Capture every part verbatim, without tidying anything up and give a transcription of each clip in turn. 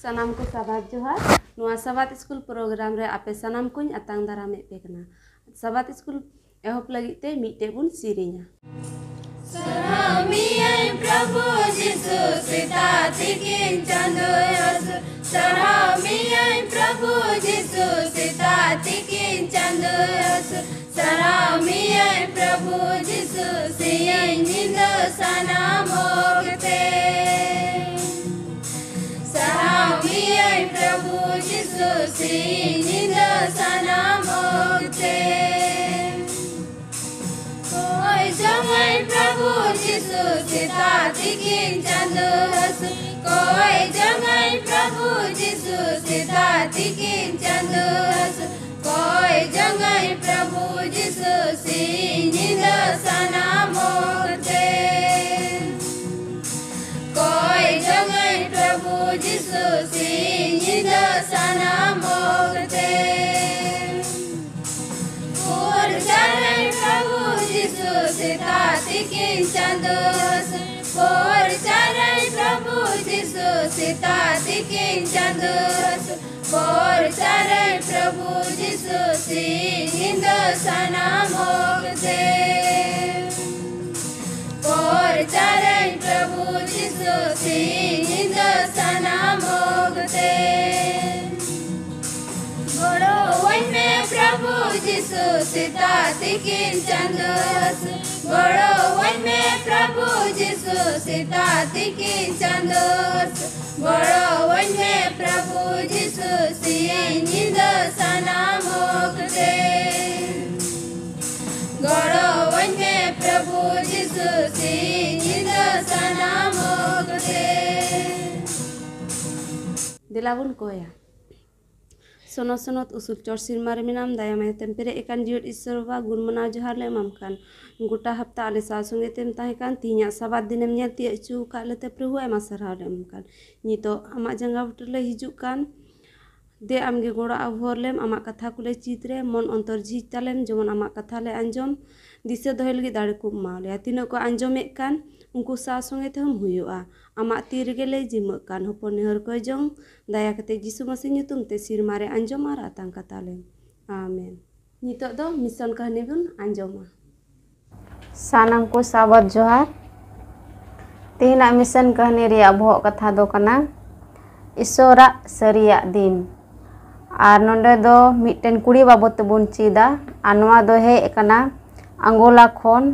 ᱥᱟᱱᱟᱢ ᱠᱚ ᱥᱟᱵᱟᱫ ᱡᱚᱦᱟᱨ᱾ ᱱᱚᱣᱟ ᱥᱟᱵᱟᱫ ᱥᱠᱩᱞ ᱯᱨᱳᱜᱨᱟᱢ ᱨᱮ ᱟᱯᱮ ᱥᱟᱱᱟᱢ ᱠᱚᱧ ᱟᱛᱟᱝ ᱫᱟᱨᱟᱢᱮᱫ ᱯᱮ ᱠᱟᱱᱟ᱾ ᱥᱟᱵᱟᱫ ᱥᱠᱩᱞ ᱮᱦᱚᱵ ᱞᱟᱹᱜᱤᱫ ᱛᱮ ᱢᱤᱫᱴᱮᱡ ᱵᱚᱱ ᱥᱮᱨᱮᱧᱟ᱾ ᱥᱟᱨᱦᱟᱣ ᱢᱮᱭᱟᱭ ᱯᱨᱚᱵᱷᱩ ᱡᱤᱥᱩ, ᱥᱮᱛᱟᱜ ᱛᱤᱠᱤᱱ ᱪᱟᱸᱫᱳ ᱦᱟᱹᱥᱩᱨ᱾ ᱥᱟᱨᱦᱟᱣ ᱢᱮᱭᱟᱭ ᱯᱨᱚᱵᱷᱩ ᱡᱤᱥᱩ, ᱥᱮᱛᱟᱜ ᱛᱤᱠᱤᱱ ᱪᱟᱸᱫᱳ ᱦᱟᱹᱥᱩᱨ᱾ ᱥᱟᱨᱦᱟᱣ ᱢᱮᱭᱟᱭ ᱯᱨᱚᱵᱷᱩ ᱡᱤᱥᱩ, ᱥᱤᱧ ᱧᱤᱫᱟᱹ ᱥᱟᱱᱟᱢ ᱚᱠᱛᱮ᱾ ᱥᱟᱨᱦᱟᱣ ᱢᱮᱭᱟᱭ ᱯᱨᱚᱵᱷᱩ ᱡᱤᱥᱩ, ᱥᱤᱧ ᱧᱤᱫᱟᱹ ᱥᱟᱱᱟᱢ ᱚᱠᱛᱮ᱾ ᱠᱚᱭ ᱡᱚᱝᱟᱭ ᱯᱨᱚᱵᱷᱩ ᱡᱤᱥᱩ, ᱥᱮᱛᱟᱜ ᱛᱤᱠᱤᱱ ᱪᱟᱸᱫᱳ ᱦᱟᱹᱥᱩᱨ᱾ ᱠᱚᱭ ᱡᱚᱝᱟᱭ ᱯᱨᱚᱵᱷᱩ ᱡᱤᱥᱩ, ᱥᱮᱛᱟᱜ ᱛᱤᱠᱤᱱ ᱪᱟᱸᱫᱳ ᱦᱟᱹᱥᱩᱨ᱾ ᱠᱚᱭ ᱡᱚᱝᱟᱭ ᱯᱨᱚᱵᱷᱩ ᱡᱤᱥᱩ, ᱥᱤᱧ ᱧᱤᱫᱟᱹ ᱥᱟᱱᱟᱢ ᱚᱠᱛᱮ᱾ ᱠᱚᱭ ᱡᱚᱝᱟᱭ ᱯᱨᱚᱵᱷᱩ ᱡᱤᱥᱩ, ᱥᱤᱧ ᱧᱤᱫᱟᱹ ᱥᱟᱱᱟᱢ ᱚᱠᱛᱮ᱾ ᱯᱨᱚᱪᱟᱨᱟᱭ ᱯᱨᱚᱵᱷᱩ ᱡᱤᱥᱩ, ᱥᱮᱛᱟᱜ ᱛᱤᱠᱤᱱ ᱪᱟᱸᱫᱳ ᱦᱟᱹᱥᱩᱨ᱾ ᱯᱨᱚᱪᱟᱨᱟᱭ ᱯᱨᱚᱵᱷᱩ ᱡᱤᱥᱩ, ᱥᱮᱛᱟᱜ ᱛᱤᱠᱤᱱ ᱪᱟᱸᱫᱳ ᱦᱟᱹᱥᱩᱨ᱾ ᱯᱨᱚᱪᱟᱨᱟᱭ ᱯᱨᱚᱵᱷᱩ ᱡᱤᱥᱩ, ᱥᱤᱧ ᱧᱤᱫᱟᱹ ᱥᱟᱱᱟᱢ ᱚᱠᱛᱮ᱾ ᱯᱨᱚᱪᱟᱨᱟᱭ ᱯᱨᱚᱵᱷᱩ ᱡᱤᱥᱩ, ᱥᱤᱧ ᱧᱤᱫᱟᱹ ᱥᱟᱱᱟᱢ ᱚᱠᱛᱮ᱾ ᱜᱚᱲᱚᱣᱟᱹᱧ ᱢᱮ ᱯᱨᱚᱵᱷᱩ ᱡᱤᱥᱩ, ᱥᱮᱛᱟᱜ ᱛᱤᱠᱤᱱ ᱪᱟᱸᱫᱳ ᱦᱟᱹᱥᱩᱨ᱾ ᱜᱚᱲᱚᱣᱟᱹᱧ ᱢᱮ ᱯᱨᱚᱵᱷᱩ ᱡᱤᱥᱩ, ᱥᱮᱛᱟᱜ ᱛᱤᱠᱤᱱ ᱪᱟᱸᱫᱳ ᱦᱟᱹᱥᱩᱨ᱾ ᱜᱚᱲᱚᱣᱟᱹᱧ ᱢᱮ ᱯᱨᱚᱵᱷᱩ ᱡᱤᱥᱩ, ᱥᱤᱧ ᱧᱤᱫᱟᱹ ᱥᱟᱱᱟᱢ ᱚᱠᱛᱮ᱾ ᱜᱚᱲᱚᱣᱟᱹᱧ ᱢᱮ ᱯᱨᱚᱵᱷᱩ ᱡᱤᱥᱩ, ᱥᱤᱧ ᱧᱤᱫᱟᱹ ᱥᱟᱱᱟᱢ ᱚᱠᱛᱮ᱾ ᱫᱮᱞᱟ ᱵᱚᱱ ᱠᱚᱭᱟ᱾ ᱥᱚᱱᱚᱛ ᱥᱚᱱᱚᱛ ᱩᱥᱩᱞ ᱪᱚᱴ ᱥᱤᱨᱢᱟ ᱨᱮ ᱢᱮᱱᱟᱢ, ᱫᱟᱭᱟ ᱢᱟᱭᱟ ᱛᱮᱢ ᱯᱮᱨᱮᱡ ᱟᱠᱟᱱ ᱡᱤᱭᱚᱱ ᱤᱥᱥᱚᱨ ᱵᱟᱵᱟ, ᱜᱩᱱ ᱢᱟᱱᱟᱣ ᱡᱚᱦᱟᱨ ᱞᱮ ᱮᱢᱟᱢ ᱠᱟᱱ᱾ ᱜᱚᱴᱟ ᱦᱟᱯᱛᱟ ᱟᱞᱮ ᱥᱟᱶ ᱥᱚᱸᱜᱮ ᱛᱮᱢ ᱛᱟᱦᱮᱸ ᱠᱟᱱ, ᱛᱤᱦᱤᱧᱟᱜ ᱥᱟᱵᱟᱫ ᱫᱤᱱᱮᱢ ᱧᱮᱞ ᱛᱤᱭᱳᱜ ᱦᱚᱪᱚ ᱟᱠᱟᱫ ᱞᱮᱛᱮ ᱯᱨᱚᱵᱷᱩ ᱟᱭᱢᱟ ᱥᱟᱨᱦᱟᱣ ᱞᱮ ᱮᱢᱟᱢ ᱠᱟᱱ᱾ ᱱᱤᱛᱚᱜ ᱟᱢᱟᱜ ᱡᱟᱸᱜᱟ ᱵᱩᱴᱟᱹ ᱞᱮ ᱦᱤᱡᱩᱜ ᱠᱟᱱ᱾ ᱫᱮ ᱟᱢᱜᱮ ᱜᱚᱲᱚ ᱟᱵᱷᱚᱨ ᱞᱮᱢ, ᱟᱢᱟᱜ ᱠᱟᱛᱷᱟ ᱠᱚᱞᱮ ᱪᱤᱛ ᱨᱮ, ᱢᱚᱱ ᱚᱱᱛᱚᱨ ᱡᱷᱤᱡ ᱛᱟᱞᱮᱢ, ᱡᱮᱢᱚᱱ ᱟᱢᱟᱜ ᱠᱟᱛᱷᱟ ᱞᱮ ᱟᱸᱡᱚᱢ᱾ ᱫᱤᱥᱟᱹ ᱫᱚᱦᱚᱭ ᱞᱟᱹᱜᱤᱫ ᱫᱟᱲᱮ ᱠᱚ ᱮᱢᱟᱣ ᱞᱮᱭᱟ᱾ ᱛᱤᱱᱟᱹᱜ ᱠᱚ ᱟᱸᱡᱚᱢᱮᱫ ᱠᱟᱱ, ᱩᱱᱠᱩ ᱥᱟᱶ ᱥᱚᱸᱜᱮ ᱛᱮᱦᱚᱸᱢ ᱦᱩᱭᱩᱜᱼᱟ᱾ ᱟᱢᱟᱜ ᱛᱤ ᱨᱮᱜᱮ ᱞᱮ ᱡᱤᱢᱟᱹᱜ ᱠᱟᱱ, ᱦᱚᱯᱚᱱ ᱱᱮᱦᱚᱨ ᱠᱚᱭ ᱡᱚᱝ, ᱫᱟᱭᱟ ᱠᱟᱛᱮ ᱡᱤᱥᱩ ᱢᱟᱹᱥᱤ ᱧᱩᱛᱩᱢ ᱛᱮ ᱥᱤᱨᱢᱟ ᱨᱮ ᱟᱸᱡᱚᱢ ᱟᱨ ᱟᱛᱟᱝ ᱠᱟᱛᱟ ᱞᱮᱢ᱾ ᱟᱢᱮᱱ᱾ ᱱᱤᱛᱚᱜ ᱫᱚ ᱢᱤᱥᱚᱱ ᱠᱟᱹᱦᱱᱤ ᱵᱚᱱ ᱟᱸᱡᱚᱢᱟ᱾ ᱥᱟᱱᱟᱢ ᱠᱚ ᱥᱟᱵᱟᱛ ᱡᱚᱦᱟᱨ᱾ ᱛᱮᱦᱮᱧᱟᱜ ᱢᱤᱥᱚᱱ ᱠᱟᱹᱦᱱᱤ ᱨᱮᱭᱟᱜ ᱵᱚᱦᱚᱜ ᱠᱟᱛᱷᱟ ᱫᱚ ᱠᱟᱱᱟ ᱤᱥᱚᱨᱟᱜ ᱥᱟᱹᱨᱤᱭᱟᱜ ᱫᱤᱱ᱾ ᱟᱨ ᱱᱚᱰᱮ ᱫᱚ ᱢᱤᱫᱴᱮᱱ ᱠᱩᱲᱤ ᱵᱟᱵᱚᱫ ᱛᱮᱵᱚᱱ ᱪᱮᱫᱟ᱾ ᱟᱨ ᱱᱚᱣᱟ ᱫᱚ ᱦᱮᱡ ᱟᱠᱟᱱᱟ ᱟᱝᱜᱳᱞᱟ ᱠᱷᱚᱱ᱾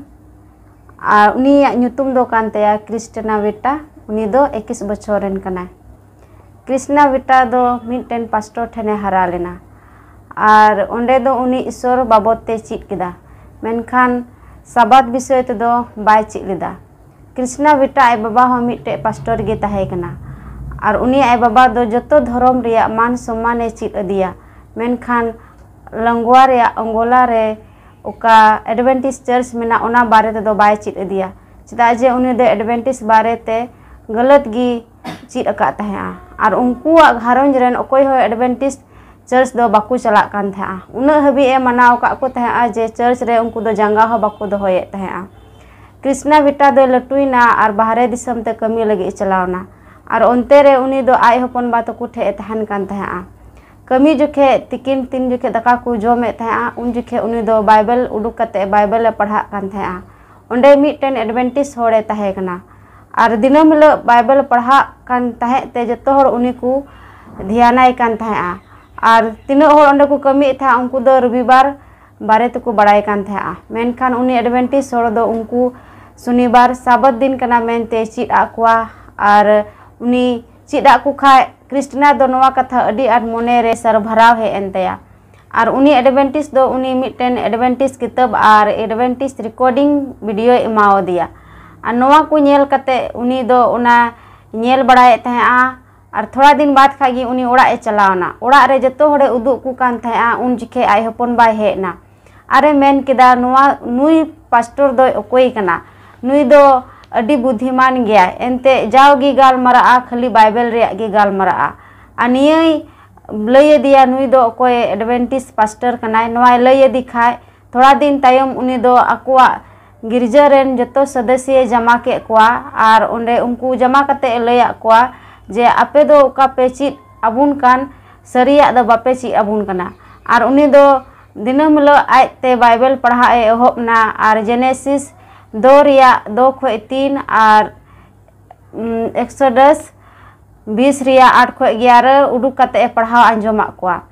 ᱟᱨ ᱩᱱᱤᱭᱟᱜ ᱧᱩᱛᱩᱢ ᱫᱚ ᱠᱟᱱ ᱛᱟᱭᱟ ᱠᱨᱤᱥᱴᱮᱱᱟ ᱵᱮᱴᱟ᱾ ᱩᱱᱤ ᱫᱚ ᱮᱠᱤᱥ ᱵᱚᱪᱷᱚᱨ ᱨᱮᱱ ᱠᱟᱱᱟᱭ᱾ ᱠᱨᱤᱥᱱᱟ ᱵᱮᱴᱟ ᱫᱚ ᱢᱤᱫᱴᱮᱱ ᱯᱟᱥᱴᱚᱨ ᱴᱷᱮᱱᱮ ᱦᱟᱨᱟ ᱞᱮᱱᱟ᱾ ᱟᱨ ᱚᱸᱰᱮ ᱫᱚ ᱩᱱᱤ ᱤᱥᱚᱨ ᱵᱟᱵᱚᱫ ᱛᱮ ᱪᱮᱫ ᱠᱮᱫᱟ, ᱢᱮᱱᱠᱷᱟᱱ ᱥᱟᱵᱟᱛ ᱵᱤᱥᱚᱭ ᱛᱮᱫᱚ ᱵᱟᱭ ᱪᱮᱫ ᱞᱮᱫᱟ᱾ ᱠᱨᱤᱥᱱᱟ ᱵᱮᱴᱟ ᱟᱡ ᱵᱟᱵᱟ ᱦᱚᱸ ᱢᱤᱫᱴᱮᱡ ᱯᱟᱥᱴᱚᱨ ᱜᱮ ᱛᱟᱦᱮᱸ ᱠᱟᱱᱟ᱾ ᱟᱨ ᱩᱱᱤ ᱟᱡ ᱵᱟᱵᱟ ᱫᱚ ᱡᱚᱛᱚ ᱫᱷᱚᱨᱚᱢ ᱨᱮᱭᱟᱜ ᱢᱟᱱ ᱥᱚᱢᱢᱟᱱᱮ ᱪᱮᱫ ᱟᱫᱮᱭᱟ᱾ ᱢᱮᱱᱠᱷᱟᱱ ᱞᱟᱝᱜᱩᱣᱟ ᱨᱮᱭᱟᱜ ᱚᱝᱜᱳᱞᱟ ᱨᱮ ᱚᱠᱟ ᱮᱰᱵᱮᱱᱴᱤᱥ ᱪᱟᱨᱪ ᱢᱮᱱᱟᱜ, ᱚᱱᱟ ᱵᱟᱨᱮ ᱛᱮᱫᱚ ᱵᱟᱭ ᱪᱮᱫ ᱟᱫᱮᱭᱟ, ᱪᱮᱫᱟᱜ ᱡᱮ ᱩᱱᱤ ᱫᱚ ᱮᱰᱵᱮᱱᱴᱤᱥ ᱵᱟᱨᱮ ᱛᱮ ᱜᱟᱹᱞᱟᱹᱛ ᱜᱮ ᱪᱮᱫ ᱟᱠᱟᱫ ᱛᱟᱦᱮᱸᱜᱼᱟ᱾ ᱟᱨ ᱩᱱᱠᱩᱣᱟᱜ ᱜᱷᱟᱨᱚᱸᱡᱽ ᱨᱮᱱ ᱚᱠᱚᱭ ᱦᱚᱸ ᱮᱰᱵᱮᱱᱴᱤᱥ ᱪᱟᱨᱪ ᱫᱚ ᱵᱟᱠᱚ ᱪᱟᱞᱟᱜ ᱠᱟᱱ ᱛᱟᱦᱮᱸᱜᱼᱟ᱾ ᱩᱱᱟᱹᱜ ᱦᱟᱹᱵᱤᱡ ᱮ ᱢᱟᱱᱟᱣ ᱟᱠᱟᱫ ᱠᱚ ᱛᱟᱦᱮᱸᱜᱼᱟ ᱡᱮ ᱪᱟᱨᱪ ᱨᱮ ᱩᱱᱠᱩ ᱫᱚ ᱡᱟᱸᱜᱟ ᱦᱚᱸ ᱵᱟᱠᱚ ᱫᱚᱦᱚᱭᱮᱫ ᱛᱟᱦᱮᱸᱜᱼᱟ᱾ ᱠᱨᱤᱥᱱᱟ ᱵᱮᱴᱟ ᱫᱚᱭ ᱞᱟᱹᱴᱩᱭᱮᱱᱟ ᱟᱨ ᱵᱟᱦᱨᱮ ᱫᱤᱥᱚᱢ ᱛᱮ ᱠᱟᱹᱢᱤ ᱞᱟᱹᱜᱤᱫ ᱮ ᱪᱟᱞᱟᱣ ᱮᱱᱟ᱾ ᱟᱨ ᱚᱱᱛᱮ ᱨᱮ ᱩᱱᱤ ᱫᱚ ᱟᱡ ᱦᱚᱯᱚᱱ ᱵᱟ ᱛᱟᱠᱚ ᱴᱷᱮᱡ ᱮ ᱛᱟᱦᱮᱱ ᱠᱟᱱ ᱛᱟᱦᱮᱸᱜᱼᱟ᱾ ᱠᱟᱹᱢᱤ ᱡᱚᱠᱷᱮᱡ ᱛᱤᱠᱤᱱ ᱛᱤᱱ ᱡᱚᱠᱷᱮᱡ ᱫᱟᱠᱟ ᱠᱚ ᱡᱚᱢᱮᱫ ᱛᱟᱦᱮᱸᱜᱼᱟ, ᱩᱱ ᱡᱚᱠᱷᱮᱡ ᱩᱱᱤ ᱫᱚ ᱵᱟᱭᱵᱮᱞ ᱩᱰᱩᱠ ᱠᱟᱛᱮ ᱵᱟᱭᱵᱮᱞ ᱮ ᱯᱟᱲᱦᱟᱜ ᱠᱟᱱ ᱛᱟᱦᱮᱸᱜᱼᱟ᱾ ᱚᱸᱰᱮ ᱢᱤᱫᱴᱮᱱ ᱮᱰᱵᱮᱱᱴᱤᱥ ᱦᱚᱲᱮ ᱛᱟᱦᱮᱸ ᱠᱟᱱᱟ᱾ ᱟᱨ ᱫᱤᱱᱟᱹᱢ ᱦᱤᱞᱳᱜ ᱵᱟᱭᱵᱮᱞ ᱯᱟᱲᱦᱟᱜ ᱠᱟᱱ ᱛᱟᱦᱮᱸᱫ ᱛᱮ ᱡᱚᱛᱚ ᱦᱚᱲ ᱩᱱᱤ ᱠᱚ ᱫᱷᱮᱭᱟᱱᱟᱭ ᱠᱟᱱ ᱛᱟᱦᱮᱸᱜᱼᱟ᱾ ᱟᱨ ᱛᱤᱱᱟᱹᱜ ᱦᱚᱲ ᱚᱸᱰᱮ ᱠᱚ ᱠᱟᱹᱢᱤᱭᱮᱫ ᱛᱟᱦᱮᱸᱜᱼᱟ, ᱩᱱᱠᱩ ᱫᱚ ᱨᱚᱵᱤᱵᱟᱨ ᱵᱟᱨᱮ ᱛᱮᱠᱚ ᱵᱟᱲᱟᱭ ᱠᱟᱱ ᱛᱟᱦᱮᱸᱜᱼᱟ᱾ ᱢᱮᱱᱠᱷᱟᱱ ᱩᱱᱤ ᱮᱰᱵᱮᱱᱴᱤᱥ ᱦᱚᱲ ᱫᱚ ᱩᱱᱠᱩ ᱥᱚᱱᱤᱵᱟᱨ ᱥᱟᱵᱟᱛ ᱫᱤᱱ ᱠᱟᱱᱟ ᱢᱮᱱᱛᱮ ᱪᱮᱫ ᱟᱫ ᱠᱚᱣᱟ᱾ ᱟᱨ ᱩᱱᱤ ᱪᱮᱫ ᱟᱫ ᱠᱚ ᱠᱷᱟᱡ ᱠᱨᱤᱥᱴᱤᱱᱟ ᱫᱚ ᱱᱚᱣᱟ ᱠᱟᱛᱷᱟ ᱟᱹᱰᱤ ᱟᱸᱴ ᱢᱚᱱᱮ ᱨᱮ ᱥᱟᱨᱵᱷᱟᱨᱟᱣ ᱦᱮᱡ ᱮᱱ ᱛᱟᱭᱟ᱾ ᱟᱨ ᱩᱱᱤ ᱮᱰᱵᱮᱱᱴᱤᱥ ᱫᱚ ᱩᱱᱤ ᱢᱤᱫᱴᱮᱱ ᱮᱰᱵᱮᱱᱴᱤᱥ ᱠᱤᱛᱟᱹᱵ ᱟᱨ ᱮᱰᱵᱮᱱᱴᱤᱥ ᱨᱮᱠᱚᱨᱰᱤᱝ ᱵᱷᱤᱰᱤᱭᱳᱭ ᱮᱢᱟᱣᱟᱫᱮᱭᱟ᱾ ᱟᱨ ᱱᱚᱣᱟ ᱠᱚ ᱧᱮᱞ ᱠᱟᱛᱮ ᱩᱱᱤ ᱫᱚ ᱚᱱᱟ ᱧᱮᱞ ᱵᱟᱲᱟᱭᱮᱫ ᱛᱟᱦᱮᱸᱜᱼᱟ᱾ ᱟᱨ ᱛᱷᱚᱲᱟ ᱫᱤᱱ ᱵᱟᱫ ᱠᱷᱟᱡ ᱜᱮ ᱩᱱᱤ ᱚᱲᱟᱜ ᱮ ᱪᱟᱞᱟᱣᱱᱟ᱾ ᱚᱲᱟᱜ ᱨᱮ ᱡᱚᱛᱚ ᱦᱚᱲᱮ ᱩᱫᱩᱜ ᱠᱚ ᱠᱟᱱ ᱛᱟᱦᱮᱸᱜᱼᱟ᱾ ᱩᱱ ᱡᱚᱠᱷᱮᱡ ᱟᱡ ᱦᱚᱯᱚᱱ ᱵᱟᱭ ᱦᱮᱡ ᱮᱱᱟ᱾ ᱟᱨᱮ ᱢᱮᱱ ᱠᱮᱫᱟ, "ᱱᱚᱣᱟ, ᱱᱩᱭ ᱯᱟᱥᱴᱚᱨ ᱫᱚᱭ ᱚᱠᱚᱭ ᱠᱟᱱᱟ? ᱱᱩᱭ ᱫᱚ ᱟᱹᱰᱤ ᱵᱩᱫᱷᱤᱢᱟᱱ ᱜᱮᱭᱟᱭ᱾ ᱮᱱᱛᱮ ᱡᱟᱣᱜᱮ ᱜᱟᱞᱢᱟᱨᱟᱜᱼᱟ, ᱠᱷᱟᱹᱞᱤ ᱵᱟᱭᱵᱮᱞ ᱨᱮᱭᱟᱜ ᱜᱮ ᱜᱟᱞᱢᱟᱨᱟᱜᱼᱟ᱾ ᱟᱨ ᱱᱤᱭᱟᱹᱭ ᱞᱟᱹᱭ ᱟᱫᱮᱭᱟ, ᱱᱩᱭ ᱫᱚ ᱚᱠᱚᱭ ᱮᱰᱵᱮᱱᱴᱤᱥ ᱯᱟᱥᱴᱚᱨ ᱠᱟᱱᱟᱭ, ᱱᱚᱣᱟᱭ ᱞᱟᱹᱭ ᱟᱫᱮ ᱠᱷᱟᱡ ᱛᱷᱚᱲᱟ ᱫᱤᱱ ᱛᱟᱭᱚᱢ ᱩᱱᱤ ᱫᱚ ᱟᱠᱚᱣᱟᱜ ᱜᱤᱨᱡᱟᱹ ᱨᱮᱱ ᱡᱚᱛᱚ ᱥᱚᱫᱚᱥᱭᱮ ᱡᱟᱢᱟ ᱠᱮᱫ ᱠᱚᱣᱟ ᱟᱨ ᱚᱸᱰᱮ ᱩᱱᱠᱩ ᱡᱟᱢᱟ ᱠᱟᱛᱮ ᱮ ᱞᱟᱹᱭᱟᱫ ᱠᱚᱣᱟ ᱡᱮ, "ᱟᱯᱮ ᱫᱚ ᱚᱠᱟ ᱯᱮ ᱪᱮᱫ ᱟᱵᱚᱱ ᱠᱟᱱ, ᱥᱟᱹᱨᱤᱭᱟᱜ ᱫᱚ ᱵᱟᱯᱮ ᱪᱮᱫ ᱟᱵᱚᱱ ᱠᱟᱱᱟ?" ᱟᱨ ᱩᱱᱤ ᱫᱚ ᱫᱤᱱᱟᱹᱢ ᱦᱤᱞᱳᱜ ᱟᱡᱛᱮ ᱵᱟᱭᱵᱮᱞ ᱯᱟᱲᱦᱟᱜ ᱮ ᱮᱦᱚᱵ ᱮᱱᱟ ᱟᱨ ᱡᱮᱱᱮᱥᱤᱥ ᱫᱚ ᱨᱮᱭᱟᱜ ᱫᱚ ᱠᱷᱚᱡ ᱛᱤᱱ ᱟᱨ ᱮᱠᱥᱳᱰᱟᱥ ᱵᱤᱥ ᱨᱮᱭᱟᱜ ᱟᱴ ᱠᱷᱚᱡ ᱜᱮᱭᱟᱨᱟᱹ ᱩᱰᱩᱠ ᱠᱟᱛᱮ ᱮ ᱯᱟᱲᱦᱟᱣ ᱟᱸᱡᱚᱢᱟᱫ ᱠᱚᱣᱟ᱾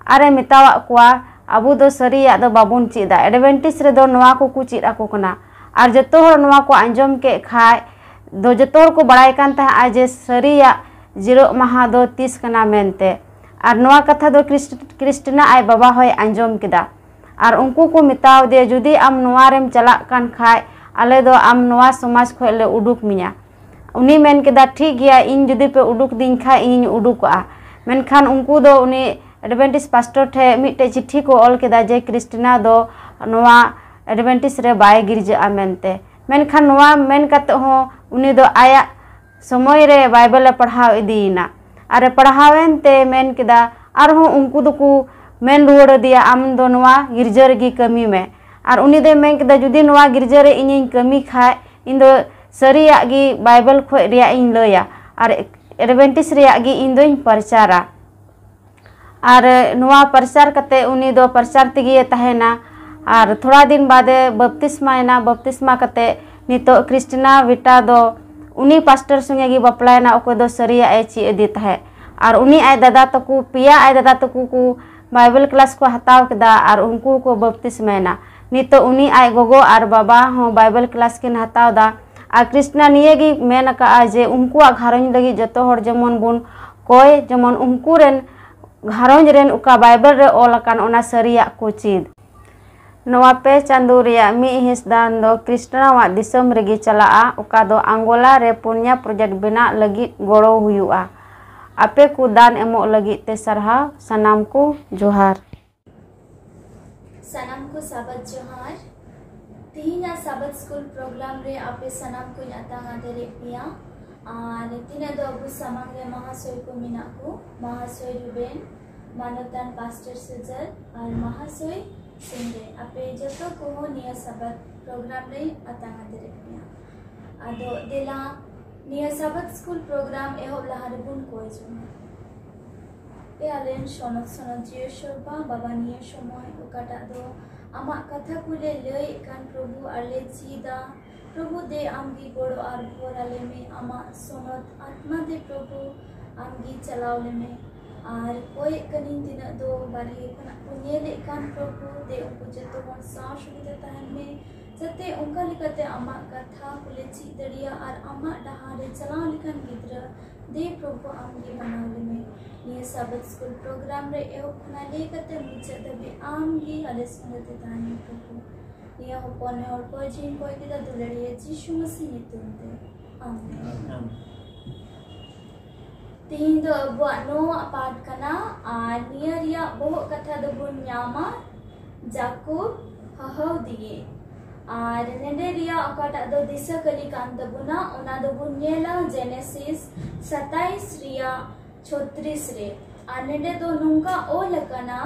ᱟᱨ ᱮ ᱢᱮᱛᱟᱣᱟᱫ ᱠᱚᱣᱟ, "ᱟᱵᱚ ᱫᱚ ᱥᱟᱹᱨᱤᱭᱟᱜ ᱫᱚ ᱵᱟᱵᱚᱱ ᱪᱮᱫᱟ, ᱮᱰᱵᱷᱮᱱᱴᱤᱥ ᱨᱮᱫᱚ ᱱᱚᱣᱟ ᱠᱚᱠᱚ ᱪᱮᱫ ᱟᱠᱚ ᱠᱟᱱᱟ᱾" ᱟᱨ ᱡᱚᱛᱚ ᱦᱚᱲ ᱱᱚᱣᱟ ᱠᱚ ᱟᱸᱡᱚᱢ ᱠᱮᱫ ᱠᱷᱟᱡ ᱫᱚ ᱡᱚᱛᱚ ᱦᱚᱲ ᱠᱚ ᱵᱟᱲᱟᱭ ᱠᱟᱱ ᱛᱟᱦᱮᱸᱫᱼᱟ ᱡᱮ ᱥᱟᱹᱨᱤᱭᱟᱜ ᱡᱤᱨᱟᱹᱜ ᱢᱟᱦᱟ ᱫᱚ ᱛᱤᱥ ᱠᱟᱱᱟ ᱢᱮᱱᱛᱮ᱾ ᱟᱨ ᱱᱚᱣᱟ ᱠᱟᱛᱷᱟ ᱫᱚ ᱠᱨᱤᱥᱴ-, ᱠᱨᱤᱥᱴᱤᱱᱟ ᱟᱡ ᱵᱟᱵᱟ ᱦᱚᱸᱭ ᱟᱸᱡᱚᱢ ᱠᱮᱫᱟ᱾ ᱟᱨ ᱩᱱᱠᱩ ᱠᱚ ᱢᱮᱛᱟᱣ ᱫᱮᱭᱟ, "ᱡᱩᱫᱤ ᱟᱢ ᱱᱚᱣᱟ ᱨᱮᱢ ᱪᱟᱞᱟᱜ ᱠᱟᱱ ᱠᱷᱟᱡ, ᱟᱞᱮ ᱫᱚ ᱟᱢ ᱱᱚᱣᱟ ᱥᱚᱢᱟᱡᱽ ᱠᱷᱚᱡ ᱞᱮ ᱩᱰᱩᱠ ᱢᱮᱭᱟ᱾" ᱩᱱᱤ ᱢᱮᱱ ᱠᱮᱫᱟ, "ᱴᱷᱤᱠ ᱜᱮᱭᱟ, ᱤᱧ ᱡᱩᱫᱤ ᱯᱮ ᱩᱰᱩᱠ ᱫᱤᱧ ᱠᱷᱟᱡ ᱤᱧᱤᱧ ᱩᱰᱩᱠᱚᱜᱼᱟ᱾" ᱢᱮᱱᱠᱷᱟᱱ ᱩᱱᱠᱩ ᱫᱚ ᱩᱱᱤ ᱮᱰᱵᱷᱮᱱᱴᱤᱥ ᱯᱟᱥᱴᱚᱨ ᱴᱷᱮᱡ ᱢᱤᱫᱴᱮᱡ ᱪᱤᱴᱷᱤ ᱠᱚ ᱚᱞ ᱠᱮᱫᱟ ᱡᱮ ᱠᱨᱤᱥᱴᱤᱱᱟ ᱫᱚ ᱱᱚᱣᱟ ᱮᱰᱵᱷᱮᱱᱴᱤᱥ ᱨᱮ ᱵᱟᱭ ᱜᱤᱨᱡᱟᱹᱜᱼᱟ ᱢᱮᱱᱛᱮ᱾ ᱢᱮᱱᱠᱷᱟᱱ ᱱᱚᱣᱟ ᱢᱮᱱ ᱠᱟᱛᱮ ᱦᱚᱸ ᱩᱱᱤ ᱫᱚ ᱟᱭᱟᱜ ᱥᱚᱢᱚᱭ ᱨᱮ ᱵᱟᱭᱵᱮᱞ ᱮ ᱯᱟᱲᱦᱟᱣ ᱤᱫᱤᱭᱮᱱᱟ᱾ ᱟᱨ ᱮ ᱯᱟᱲᱦᱟᱣᱮᱱ ᱛᱮ ᱢᱮᱱ ᱠᱮᱫᱟ, ᱟᱨᱦᱚᱸ ᱩᱱᱠᱩ ᱫᱚᱠᱚ ᱢᱮᱱ ᱨᱩᱣᱟᱹᱲ ᱟᱫᱮᱭᱟ, "ᱟᱢ ᱫᱚ ᱱᱚᱣᱟ ᱜᱤᱨᱡᱟᱹ ᱨᱮᱜᱮ ᱠᱟᱹᱢᱤ ᱢᱮ᱾" ᱟᱨ ᱩᱱᱤ ᱫᱚᱭ ᱢᱮᱱ ᱠᱮᱫᱟ, "ᱡᱩᱫᱤ ᱱᱚᱣᱟ ᱜᱤᱨᱡᱟᱹ ᱨᱮ ᱤᱧᱤᱧ ᱠᱟᱹᱢᱤ ᱠᱷᱟᱡ, ᱤᱧ ᱫᱚ ᱥᱟᱹᱨᱤᱭᱟᱜ ᱜᱮ ᱵᱟᱭᱵᱮᱞ ᱠᱷᱚᱡ ᱨᱮᱭᱟᱜ ᱤᱧ ᱞᱟᱹᱭᱟ ᱟᱨ ᱮᱰᱵᱷᱮᱱᱴᱤᱥ ᱨᱮᱭᱟᱜ ᱜᱮ ᱤᱧ ᱫᱚᱧ ᱯᱨᱚᱪᱟᱨᱟ᱾" ᱟᱨ ᱱᱚᱣᱟ ᱯᱨᱚᱪᱟᱨ ᱠᱟᱛᱮ ᱩᱱᱤ ᱫᱚ ᱯᱨᱚᱪᱟᱨ ᱛᱮᱜᱮᱭ ᱛᱟᱦᱮᱱᱟ᱾ ᱟᱨ ᱛᱷᱚᱲᱟ ᱫᱤᱱ ᱵᱟᱫᱮ ᱵᱟᱯᱛᱤᱥᱢᱟᱭᱮᱱᱟ᱾ ᱵᱟᱯᱛᱤᱥᱢᱟ ᱠᱟᱛᱮ ᱱᱤᱛᱚᱜ ᱠᱨᱤᱥᱴᱤᱱᱟ ᱵᱮᱴᱟ ᱫᱚ ᱩᱱᱤ ᱯᱟᱥᱴᱚᱨ ᱥᱚᱸᱜᱮ ᱜᱮ ᱵᱟᱯᱞᱟᱭᱮᱱᱟ, ᱚᱠᱚᱭ ᱫᱚ ᱥᱟᱹᱨᱤᱭᱟᱜ ᱮ ᱪᱮᱫ ᱟᱫᱮ ᱛᱟᱦᱮᱸᱫ᱾ ᱟᱨ ᱩᱱᱤ ᱟᱡ ᱫᱟᱫᱟ ᱛᱟᱠᱚ, ᱯᱮᱭᱟ ᱟᱡ ᱫᱟᱫᱟ ᱛᱟᱠᱚ ᱠᱚ ᱵᱟᱭᱵᱮᱞ ᱠᱞᱟᱥ ᱠᱚ ᱦᱟᱛᱟᱣ ᱠᱮᱫᱟ ᱟᱨ ᱩᱱᱠᱩ ᱠᱚ ᱵᱟᱯᱛᱤᱥᱢᱟᱭᱮᱱᱟ᱾ ᱱᱤᱛᱚᱜ ᱩᱱᱤ ᱟᱡ ᱜᱚᱜᱚ ᱟᱨ ᱵᱟᱵᱟ ᱦᱚᱸ ᱵᱟᱭᱵᱮᱞ ᱠᱞᱟᱥ ᱠᱤᱱ ᱦᱟᱛᱟᱣ ᱮᱫᱟ᱾ ᱟᱨ ᱠᱨᱤᱥᱴᱤᱱᱟ ᱱᱤᱭᱟᱹ ᱜᱮ ᱢᱮᱱ ᱟᱠᱟᱫᱼᱟ ᱡᱮ ᱩᱱᱠᱩᱣᱟᱜ ᱜᱷᱟᱨᱚᱸᱡᱽ ᱞᱟᱹᱜᱤᱫ ᱡᱚᱛᱚ ᱦᱚᱲ ᱡᱮᱢᱚᱱ ᱵᱚᱱ ᱠᱚᱭ, ᱡᱮᱢᱚᱱ ᱩᱱᱠᱩ ᱨᱮᱱ ᱜᱷᱟᱨᱚᱸᱡᱽ ᱨᱮᱱ ᱚᱠᱟ ᱵᱟᱭᱵᱮᱞ ᱨᱮ ᱚᱞ ᱟᱠᱟᱱ ᱚᱱᱟ ᱥᱟᱹᱨᱤᱭᱟᱜ ᱠᱚ ᱪᱮᱫ᱾ ᱱᱚᱣᱟ ᱯᱮ ᱪᱟᱸᱫᱳ ᱨᱮᱭᱟᱜ ᱢᱤᱫ ᱦᱤᱸᱥ ᱫᱟᱱ ᱫᱚ ᱠᱨᱤᱥᱴᱱᱟᱣᱟᱜ ᱫᱤᱥᱚᱢ ᱨᱮᱜᱮ ᱪᱟᱞᱟᱜᱼᱟ, ᱚᱠᱟ ᱫᱚ ᱟᱝᱜᱳᱞᱟ ᱨᱮ ᱯᱩᱱᱭᱟ ᱯᱨᱚᱡᱮᱠᱴ ᱵᱮᱱᱟᱜ ᱞᱟᱹᱜᱤᱫ ᱜᱚᱲᱚ ᱦᱩᱭᱩᱜᱼᱟ᱾ ᱟᱯᱮ ᱠᱚ ᱫᱟᱱ ᱮᱢᱚᱜ ᱞᱟᱹᱜᱤᱫ ᱛᱮ ᱥᱟᱨᱦᱟᱣ᱾ ᱥᱟᱱᱟᱢ ᱠᱚ ᱡᱚᱦᱟᱨ᱾ ᱥᱟᱱᱟᱢ ᱠᱚ ᱥᱟᱵᱟᱫ ᱡᱚᱦᱟᱨ᱾ ᱛᱤᱦᱤᱧᱟᱜ ᱥᱟᱵᱟᱫ ᱥᱠᱩᱞ ᱯᱨᱳᱜᱨᱟᱢ ᱨᱮ ᱟᱯᱮ ᱥᱟᱱᱟᱢ ᱠᱚᱧ ᱟᱛᱟᱝ ᱟᱫᱮᱨᱮᱫ ᱯᱮᱭᱟ᱾ ᱟᱨ ᱛᱤᱱᱟᱹᱜ ᱫᱚ ᱟᱵᱚ ᱥᱟᱢᱟᱝ ᱨᱮ ᱢᱟᱦᱟᱥᱚᱭ ᱠᱚ ᱢᱮᱱᱟᱜ ᱠᱚ, ᱢᱟᱦᱟᱥᱚᱭ ᱨᱩᱵᱮᱱ, ᱢᱟᱱᱚᱛᱟᱱ ᱯᱟᱥᱴᱚᱨ ᱥᱩᱡᱚᱞ, ᱟᱨ ᱢᱟᱦᱟᱥᱚᱭ ᱥᱮᱱ ᱨᱮ ᱟᱯᱮ ᱡᱚᱛᱚ ᱠᱚᱦᱚᱸ ᱱᱤᱭᱟᱹ ᱥᱟᱵᱟᱛ ᱯᱨᱳᱜᱨᱟᱢ ᱨᱮ ᱟᱛᱟᱝ ᱟᱫᱮᱨᱮᱫ ᱯᱮᱭᱟ᱾ ᱟᱫᱚ ᱫᱮᱞᱟ, ᱱᱤᱭᱟᱹ ᱥᱟᱵᱟᱛ ᱥᱠᱩᱞ ᱯᱨᱳᱜᱨᱟᱢ ᱮᱦᱚᱵ ᱞᱟᱦᱟ ᱨᱮᱵᱚᱱ ᱠᱚᱭ ᱡᱚᱝᱟ᱾ ᱮ ᱟᱞᱮᱱ ᱥᱚᱱᱚᱛ ᱥᱚᱱᱚᱛ ᱡᱤᱭᱟᱹᱥᱚᱨ ᱵᱟ, ᱵᱟᱵᱟ, ᱱᱤᱭᱟᱹ ᱥᱚᱢᱚᱭ ᱚᱠᱟᱴᱟᱜ ᱫᱚ ᱟᱢᱟᱜ ᱠᱟᱛᱷᱟ ᱠᱚᱞᱮ ᱞᱟᱹᱭᱮᱫ ᱠᱟᱱ ᱯᱨᱚᱵᱷᱩ ᱟᱨ ᱞᱮ ᱪᱮᱫᱟ, ᱯᱨᱚᱵᱷᱩ ᱫᱮ ᱟᱢᱜᱮ ᱜᱚᱲᱚ ᱟᱨ ᱵᱷᱚᱨ ᱟᱞᱮ ᱢᱮ, ᱟᱢᱟᱜ ᱥᱚᱱᱚᱛ ᱟᱛᱢᱟ ᱫᱮ ᱯᱨᱚᱵᱷᱩ ᱟᱢᱜᱮ ᱪᱟᱞᱟᱣ ᱞᱮ ᱢᱮ᱾ ᱟᱨ ᱠᱚᱭᱮᱜ ᱠᱟᱹᱱᱟᱹᱧ ᱛᱤᱱᱟᱹᱜ ᱫᱚ ᱵᱟᱨᱦᱮ ᱠᱷᱚᱱᱟᱜ ᱠᱚ ᱧᱮᱞᱮᱫ ᱠᱟᱱ ᱯᱨᱚᱵᱷᱩ ᱫᱮ ᱩᱱᱠᱩ ᱡᱚᱛᱚ ᱦᱚᱲ ᱥᱟᱶ ᱥᱩᱵᱤᱫᱷᱟ ᱛᱟᱦᱮᱱ ᱢᱮ, ᱡᱟᱛᱮ ᱚᱱᱠᱟ ᱞᱮᱠᱟᱛᱮ ᱟᱢᱟᱜ ᱠᱟᱛᱷᱟ ᱠᱚᱞᱮ ᱪᱮᱫ ᱫᱟᱲᱮᱭᱟᱜ ᱟᱨ ᱟᱢᱟᱜ ᱰᱟᱦᱟᱨ ᱨᱮ ᱪᱟᱞᱟᱣ ᱞᱮᱠᱟᱱ ᱜᱤᱫᱽᱨᱟᱹ ᱫᱮ ᱯᱨᱚᱵᱷᱩ ᱟᱢᱜᱮ ᱵᱮᱱᱟᱣ ᱞᱮᱢᱮ᱾ ᱱᱤᱭᱟᱹ ᱥᱟᱵᱟᱛ ᱥᱠᱩᱞ ᱯᱨᱳᱜᱨᱟᱢ ᱨᱮ ᱮᱦᱚᱵ ᱠᱷᱚᱱᱟᱜ ᱞᱟᱹᱭ ᱠᱟᱛᱮ ᱢᱩᱪᱟᱹᱫ ᱫᱷᱟᱹᱵᱤᱡ ᱟᱢᱜᱮ ᱟᱞᱮ ᱥᱚᱸᱜᱮ ᱛᱮ ᱛᱟᱦᱮᱱ ᱢᱮ ᱯᱨᱚᱵᱷᱩ᱾ ᱱᱤᱭᱟᱹ ᱦᱚᱯᱚᱱ ᱱᱮᱦᱚᱨ ᱠᱚ ᱡᱤᱣᱤᱧ ᱠᱚᱭ ᱠᱮᱫᱟ ᱫᱩᱞᱟᱹᱲᱤᱭᱟᱹ ᱡᱤᱥᱩ ᱢᱟᱹᱥᱤ ᱧᱩᱛᱩᱢ ᱛᱮ᱾ ᱟᱢᱮᱱ᱾ ᱛᱮᱦᱮᱧ ᱫᱚ ᱟᱵᱚᱣᱟᱜ ᱱᱚᱣᱟ ᱯᱟᱴ ᱠᱟᱱᱟ ᱟᱨ ᱱᱤᱭᱟᱹ ᱨᱮᱭᱟᱜ ᱵᱚᱦᱚᱜ ᱠᱟᱛᱷᱟ ᱫᱚᱵᱚᱱ ᱧᱟᱢᱟ ᱡᱟᱠᱚᱵ ᱦᱟᱦᱟᱣ ᱫᱤᱭᱮ᱾ ᱟᱨ ᱱᱮᱰᱮ ᱨᱮᱭᱟᱜ ᱚᱠᱟᱴᱟᱜ ᱫᱚ ᱫᱤᱥᱟᱹ ᱠᱟᱹᱞᱤ ᱠᱟᱱ ᱛᱟᱵᱚᱱᱟ, ᱚᱱᱟ ᱫᱚᱵᱚᱱ ᱧᱮᱞᱟ ᱡᱮᱱᱮᱥᱤᱥ ᱥᱟᱛᱟᱭᱤᱥ ᱨᱮᱭᱟᱜ ᱪᱷᱚᱛᱨᱤᱥ ᱨᱮ᱾ ᱟᱨ ᱱᱮᱰᱮ ᱫᱚ ᱱᱚᱝᱠᱟ ᱚᱞ ᱟᱠᱟᱱᱟ,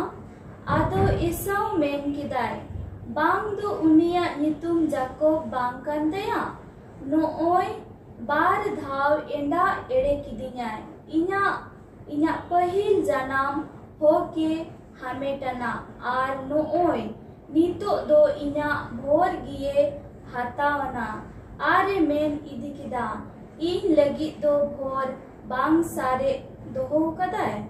ᱟᱫᱚ ᱮᱥᱟᱣ ᱢᱮᱱ ᱠᱮᱫᱟᱭ, ᱵᱟᱝ ᱫᱚ ᱩᱱᱤᱭᱟᱜ ᱧᱩᱛᱩᱢ ᱡᱟᱠᱚᱵ ᱵᱟᱝ ᱠᱟᱱ ᱛᱟᱭᱟ? ᱱᱚᱜᱼᱚᱭ ᱵᱟᱨ ᱫᱷᱟᱣ ᱮᱸᱰᱟ ᱮᱲᱮ ᱠᱤᱫᱤᱧᱟᱭ, ᱤᱧᱟᱜ, ᱤᱧᱟᱜ ᱯᱟᱹᱦᱤᱞ ᱡᱟᱱᱟᱢ ᱦᱚᱠ ᱮ ᱦᱟᱢᱮᱴᱟᱱᱟ, ᱟᱨ ᱱᱚᱜᱼᱚᱭ ᱱᱤᱛᱚᱜ ᱫᱚ ᱤᱧᱟᱜ ᱵᱷᱚᱨ ᱜᱮᱭᱮ ᱦᱟᱛᱟᱣᱟᱱᱟ᱾ ᱟᱨ ᱮ ᱢᱮᱱ ᱤᱫᱤ ᱠᱮᱫᱟ, ᱤᱧ ᱞᱟᱹᱜᱤᱫ ᱫᱚ ᱵᱷᱚᱨ ᱵᱟᱝ ᱥᱟᱨᱮᱡ ᱫᱚᱦᱚ ᱠᱟᱫᱟᱭ᱾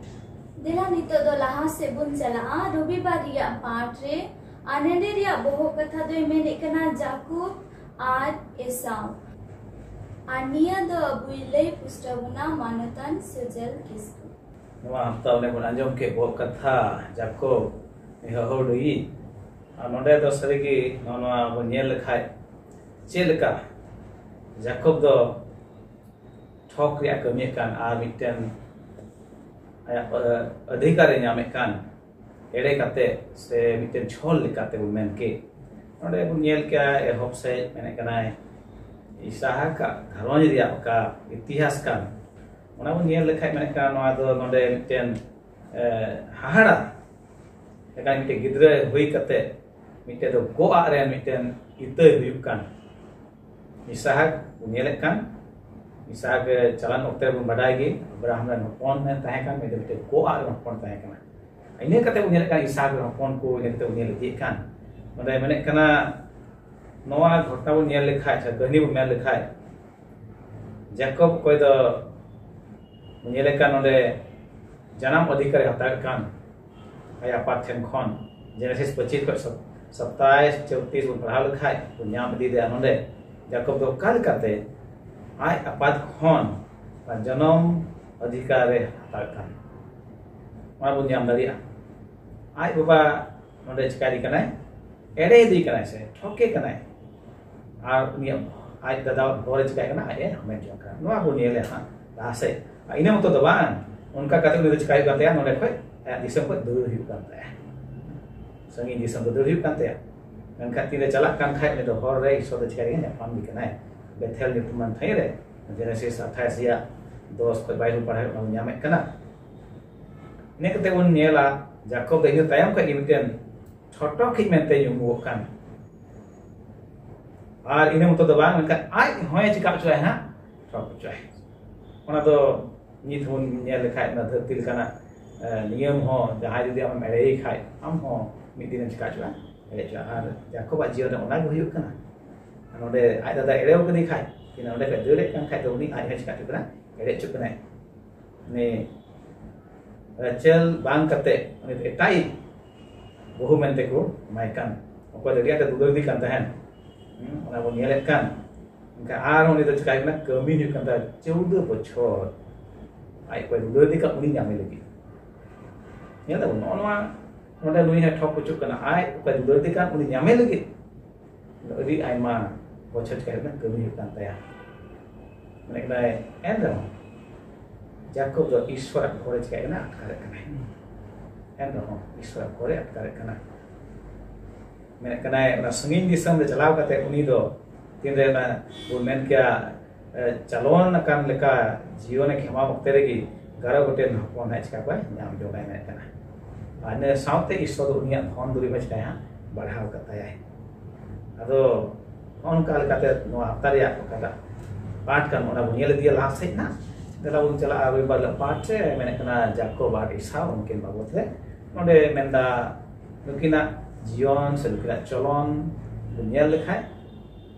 ᱫᱮᱞᱟ ᱱᱤᱛᱚᱜ ᱫᱚ ᱞᱟᱦᱟ ᱥᱮᱫ ᱵᱚᱱ ᱪᱟᱞᱟᱜᱼᱟ ᱨᱚᱵᱤᱵᱟᱨ ᱨᱮᱭᱟᱜ ᱯᱟᱴ ᱨᱮ᱾ ᱟᱨ ᱱᱮᱰᱮ ᱨᱮᱭᱟᱜ ᱵᱚᱦᱚᱜ ᱠᱟᱛᱷᱟ ᱫᱚᱭ ᱢᱮᱱᱮᱫ ᱠᱟᱱᱟ ᱡᱟᱠᱚᱵ ᱟᱨ ᱮᱥᱟᱣ᱾ ᱟᱨ ᱱᱤᱭᱟᱹ ᱫᱚ ᱟᱵᱚᱭ ᱞᱟᱹᱭ ᱯᱩᱥᱴᱟᱹᱣ ᱵᱚᱱᱟ ᱢᱟᱱᱚᱛᱟᱱ ᱥᱩᱡᱚᱞ ᱠᱤᱥᱠᱩ᱾ ᱱᱚᱣᱟ ᱦᱟᱯᱛᱟ ᱚᱱᱮ ᱵᱚᱱ ᱟᱸᱡᱚᱢ ᱠᱮᱫ ᱵᱚᱦᱚᱜ ᱠᱟᱛᱷᱟ ᱡᱟᱠᱚᱵ ᱦᱟᱦᱟᱣᱰᱩᱭᱤᱡ᱾ ᱟᱨ ᱱᱚᱰᱮ ᱫᱚ ᱥᱟᱹᱨᱤᱜᱮ ᱱᱚᱜᱼᱚ ᱱᱚᱣᱟ ᱵᱚᱱ ᱧᱮᱞ ᱞᱮᱠᱷᱟᱡ ᱪᱮᱫ ᱞᱮᱠᱟ ᱡᱟᱠᱚᱵ ᱫᱚ ᱴᱷᱚᱠ ᱨᱮᱭᱟᱜ ᱠᱟᱹᱢᱤᱭᱮᱫ ᱠᱟᱱ ᱟᱨ ᱢᱤᱫᱴᱮᱱ ᱟᱭᱟᱜ, ᱟᱹ, ᱚᱫᱷᱤᱠᱟᱨ ᱮ ᱧᱟᱢᱮᱫ ᱠᱟᱱ ᱮᱲᱮ ᱠᱟᱛᱮ ᱥᱮ ᱢᱤᱫᱴᱮᱱ ᱪᱷᱚᱞ ᱞᱮᱠᱟᱛᱮ ᱵᱚᱱ ᱢᱮᱱ ᱠᱮᱫ᱾ ᱱᱚᱰᱮ ᱵᱚᱱ ᱧᱮᱞ ᱠᱮᱜᱼᱟ ᱮᱦᱚᱵ ᱥᱮᱫ ᱢᱮᱱᱮᱫ ᱠᱟᱱᱟᱭ ᱤᱥᱟᱦᱟᱠᱟᱜ ᱜᱷᱟᱨᱚᱸᱡᱽ ᱨᱮᱭᱟᱜ ᱚᱠᱟ ᱤᱛᱤᱦᱟᱥ ᱠᱟᱱ, ᱚᱱᱟ ᱵᱚᱱ ᱧᱮᱞ ᱞᱮᱠᱷᱟᱡ ᱢᱮᱱᱮᱫ ᱠᱟᱱᱟ ᱱᱚᱣᱟ ᱫᱚ ᱱᱚᱰᱮ ᱢᱤᱫᱴᱮᱱ, ᱮ, ᱦᱟᱦᱟᱲᱟ ᱞᱮᱠᱟᱱ ᱢᱤᱫᱴᱮᱱ ᱜᱤᱫᱽᱨᱟᱹ ᱦᱩᱭ ᱠᱟᱛᱮ ᱢᱤᱫᱴᱮᱱ ᱫᱚ ᱜᱚᱜ ᱟᱜ ᱨᱮᱱ ᱢᱤᱫᱴᱮᱱ ᱤᱛᱟᱹᱭ ᱦᱩᱭᱩᱜ ᱠᱟᱱ ᱤᱥᱟᱦᱟᱠ ᱵᱚᱱ ᱧᱮᱞᱮᱫ ᱠᱟᱱ᱾ ᱤᱥᱟᱦᱟᱠ ᱪᱟᱞᱟᱱ ᱚᱠᱛᱮ ᱵᱚᱱ ᱵᱟᱰᱟᱭ ᱜᱮ, ᱟᱵᱨᱟᱦᱟᱢ ᱨᱮᱱ ᱦᱚᱯᱚᱱ ᱮ ᱛᱟᱦᱮᱸ ᱠᱟᱱ, ᱢᱤᱫᱴᱮᱱ ᱢᱤᱫᱴᱮᱱ ᱜᱚᱜ ᱟᱜ ᱨᱮᱱ ᱦᱚᱯᱚᱱ ᱛᱟᱦᱮᱸ ᱠᱟᱱᱟ᱾ ᱤᱱᱟᱹ ᱠᱟᱛᱮ ᱵᱚᱱ ᱧᱮᱞᱮᱫ ᱠᱟᱱ ᱤᱥᱟᱦᱟᱠ ᱨᱮᱱ ᱦᱚᱯᱚᱱ ᱠᱚ ᱤᱱᱟᱹ ᱠᱟᱛᱮ ᱵᱚᱱ ᱧᱮᱞ ᱤᱫᱤᱭᱮᱫ ᱠᱟᱱ᱾ ᱱᱚᱰᱮ ᱢᱮᱱᱮᱫ ᱠᱟᱱᱟ, ᱱᱚᱣᱟ ᱜᱷᱚᱴᱚᱱᱟ ᱵᱚᱱ ᱧᱮᱞ ᱞᱮᱠᱷᱟᱡ, ᱥᱮ ᱠᱟᱹᱦᱱᱤ ᱵᱚᱱ ᱢᱮᱱ ᱞᱮᱠᱷᱟᱡ, ᱡᱟᱠᱚᱵ ᱚᱠᱚᱭ ᱫᱚ ᱧᱮᱞᱮ ᱠᱟᱱ ᱱᱚᱰᱮ ᱡᱟᱱᱟᱢ ᱚᱫᱷᱤᱠᱟᱨ ᱮ ᱦᱟᱛᱟᱣᱮᱫ ᱠᱟᱱ ᱟᱡ ᱟᱯᱟᱛ ᱴᱷᱮᱱ ᱠᱷᱚᱱ᱾ ᱡᱮᱱᱮᱥᱤᱥ ᱯᱚᱸᱪᱤᱥ ᱠᱷᱚᱱ ᱥᱟᱛᱟᱭᱤᱥ ᱪᱚᱣᱛᱤᱥ ᱵᱚᱱ ᱯᱟᱲᱦᱟᱣ ᱞᱮᱠᱷᱟᱡ ᱵᱚᱱ ᱧᱟᱢ ᱤᱫᱤᱭᱮᱫᱟ ᱱᱚᱰᱮ ᱡᱟᱠᱚᱵ ᱫᱚ ᱚᱠᱟ ᱞᱮᱠᱟᱛᱮ ᱟᱡ ᱟᱯᱟᱛ ᱠᱷᱚᱱ ᱚᱱᱟ ᱡᱚᱱᱚᱢ ᱚᱫᱷᱤᱠᱟᱨ ᱮ ᱦᱟᱛᱟᱣᱮᱫ ᱠᱟᱱ, ᱚᱱᱟ ᱵᱚᱱ ᱧᱟᱢ ᱫᱟᱲᱮᱭᱟᱜᱼᱟ᱾ ᱟᱡ ᱵᱟᱵᱟ ᱱᱚᱰᱮ ᱪᱤᱠᱟᱹᱭᱮᱫᱮ ᱠᱟᱱᱟᱭ? ᱮᱲᱮᱭᱮᱫᱮ ᱠᱟᱱᱟᱭ ᱥᱮ ᱴᱷᱚᱠᱮ ᱠᱟᱱᱟᱭ᱾ ᱟᱨ ᱩᱱᱤᱭᱟᱜ, ᱟᱡ ᱫᱟᱫᱟ ᱵᱚᱦᱚᱜ ᱨᱮ ᱪᱤᱠᱟᱹᱭ ᱠᱟᱱᱟ? ᱟᱡ ᱮ ᱦᱟᱢᱮᱴ ᱡᱚᱝ ᱠᱟᱱᱟ᱾ ᱱᱚᱣᱟ ᱵᱚᱱ ᱧᱮᱞᱟ ᱦᱟᱸᱜ ᱞᱟᱦᱟ ᱥᱮᱫ᱾ ᱟᱨ ᱤᱱᱟᱹ ᱢᱚᱛᱚ ᱫᱚ ᱵᱟᱝ, ᱚᱱᱠᱟ ᱠᱟᱛᱮ ᱩᱱᱤ ᱫᱚ ᱪᱤᱠᱟᱹᱭ ᱦᱩᱭᱩᱜ ᱠᱟᱱ ᱛᱟᱭᱟ? ᱱᱚᱰᱮ ᱠᱷᱚᱡ ᱟᱭᱟᱜ ᱫᱤᱥᱚᱢ ᱠᱷᱚᱡ ᱫᱟᱹᱲ ᱦᱩᱭᱩᱜ ᱠᱟᱱ ᱛᱟᱭᱟ, ᱥᱟᱺᱜᱤᱧ ᱫᱤᱥᱚᱢ ᱫᱚ ᱫᱟᱹᱲ ᱦᱩᱭᱩᱜ ᱠᱟᱱ ᱛᱟᱭᱟ᱾ ᱢᱮᱱᱠᱷᱟᱱ ᱛᱤᱨᱮ ᱪᱟᱞᱟᱜ ᱠᱟᱱ ᱠᱷᱟᱡ ᱩᱱᱤ ᱫᱚ ᱦᱚᱨ ᱨᱮ ᱤᱥᱚᱨ ᱫᱚ ᱪᱤᱠᱟᱹᱭ ᱧᱟᱯᱟᱢ ᱜᱮ ᱠᱟᱱᱟᱭ, ᱵᱮᱛᱷᱮᱞ ᱧᱩᱛᱩᱢᱟᱱ ᱴᱷᱟᱹᱭ ᱨᱮ᱾ ᱡᱮᱱᱮᱥᱤᱥ ᱟᱴᱷᱟᱥ ᱨᱮᱭᱟᱜ ᱫᱚᱥ ᱠᱷᱚᱡ ᱵᱟᱭᱤᱥ ᱵᱚᱱ ᱯᱟᱲᱦᱟᱣ ᱧᱟᱢᱮᱫ ᱠᱟᱱᱟ᱾ ᱤᱱᱟᱹ ᱠᱟᱛᱮ ᱵᱚᱱ ᱧᱮᱞᱟ ᱡᱟᱠᱚᱵ ᱫᱚ ᱤᱱᱟᱹ ᱛᱟᱭᱚᱢ ᱠᱷᱚᱡ ᱜᱮ ᱢᱤᱫᱴᱮᱱ ᱴᱷᱚᱴᱚᱠᱤᱡ ᱢᱮᱱᱛᱮ ᱧᱩᱢᱚᱜ ᱠᱟᱱ᱾ ᱟᱨ ᱤᱱᱟᱹ ᱢᱚᱛᱚ ᱫᱚ ᱵᱟᱝ, ᱢᱮᱱᱠᱷᱟᱱ ᱟᱡ ᱦᱚᱸᱭ ᱪᱮᱠᱟ ᱦᱚᱪᱚᱭᱟ ᱦᱟᱸᱜ? ᱴᱷᱚᱠ ᱦᱚᱪᱚᱭᱟ᱾ ᱚᱱᱟ ᱫᱚ ᱱᱤᱛ ᱦᱚᱸ ᱧᱮᱞ ᱞᱮᱠᱷᱟᱡ ᱚᱱᱟ ᱫᱷᱟᱹᱨᱛᱤ ᱞᱮᱠᱟᱱᱟᱜ, ᱮ, ᱱᱤᱭᱚᱢ ᱦᱚᱸ, ᱡᱟᱦᱟᱸᱭ ᱡᱩᱫᱤ ᱟᱢᱮᱢ ᱮᱲᱮᱭᱮ ᱠᱷᱟᱡ ᱟᱢ ᱦᱚᱸ ᱢᱤᱫ ᱫᱤᱱᱮᱢ ᱪᱮᱠᱟ ᱦᱚᱪᱚᱜᱼᱟ? ᱮᱲᱮ ᱦᱚᱪᱚᱜᱼᱟ᱾ ᱟᱨ ᱡᱟᱠᱚᱵᱟᱜ ᱡᱤᱭᱚᱱ ᱨᱮ ᱚᱱᱟ ᱜᱮ ᱦᱩᱭᱩᱜ ᱠᱟᱱᱟ᱾ ᱱᱚᱰᱮ ᱟᱡ ᱫᱟᱫᱟ ᱮᱲᱮᱣ ᱠᱟᱫᱮ ᱠᱷᱟᱡ, ᱠᱤᱱᱟ ᱚᱸᱰᱮ ᱠᱷᱚᱡ ᱫᱟᱹᱲᱮᱫ ᱠᱟᱱ ᱠᱷᱟᱡ ᱫᱚ ᱩᱱᱤ ᱟᱡ ᱦᱚᱸ ᱪᱮᱠᱟ ᱦᱚᱪᱚᱜ ᱠᱟᱱᱟ? ᱮᱲᱮ ᱦᱚᱪᱚᱜ ᱠᱟᱱᱟᱭ᱾ ᱩᱱᱤ ᱨᱟᱪᱮᱞ ᱵᱟᱝ ᱠᱟᱛᱮ ᱩᱱᱤ ᱫᱚ ᱮᱴᱟᱜᱤᱡ ᱵᱟᱹᱦᱩ ᱢᱮᱱᱛᱮ ᱠᱚ ᱮᱢᱟᱭ ᱠᱟᱱ, ᱚᱠᱚᱭ ᱫᱚ ᱟᱹᱰᱤ ᱟᱸᱴᱮ ᱫᱩᱞᱟᱹᱲ ᱫᱤ ᱠᱟᱱ ᱛᱟᱦᱮᱱ᱾ ᱦᱩᱸ, ᱚᱱᱟ ᱵᱚᱱ ᱧᱮᱞᱮᱫ ᱠᱟᱱ᱾ ᱮᱱᱠᱷᱟᱱ ᱟᱨᱦᱚᱸ ᱩᱱᱤ ᱫᱚ ᱪᱤᱠᱟᱹᱭ ᱠᱟᱱᱟ? ᱠᱟᱹᱢᱤ ᱦᱩᱭᱩᱜ ᱠᱟᱱ ᱛᱟᱭᱟ ᱪᱳᱣᱫᱚ ᱵᱚᱪᱷᱚᱨ᱾ ᱟᱡ ᱚᱠᱚᱭ ᱫᱩᱞᱟᱹᱲ ᱫᱤ ᱠᱟᱱ ᱩᱱᱤ ᱧᱟᱢᱮ ᱞᱟᱹᱜᱤᱫ᱾ ᱧᱮᱞ ᱫᱟᱵᱚᱱ ᱱᱚᱜᱼᱚ ᱱᱚᱣᱟ, ᱱᱚᱰᱮ ᱱᱩᱭ ᱦᱚᱸ ᱴᱷᱚᱠ ᱦᱚᱪᱚᱜ ᱠᱟᱱᱟ᱾ ᱟᱡ ᱚᱠᱚᱭ ᱫᱩᱞᱟᱹᱲ ᱫᱤ ᱠᱟᱱ ᱩᱱᱤ ᱧᱟᱢᱮ ᱞᱟᱹᱜᱤᱫ ᱟᱹᱰᱤ ᱟᱭᱢᱟ ᱵᱚᱪᱷᱚᱨ ᱪᱤᱠᱟᱹ ᱦᱩᱭᱩᱜ ᱠᱟᱱᱟ, ᱠᱟᱹᱢᱤ ᱦᱩᱭᱩᱜ ᱠᱟᱱ ᱛᱟᱭᱟ᱾ ᱢᱮᱱᱮᱫ ᱠᱟᱱᱟᱭ, ᱮᱱ ᱨᱮᱦᱚᱸ ᱡᱟᱠᱚᱵ ᱫᱚ ᱤᱥᱣᱚᱨᱟᱜ ᱜᱷᱚᱨᱮ ᱪᱤᱠᱟᱹᱭ ᱠᱟᱱᱟ? ᱟᱴᱠᱟᱨᱮᱫ ᱠᱟᱱᱟᱭ᱾ ᱮᱱ ᱨᱮᱦᱚᱸ ᱤᱥᱣᱚᱨᱟᱜ ᱜᱷᱚᱨᱮ ᱟᱴᱠᱟᱨᱮᱫ ᱠᱟᱱᱟ᱾ ᱢᱮᱱᱮᱫ ᱠᱟᱱᱟᱭ, ᱚᱱᱟ ᱥᱟᱺᱜᱤᱧ ᱫᱤᱥᱚᱢ ᱨᱮ ᱪᱟᱞᱟᱣ ᱠᱟᱛᱮ ᱩᱱᱤ ᱫᱚ ᱛᱤᱱᱨᱮ ᱚᱱᱟ ᱵᱚᱱ ᱢᱮᱱ ᱠᱮᱭᱟ, ᱮ, ᱪᱟᱞᱚᱱ ᱟᱠᱟᱱ ᱞᱮᱠᱟ ᱡᱤᱭᱚᱱᱮ ᱠᱷᱮᱢᱟᱣ ᱚᱠᱛᱮ ᱨᱮᱜᱮ ᱜᱟᱨᱚ ᱜᱚᱴᱮᱱ ᱦᱚᱯᱚᱱ ᱦᱟᱸᱜ ᱪᱤᱠᱟ ᱠᱚᱣᱟᱭ? ᱧᱟᱢ ᱡᱚᱝᱟᱭ ᱢᱮᱱᱮᱫ ᱠᱟᱱᱟ᱾ ᱟᱨ ᱤᱱᱟᱹ ᱥᱟᱶᱛᱮ ᱤᱥᱥᱚᱨ ᱫᱚ ᱩᱱᱤᱭᱟᱜ ᱫᱷᱚᱱ ᱫᱩᱨᱤᱵᱽ ᱦᱚᱸ ᱪᱤᱠᱟᱹᱭᱟ, ᱵᱟᱲᱦᱟᱣ ᱠᱟᱜ ᱛᱟᱭᱟᱭ᱾ ᱟᱫᱚ ᱱᱚᱜᱼᱚ ᱱᱚᱝᱠᱟ ᱞᱮᱠᱟᱛᱮ ᱱᱚᱣᱟ ᱦᱟᱯᱛᱟ ᱨᱮᱭᱟᱜ ᱚᱠᱟᱴᱟᱜ ᱯᱟᱴ ᱠᱟᱱ, ᱚᱱᱟ ᱵᱚᱱ ᱧᱮᱞ ᱤᱫᱤᱭᱟ ᱞᱟᱦᱟ ᱥᱮᱫ ᱱᱟᱜ᱾ ᱫᱮᱞᱟ ᱵᱚᱱ ᱪᱟᱞᱟᱜᱼᱟ ᱨᱚᱵᱤᱵᱟᱨ ᱦᱤᱞᱳᱜ ᱯᱟᱴ ᱨᱮ, ᱢᱮᱱᱮᱫ ᱠᱟᱱᱟ ᱡᱟᱠᱚᱵ ᱟᱨ ᱤᱥᱟᱣ, ᱩᱱᱠᱤᱱ ᱵᱟᱵᱚᱫ ᱨᱮ᱾ ᱱᱚᱰᱮ ᱢᱮᱱᱫᱟ ᱱᱩᱠᱤᱱᱟᱜ ᱡᱤᱭᱚᱱ ᱥᱮ ᱱᱩᱠᱤᱱᱟᱜ ᱪᱚᱞᱚᱱ ᱵᱚᱱ ᱧᱮᱞ ᱞᱮᱠᱷᱟᱡ,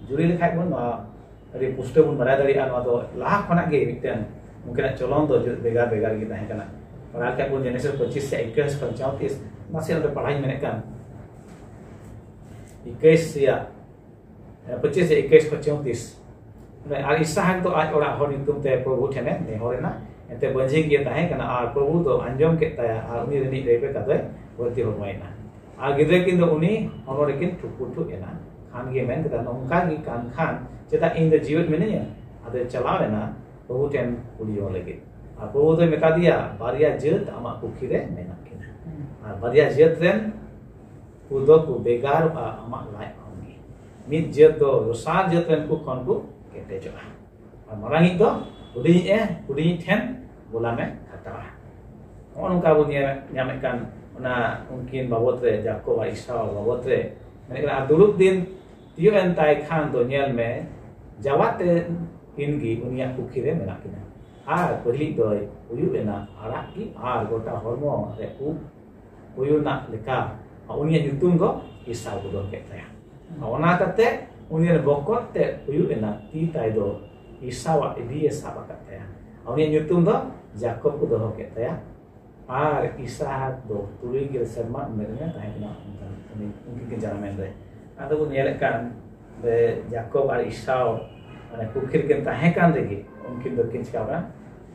ᱡᱩᱨᱤ ᱞᱮᱠᱷᱟᱡ ᱵᱚᱱ, ᱱᱚᱣᱟ ᱟᱹᱰᱤ ᱯᱩᱥᱴᱟᱹᱣ ᱵᱚᱱ ᱵᱟᱲᱟᱭ ᱫᱟᱲᱮᱭᱟᱜᱼᱟ᱾ ᱱᱚᱣᱟ ᱫᱚ ᱞᱟᱦᱟ ᱠᱷᱚᱱᱟᱜ ᱜᱮ ᱢᱤᱫᱴᱮᱱ ᱩᱱᱠᱤᱱᱟᱜ ᱪᱚᱞᱚᱱ ᱫᱚ ᱡᱩᱫᱤ ᱵᱷᱮᱜᱟᱨ ᱵᱷᱮᱜᱟᱨ ᱜᱮ ᱛᱟᱦᱮᱸ ᱠᱟᱱᱟ᱾ ᱯᱟᱲᱦᱟᱣ ᱞᱮᱠᱷᱟᱡ ᱵᱚᱱ ᱡᱮᱱᱮᱥᱤᱥ ᱯᱚᱸᱪᱤᱥ ᱥᱮ ᱤᱠᱟᱹᱥ ᱠᱷᱚᱱ ᱪᱚᱣᱛᱤᱥ, ᱱᱟᱥᱮ ᱚᱸᱰᱮ ᱯᱟᱲᱦᱟᱣ ᱤᱧ ᱢᱮᱱᱮᱫ ᱠᱟᱱ, ᱤᱠᱟᱹᱥ ᱨᱮᱭᱟᱜ, ᱯᱚᱸᱪᱤᱥ ᱨᱮ ᱤᱠᱟᱹᱥ ᱠᱷᱚᱱ ᱪᱚᱣᱛᱤᱥ᱾ ᱟᱨ ᱤᱥᱦᱟᱠ ᱫᱚ ᱟᱡ ᱚᱲᱟᱜ ᱦᱚᱲ ᱧᱩᱛᱩᱢ ᱛᱮ ᱯᱨᱚᱵᱷᱩ ᱴᱷᱮᱱᱮ ᱱᱮᱦᱚᱨ ᱮᱱᱟ᱾ ᱮᱱᱛᱮ ᱵᱟᱹᱡᱷᱤ ᱜᱮ ᱛᱟᱦᱮᱸ ᱠᱟᱱᱟ, ᱟᱨ ᱯᱨᱚᱵᱷᱩ ᱫᱚ ᱟᱸᱡᱚᱢ ᱠᱮᱫ ᱛᱟᱭᱟ, ᱟᱨ ᱩᱱᱤ ᱨᱤᱱᱤᱡ ᱨᱮᱵᱮᱠᱟ ᱫᱚᱭ ᱵᱟᱹᱲᱛᱤ ᱦᱚᱲᱢᱚᱭᱮᱱᱟ᱾ ᱟᱨ ᱜᱤᱫᱽᱨᱟᱹ ᱠᱤᱱ ᱫᱚ ᱩᱱᱤ ᱦᱚᱲᱢᱚ ᱨᱮᱠᱤᱱ ᱴᱷᱩᱠᱩ ᱴᱷᱩᱠ ᱮᱱᱟ᱾ ᱠᱷᱟᱱ ᱜᱮ ᱢᱮᱱ ᱠᱮᱫᱟ, "ᱱᱚᱝᱠᱟ ᱜᱮ ᱠᱟᱱ ᱠᱷᱟᱱ ᱪᱮᱫᱟᱜ ᱤᱧ ᱫᱚ ᱡᱤᱣᱮᱫ ᱢᱤᱱᱟᱹᱧᱟ?" ᱟᱫᱚᱭ ᱪᱟᱞᱟᱣ ᱮᱱᱟ ᱯᱨᱚᱵᱷᱩ ᱴᱷᱮᱱ ᱠᱩᱞᱤ ᱡᱚᱝ ᱞᱟᱹᱜᱤᱫ᱾ ᱟᱨ ᱯᱨᱚᱵᱷᱩ ᱫᱚᱭ ᱢᱮᱛᱟ ᱫᱮᱭᱟ, "ᱵᱟᱨᱭᱟ ᱡᱟᱹᱛ ᱟᱢᱟᱜ ᱯᱩᱠᱷᱨᱤ ᱨᱮ ᱢᱮᱱᱟᱜ ᱠᱤᱱᱟ, ᱟᱨ ᱵᱟᱨᱭᱟ ᱡᱟᱹᱛ ᱨᱮᱱ ᱠᱚᱫᱚ ᱠᱚ ᱵᱷᱮᱜᱟᱨᱚᱜᱼᱟ ᱟᱢᱟᱜ ᱞᱟᱡ ᱠᱷᱚᱱ ᱜᱮ᱾ ᱢᱤᱫ ᱡᱟᱹᱛ ᱫᱚ ᱫᱚᱥᱟᱨ ᱡᱟᱹᱛ ᱨᱮᱱ ᱠᱚ ᱠᱷᱚᱱ ᱠᱚ ᱠᱮᱴᱮᱡᱚᱜᱼᱟ, ᱟᱨ ᱢᱟᱨᱟᱝᱤᱡ ᱫᱚ ᱦᱩᱰᱤᱧᱤᱡ ᱮ, ᱦᱩᱰᱤᱧᱤᱡ ᱴᱷᱮᱱ ᱜᱳᱞᱟᱢᱮ ᱠᱷᱟᱴᱟᱣᱟ᱾" ᱱᱚᱜᱼᱚ ᱱᱚᱝᱠᱟ ᱵᱚᱱ ᱧᱮᱞ ᱧᱟᱢᱮᱫ ᱠᱟᱱ ᱚᱱᱟ ᱩᱱᱠᱤᱱ ᱵᱟᱵᱚᱫ ᱨᱮ, ᱡᱟᱠᱚᱵ ᱟᱨ ᱤᱥᱟᱣ ᱵᱟᱵᱚᱫ ᱨᱮ ᱢᱮᱱᱮᱫ ᱠᱟᱱᱟ, "ᱟᱨ ᱫᱩᱲᱩᱵ ᱫᱤᱱ ᱛᱤᱭᱳᱜ ᱮᱱ ᱛᱟᱭ ᱠᱷᱟᱱ ᱫᱚ ᱧᱮᱞ ᱢᱮ, ᱡᱟᱣᱟᱛ ᱛᱮ ᱠᱤᱱ ᱜᱮ ᱩᱱᱤᱭᱟᱜ ᱯᱩᱠᱷᱨᱤ ᱨᱮ ᱢᱮᱱᱟᱜ ᱠᱤᱱᱟ᱾ ᱟᱨ ᱯᱟᱹᱦᱤᱞᱤᱡ ᱫᱚᱭ ᱦᱩᱭᱩᱜ ᱮᱱᱟ ᱟᱲᱟᱜ ᱜᱮ, ᱟᱨ ᱜᱚᱴᱟ ᱦᱚᱲᱢᱚ ᱨᱮ ᱩᱵ ᱩᱭᱩᱱᱟᱜ ᱞᱮᱠᱟ, ᱩᱱᱤᱭᱟᱜ ᱧᱩᱛᱩᱢ ᱫᱚ ᱤᱥᱟᱣ ᱠᱚ ᱫᱚᱦᱚ ᱠᱮᱫ ᱛᱟᱭᱟ᱾ ᱚᱱᱟ ᱠᱟᱛᱮ ᱩᱱᱤ ᱨᱮᱱ ᱵᱚᱠᱚᱛ ᱛᱮ ᱦᱩᱭᱩᱜ ᱮᱱᱟ, ᱛᱤ ᱛᱟᱭ ᱫᱚ ᱤᱥᱟᱣᱟᱜ ᱤᱫᱤᱭᱮ ᱥᱟᱵ ᱟᱠᱟᱫ ᱛᱟᱭᱟ᱾ ᱩᱱᱤᱭᱟᱜ ᱧᱩᱛᱩᱢ ᱫᱚ ᱡᱟᱠᱚᱵ ᱠᱚ ᱫᱚᱦᱚ ᱠᱮᱫ ᱛᱟᱭᱟ᱾ ᱟᱨ ᱤᱥᱟᱦᱟᱠ ᱫᱚ ᱛᱩᱨᱩᱭ ᱜᱮᱞ ᱥᱮᱨᱢᱟ ᱩᱢᱮᱨ ᱨᱮ ᱛᱟᱦᱮᱸ ᱠᱟᱱᱟ, ᱩᱱᱠᱤᱱ ᱡᱟᱱᱟᱢᱮᱱ ᱨᱮ᱾ ᱟᱫᱚ ᱵᱚᱱ ᱧᱮᱞᱮᱫ ᱠᱟᱱ ᱡᱟᱠᱚᱵ ᱟᱨ ᱤᱥᱟᱣ ᱢᱟᱱᱮ ᱯᱩᱠᱷᱨᱤ ᱨᱮᱠᱤᱱ ᱛᱟᱦᱮᱸ ᱠᱟᱱ ᱨᱮᱜᱮ ᱩᱱᱠᱤᱱ ᱫᱚᱠᱤᱱ ᱪᱤᱠᱟᱹ ᱠᱟᱱᱟ,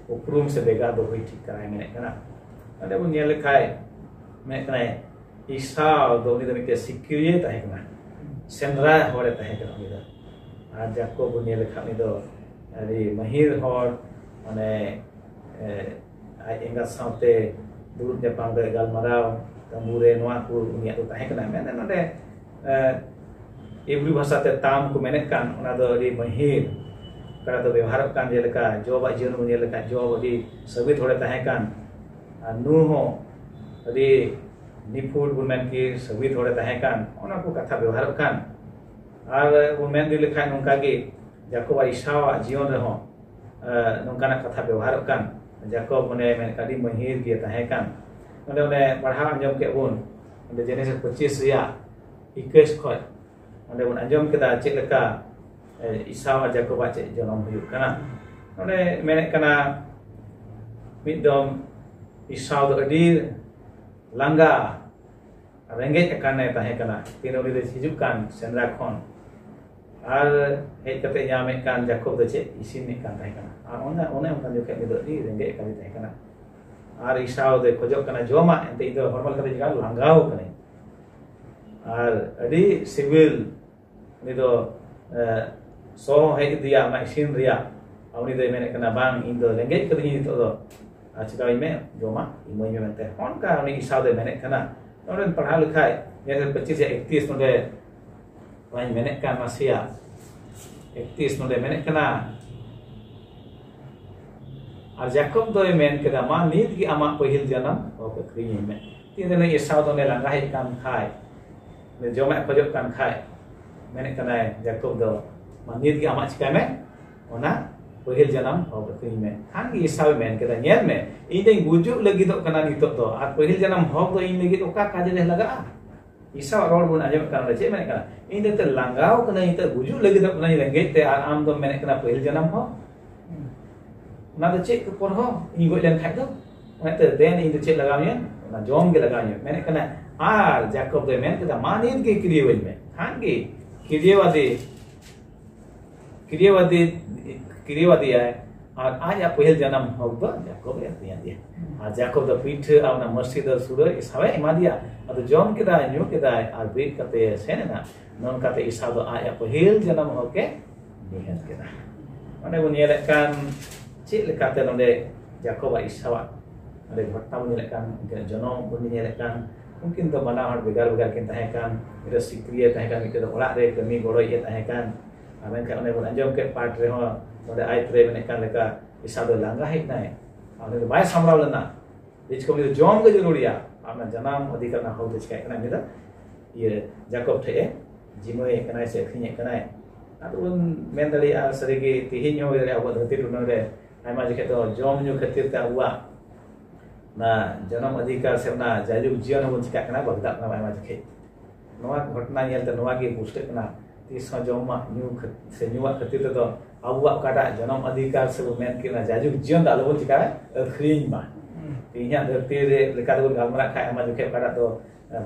ᱩᱯᱨᱩᱢ ᱥᱮ ᱵᱷᱮᱜᱟᱨ ᱫᱚ ᱦᱩᱭ ᱴᱷᱤᱠ ᱠᱟᱱᱟᱭ ᱢᱮᱱᱮᱫ ᱠᱟᱱᱟ᱾ ᱚᱸᱰᱮ ᱵᱚᱱ ᱧᱮᱞ ᱞᱮᱠᱷᱟᱡ ᱢᱮᱱᱮᱫ ᱠᱟᱱᱟᱭ, ᱤᱥᱟᱣ ᱫᱚ ᱩᱱᱤ ᱫᱚ ᱢᱤᱫᱴᱮᱱ ᱥᱤᱠᱟᱹᱨᱤᱭᱟᱹ ᱛᱟᱦᱮᱸ ᱠᱟᱱᱟ, ᱥᱮᱸᱫᱽᱨᱟ ᱦᱚᱲᱮ ᱛᱟᱦᱮᱸ ᱠᱟᱱᱟ ᱩᱱᱤ ᱫᱚ᱾ ᱟᱨ ᱡᱟᱠᱚᱵ ᱵᱚᱱ ᱧᱮᱞ ᱞᱮᱠᱷᱟᱱ ᱩᱱᱤ ᱫᱚ ᱟᱹᱰᱤ ᱢᱟᱹᱦᱤᱨ ᱦᱚᱲ, ᱢᱟᱱᱮ ᱟᱡ ᱮᱸᱜᱟᱛ ᱥᱟᱶᱛᱮ ᱫᱩᱲᱩᱵ ᱧᱟᱯᱟᱢ ᱨᱮ ᱜᱟᱞᱢᱟᱨᱟᱣ, ᱛᱟᱹᱢᱵᱩ ᱨᱮ, ᱱᱚᱣᱟ ᱠᱚ ᱩᱱᱤᱭᱟᱜ ᱫᱚ ᱛᱟᱦᱮᱸ ᱠᱟᱱᱟ᱾ ᱢᱮᱱᱫᱟ ᱱᱚᱰᱮ ᱤᱵᱨᱤ ᱵᱷᱟᱥᱟ ᱛᱮ ᱛᱟᱢ ᱠᱚ ᱢᱮᱱᱮᱫ ᱠᱟᱱ, ᱚᱱᱟ ᱫᱚ ᱟᱹᱰᱤ ᱢᱟᱹᱦᱤᱨ ᱚᱠᱟᱨᱮ ᱫᱚ ᱵᱮᱣᱦᱟᱨᱚᱜ ᱠᱟᱱ᱾ ᱡᱮᱞᱮᱠᱟ ᱡᱚᱵᱟᱜ ᱡᱤᱭᱚᱱ ᱵᱚᱱ ᱧᱮᱞ ᱞᱮᱠᱷᱟᱱ ᱡᱚᱵ ᱟᱹᱰᱤ ᱥᱟᱹᱵᱤᱛ ᱦᱚᱲᱮ ᱛᱟᱦᱮᱸ ᱠᱟᱱ, ᱟᱨ ᱱᱩ ᱦᱚᱸ ᱟᱹᱰᱤ ᱱᱤᱯᱷᱩᱴ ᱵᱚᱱ ᱢᱮᱱ ᱠᱤ ᱥᱟᱹᱵᱤᱛ ᱦᱚᱲᱮ ᱛᱟᱦᱮᱸ ᱠᱟᱱ, ᱚᱱᱟ ᱠᱚ ᱠᱟᱛᱷᱟ ᱵᱮᱣᱦᱟᱨᱚᱜ ᱠᱟᱱ᱾ ᱟᱨ ᱵᱚᱱ ᱢᱮᱱ ᱤᱫᱤ ᱞᱮᱠᱷᱟᱱ ᱱᱚᱝᱠᱟ ᱜᱮ ᱡᱟᱠᱚᱵ ᱟᱨ ᱤᱥᱟᱣᱟᱜ ᱡᱤᱭᱚᱱ ᱨᱮᱦᱚᱸ, ᱮ, ᱱᱚᱝᱠᱟᱱᱟᱜ ᱠᱟᱛᱷᱟ ᱵᱮᱣᱦᱟᱨᱚᱜ ᱠᱟᱱ᱾ ᱡᱟᱠᱚᱵ ᱚᱱᱮ ᱢᱮᱱ ᱟᱹᱰᱤ ᱢᱟᱹᱦᱤᱨ ᱜᱮ ᱛᱟᱦᱮᱸ ᱠᱟᱱ᱾ ᱚᱸᱰᱮ ᱚᱱᱮ ᱯᱟᱲᱦᱟᱣ ᱟᱸᱡᱚᱢ ᱠᱮᱫ ᱵᱚᱱ, ᱚᱸᱰᱮ ᱡᱮᱱᱮᱥᱤᱥ ᱯᱚᱸᱪᱤᱥ ᱨᱮᱭᱟᱜ ᱮᱠᱩᱥ ᱠᱷᱚᱱ ᱚᱸᱰᱮ ᱵᱚᱱ ᱟᱸᱡᱚᱢ ᱠᱮᱫᱟ ᱪᱮᱫ ᱞᱮᱠᱟ, ᱮ, ᱤᱥᱟᱣ ᱟᱨ ᱡᱟᱠᱚᱵᱟᱜ ᱪᱮᱫ ᱡᱚᱱᱚᱢ ᱦᱩᱭᱩᱜ ᱠᱟᱱᱟ᱾ ᱱᱚᱰᱮ ᱢᱮᱱᱮᱫ ᱠᱟᱱᱟ, ᱢᱤᱫ ᱫᱚᱢ ᱤᱥᱟᱣ ᱫᱚ ᱟᱹᱰᱤ ᱞᱟᱸᱜᱟ, ᱨᱮᱸᱜᱮᱡ ᱟᱠᱟᱱᱮ ᱛᱟᱦᱮᱸ ᱠᱟᱱᱟ᱾ ᱛᱤᱱ ᱩᱱᱤ ᱫᱚ ᱦᱤᱡᱩᱜ ᱠᱟᱱ ᱥᱮᱸᱫᱽᱨᱟ ᱠᱷᱚᱱ, ᱟᱨ ᱦᱮᱡ ᱠᱟᱛᱮ ᱧᱟᱢᱮᱫ ᱠᱟᱱ ᱡᱟᱠᱚᱵ ᱫᱚ ᱪᱮᱫ ᱤᱥᱤᱱᱮᱫ ᱠᱟᱱ ᱛᱟᱦᱮᱸ ᱠᱟᱱᱟ᱾ ᱟᱨ ᱚᱱᱮ, ᱚᱱᱮ ᱚᱱᱠᱟᱱ ᱡᱚᱠᱷᱮᱡ ᱩᱱᱤ ᱫᱚ ᱟᱹᱰᱤ ᱨᱮᱸᱜᱮᱡ ᱟᱠᱟᱫᱮ ᱛᱟᱦᱮᱸ ᱠᱟᱱᱟ᱾ ᱟᱨ ᱤᱥᱟᱣ ᱫᱚᱭ ᱠᱷᱚᱡᱚᱜ ᱠᱟᱱᱟ ᱡᱚᱢᱟᱜ, ᱮᱱᱛᱮ ᱤᱧ ᱫᱚ ᱦᱚᱲᱢᱚ ᱞᱮᱠᱟᱛᱮ ᱡᱟᱦᱟᱸ ᱞᱟᱸᱜᱟᱣ ᱠᱟᱹᱱᱟᱹᱧ᱾ ᱟᱨ ᱟᱹᱰᱤ ᱥᱤᱵᱤᱞ ᱩᱱᱤ ᱫᱚ, ᱮ, ᱥᱚ ᱦᱚᱸ ᱦᱮᱡ ᱟᱫᱮᱭᱟ ᱚᱱᱟ ᱤᱥᱤᱱ ᱨᱮᱭᱟᱜ᱾ ᱟᱨ ᱩᱱᱤ ᱫᱚᱭ ᱢᱮᱱᱮᱫ ᱠᱟᱱᱟ, "ᱵᱟᱝ, ᱤᱧ ᱫᱚ ᱨᱮᱸᱜᱮᱡ ᱠᱟᱹᱫᱤᱧᱟ ᱱᱤᱛᱚᱜ ᱫᱚ, ᱟᱨ ᱪᱮᱠᱟᱣᱟᱹᱧ ᱢᱮ, ᱡᱚᱢᱟᱜ ᱤᱢᱟᱹᱧ ᱢᱮ" ᱢᱮᱱᱛᱮ᱾ ᱚᱱᱠᱟ ᱩᱱᱤ ᱤᱥᱟᱣ ᱫᱚᱭ ᱢᱮᱱᱮᱫ ᱠᱟᱱᱟ᱾ ᱱᱚᱰᱮ ᱯᱟᱲᱦᱟᱣ ᱞᱮᱠᱷᱟᱡ ᱧᱮᱞ ᱯᱮ ᱯᱚᱸᱪᱤᱥ ᱨᱮᱭᱟᱜ ᱮᱠᱛᱨᱤᱥ, ᱱᱚᱰᱮ ᱚᱱᱟᱧ ᱢᱮᱱᱮᱫ ᱠᱟᱱ ᱱᱟᱥᱮᱭᱟᱜ᱾ ᱮᱠᱛᱨᱤᱥ ᱱᱚᱰᱮ ᱢᱮᱱᱮᱫ ᱠᱟᱱᱟ, ᱟᱨ ᱡᱟᱠᱚᱵ ᱫᱚᱭ ᱢᱮᱱ ᱠᱮᱫᱟ, "ᱢᱟ ᱱᱤᱛ ᱜᱮ ᱟᱢᱟᱜ ᱯᱟᱹᱦᱤᱞ ᱡᱟᱱᱟᱢ ᱦᱚᱠ ᱟᱹᱠᱷᱨᱤᱧ ᱟᱹᱧ ᱢᱮ᱾" ᱛᱤᱱ ᱨᱮ ᱱᱩᱭ ᱮᱥᱟᱣ ᱫᱚ ᱩᱱᱤ ᱞᱟᱸᱜᱟ ᱦᱮᱡ ᱠᱟᱱ ᱠᱷᱟᱡ, ᱩᱱᱤ ᱡᱚᱢᱟᱜ ᱮ ᱠᱷᱚᱡᱚᱜ ᱠᱟᱱ ᱠᱷᱟᱡ, ᱢᱮᱱᱮᱫ ᱠᱟᱱᱟᱭ ᱡᱟᱠᱚᱵ ᱫᱚ, "ᱢᱟ ᱱᱤᱛ ᱜᱮ ᱟᱢᱟᱜ ᱪᱤᱠᱟᱹᱭ ᱢᱮ, ᱚᱱᱟ ᱯᱟᱹᱦᱤᱞ ᱡᱟᱱᱟᱢ ᱦᱚᱠ ᱟᱹᱠᱷᱨᱤᱧ ᱢᱮ᱾" ᱠᱷᱟᱱ ᱜᱮ ᱮᱥᱟᱣ ᱮ ᱢᱮᱱ ᱠᱮᱫᱟ, "ᱧᱮᱞ ᱢᱮ, ᱤᱧ ᱫᱚᱧ ᱜᱩᱡᱩᱜ ᱞᱟᱹᱜᱤᱫᱚᱜ ᱠᱟᱱᱟ ᱱᱤᱛᱚᱜ ᱫᱚ, ᱟᱨ ᱯᱟᱹᱦᱤᱞ ᱡᱟᱱᱟᱢ ᱦᱚᱠ ᱫᱚ ᱤᱧ ᱞᱟᱹᱜᱤᱫ ᱚᱠᱟ ᱠᱟᱡᱮ ᱨᱮ ᱞᱟᱜᱟᱜᱼᱟ?" ᱮᱥᱟᱣᱟᱜ ᱨᱚᱲ ᱵᱚᱱ ᱟᱸᱡᱚᱢᱮᱫ ᱠᱟᱱᱟ, ᱚᱸᱰᱮ ᱪᱮᱫ ᱢᱮᱱᱮᱫ ᱠᱟᱱᱟ? "ᱤᱧ ᱫᱚ ᱮᱱᱛᱮᱫ ᱞᱟᱸᱜᱟᱣ ᱠᱟᱹᱱᱟᱹᱧ, ᱱᱤᱛᱚᱜ ᱜᱩᱡᱩᱜ ᱞᱟᱹᱜᱤᱫᱚᱜ ᱠᱟᱹᱱᱟᱹᱧ ᱨᱮᱸᱜᱮᱡ ᱛᱮ, ᱟᱨ ᱟᱢ ᱫᱚᱢ ᱢᱮᱱᱮᱫ ᱠᱟᱱᱟ ᱯᱟᱹᱦᱤᱞ ᱡᱟᱱᱟᱢ ᱦᱚᱠ?" ᱚᱱᱟ ᱫᱚ ᱪᱮᱫ ᱠᱚ ᱯᱚᱨᱦᱚ? ᱤᱧ ᱜᱚᱡ ᱞᱮᱱ ᱠᱷᱟᱡ ᱫᱚ? ᱚᱱᱟᱛᱮ ᱫᱮᱱ ᱤᱧ ᱫᱚ ᱪᱮᱫ ᱞᱟᱜᱟᱣ ᱤᱧᱟᱹ? ᱚᱱᱟ ᱡᱚᱢ ᱜᱮ ᱞᱟᱜᱟᱣ ᱤᱧᱟᱹ᱾ ᱢᱮᱱᱮᱫ ᱠᱟᱱᱟ, ᱟᱨ ᱡᱟᱠᱚᱵ ᱫᱚᱭ ᱢᱮᱱ ᱠᱮᱫᱟ, "ᱢᱟ ᱱᱤᱛ ᱜᱮ ᱠᱤᱨᱭᱟᱹᱣᱟᱹᱧ ᱢᱮ᱾" ᱠᱷᱟᱱ ᱜᱮ ᱠᱤᱨᱭᱟᱹᱣᱟᱫᱮ, ᱠᱤᱨᱭᱟᱹᱣᱟᱫᱮ, ᱠᱤᱨᱭᱟᱹᱣᱟᱫᱮᱭᱟᱭ, ᱟᱨ ᱟᱡᱟᱜ ᱯᱟᱹᱦᱤᱞ ᱡᱟᱱᱟᱢ ᱦᱚᱠ ᱫᱚ ᱡᱟᱠᱚᱵ ᱮ ᱟᱹᱠᱷᱨᱤᱧ ᱟᱫᱮᱭᱟ᱾ ᱟᱨ ᱡᱟᱠᱚᱵ ᱫᱚ ᱯᱤᱴᱷᱟᱹ ᱟᱨ ᱚᱱᱟ ᱢᱟᱹᱥᱨᱤ ᱫᱟᱹᱞ ᱥᱩᱲᱟᱹ ᱮᱥᱟᱣ ᱮ ᱮᱢᱟ ᱫᱮᱭᱟ᱾ ᱟᱫᱚ ᱡᱚᱢ ᱠᱮᱫᱟᱭ, ᱧᱩ ᱠᱮᱫᱟᱭ, ᱟᱨ ᱵᱮᱨᱮᱫ ᱠᱟᱛᱮ ᱥᱮᱱ ᱮᱱᱟ᱾ ᱱᱚᱝᱠᱟᱛᱮ ᱮᱥᱟᱣ ᱫᱚ ᱟᱡᱟᱜ ᱯᱟᱹᱦᱤᱞ ᱡᱟᱱᱟᱢ ᱦᱚᱠ ᱮ ᱱᱤᱦᱟᱹᱛ ᱠᱮᱫᱟ᱾ ᱚᱸᱰᱮ ᱵᱚᱱ ᱧᱮᱞᱮᱫ ᱠᱟᱱ ᱪᱮᱫ ᱞᱮᱠᱟᱛᱮ ᱱᱚᱰᱮ ᱡᱟᱠᱚᱵ ᱟᱨ ᱮᱥᱟᱣᱟᱜ ᱱᱚᱰᱮ ᱜᱷᱚᱴᱱᱟ ᱵᱚᱱ ᱧᱮᱞᱮᱫ ᱠᱟᱱ, ᱩᱱᱠᱤᱱᱟᱜ ᱡᱚᱱᱚᱢ ᱵᱚᱱ ᱧᱮᱞᱮᱫ ᱠᱟᱱ, ᱩᱱᱠᱤᱱ ᱫᱚ ᱵᱟᱱᱟ ᱦᱚᱲ ᱵᱷᱮᱜᱟᱨ ᱵᱷᱮᱜᱟᱨ ᱠᱤᱱ ᱛᱟᱦᱮᱸ ᱠᱟᱱ᱾ ᱢᱤᱫᱴᱮᱱ ᱥᱤᱠᱨᱤᱭᱮ ᱛᱟᱦᱮᱸ ᱠᱟᱱ, ᱢᱤᱫᱴᱮᱱ ᱫᱚ ᱚᱲᱟᱜ ᱨᱮ ᱠᱟᱹᱢᱤ ᱜᱚᱲᱚᱭᱤᱡ ᱮ ᱛᱟᱦᱮᱸ ᱠᱟᱱ᱾ ᱟᱨ ᱢᱮᱱᱠᱷᱟᱱ ᱚᱱᱮ ᱵᱚᱱ ᱟᱸᱡᱚᱢ ᱠᱮᱫ ᱯᱟᱴ ᱨᱮᱦᱚᱸ, ᱱᱚᱰᱮ ᱟᱭᱟᱛ ᱨᱮ ᱢᱮᱱᱮᱫ ᱠᱟᱱ ᱞᱮᱠᱟ, ᱮᱥᱟᱣ ᱫᱚ ᱞᱟᱸᱜᱟ ᱦᱮᱡ ᱮᱱᱟᱭ, ᱟᱨ ᱩᱱᱤ ᱫᱚ ᱵᱟᱭ ᱥᱟᱢᱵᱲᱟᱣ ᱞᱮᱱᱟ᱾ ᱵᱤᱪ ᱠᱚ ᱡᱚᱢ ᱜᱮ ᱡᱟᱹᱨᱩᱲᱤᱭᱟ᱾ ᱚᱱᱟ ᱡᱟᱱᱟᱢ ᱚᱫᱷᱤᱠᱟᱨ ᱨᱮᱱᱟᱜ ᱦᱚᱠ ᱫᱚ ᱪᱤᱠᱟᱹᱜ ᱠᱟᱱᱟ? ᱩᱱᱤ ᱫᱚ ᱤᱭᱟᱹ ᱡᱟᱠᱚᱵ ᱴᱷᱮᱡ ᱮ ᱡᱤᱢᱟᱹᱭᱮᱫ ᱠᱟᱱᱟᱭ ᱥᱮ ᱟᱹᱠᱷᱨᱤᱧᱮᱫ ᱠᱟᱱᱟᱭ᱾ ᱟᱫᱚ ᱵᱚᱱ ᱢᱮᱱ ᱫᱟᱲᱮᱭᱟᱜᱼᱟ, ᱥᱟᱹᱨᱤᱜᱮ ᱛᱮᱦᱮᱧ ᱦᱚᱸ ᱦᱩᱭ ᱫᱟᱲᱮᱭᱟᱜᱼᱟ ᱟᱵᱚᱣᱟᱜ ᱫᱷᱟᱹᱨᱛᱤ ᱴᱩᱰᱟᱹᱝ ᱨᱮ ᱟᱭᱢᱟ ᱡᱚᱠᱷᱮᱡ ᱫᱚ ᱡᱚᱢ ᱧᱩ ᱠᱷᱟᱹᱛᱤᱨ ᱛᱮ ᱟᱵᱚᱣᱟᱜ ᱚᱱᱟ ᱡᱟᱱᱟᱢ ᱚᱫᱷᱤᱠᱟᱨ ᱥᱮ ᱚᱱᱟ ᱡᱟᱭᱡᱩᱜᱽ ᱡᱤᱭᱚᱱ ᱦᱚᱸᱵᱚᱱ ᱪᱤᱠᱟᱹᱜ ᱠᱟᱱᱟ, ᱵᱟᱜᱫᱟᱜ ᱠᱟᱱᱟ ᱟᱭᱢᱟ ᱡᱚᱠᱷᱮᱡ᱾ ᱱᱚᱣᱟ ᱜᱷᱚᱴᱚᱱᱟ ᱧᱮᱞᱛᱮ ᱱᱚᱣᱟ ᱜᱮ ᱵᱩᱡᱷᱟᱹᱜ ᱠᱟᱱᱟ, ᱛᱤᱥ ᱦᱚᱸ ᱡᱚᱢᱟᱜ ᱧᱩ ᱠᱷᱟᱹᱛ-, ᱥᱮ ᱧᱩᱣᱟᱜ ᱠᱷᱟᱹᱛᱤᱨ ᱛᱮᱫᱚ ᱟᱵᱚᱣᱟᱜ ᱚᱠᱟᱴᱟᱜ ᱡᱟᱱᱟᱢ ᱚᱫᱷᱤᱠᱟᱨ ᱥᱮ ᱵᱚᱱ ᱢᱮᱱ ᱠᱮᱫᱟ ᱡᱟᱭᱡᱩᱜᱽ ᱡᱤᱭᱚᱱ ᱫᱚ ᱟᱞᱚᱵᱚᱱ ᱪᱤᱠᱟᱹᱭᱟ, ᱟᱹᱠᱷᱨᱤᱧ ᱢᱟ᱾ ᱛᱮᱦᱮᱧᱟᱜ ᱫᱷᱟᱹᱨᱛᱤ ᱨᱮ ᱞᱮᱠᱟ ᱛᱮᱵᱚᱱ ᱜᱟᱞᱢᱟᱨᱟᱜ ᱠᱷᱟᱡ ᱟᱭᱢᱟ ᱡᱚᱠᱷᱮᱡ ᱚᱠᱟᱴᱟᱜ ᱫᱚ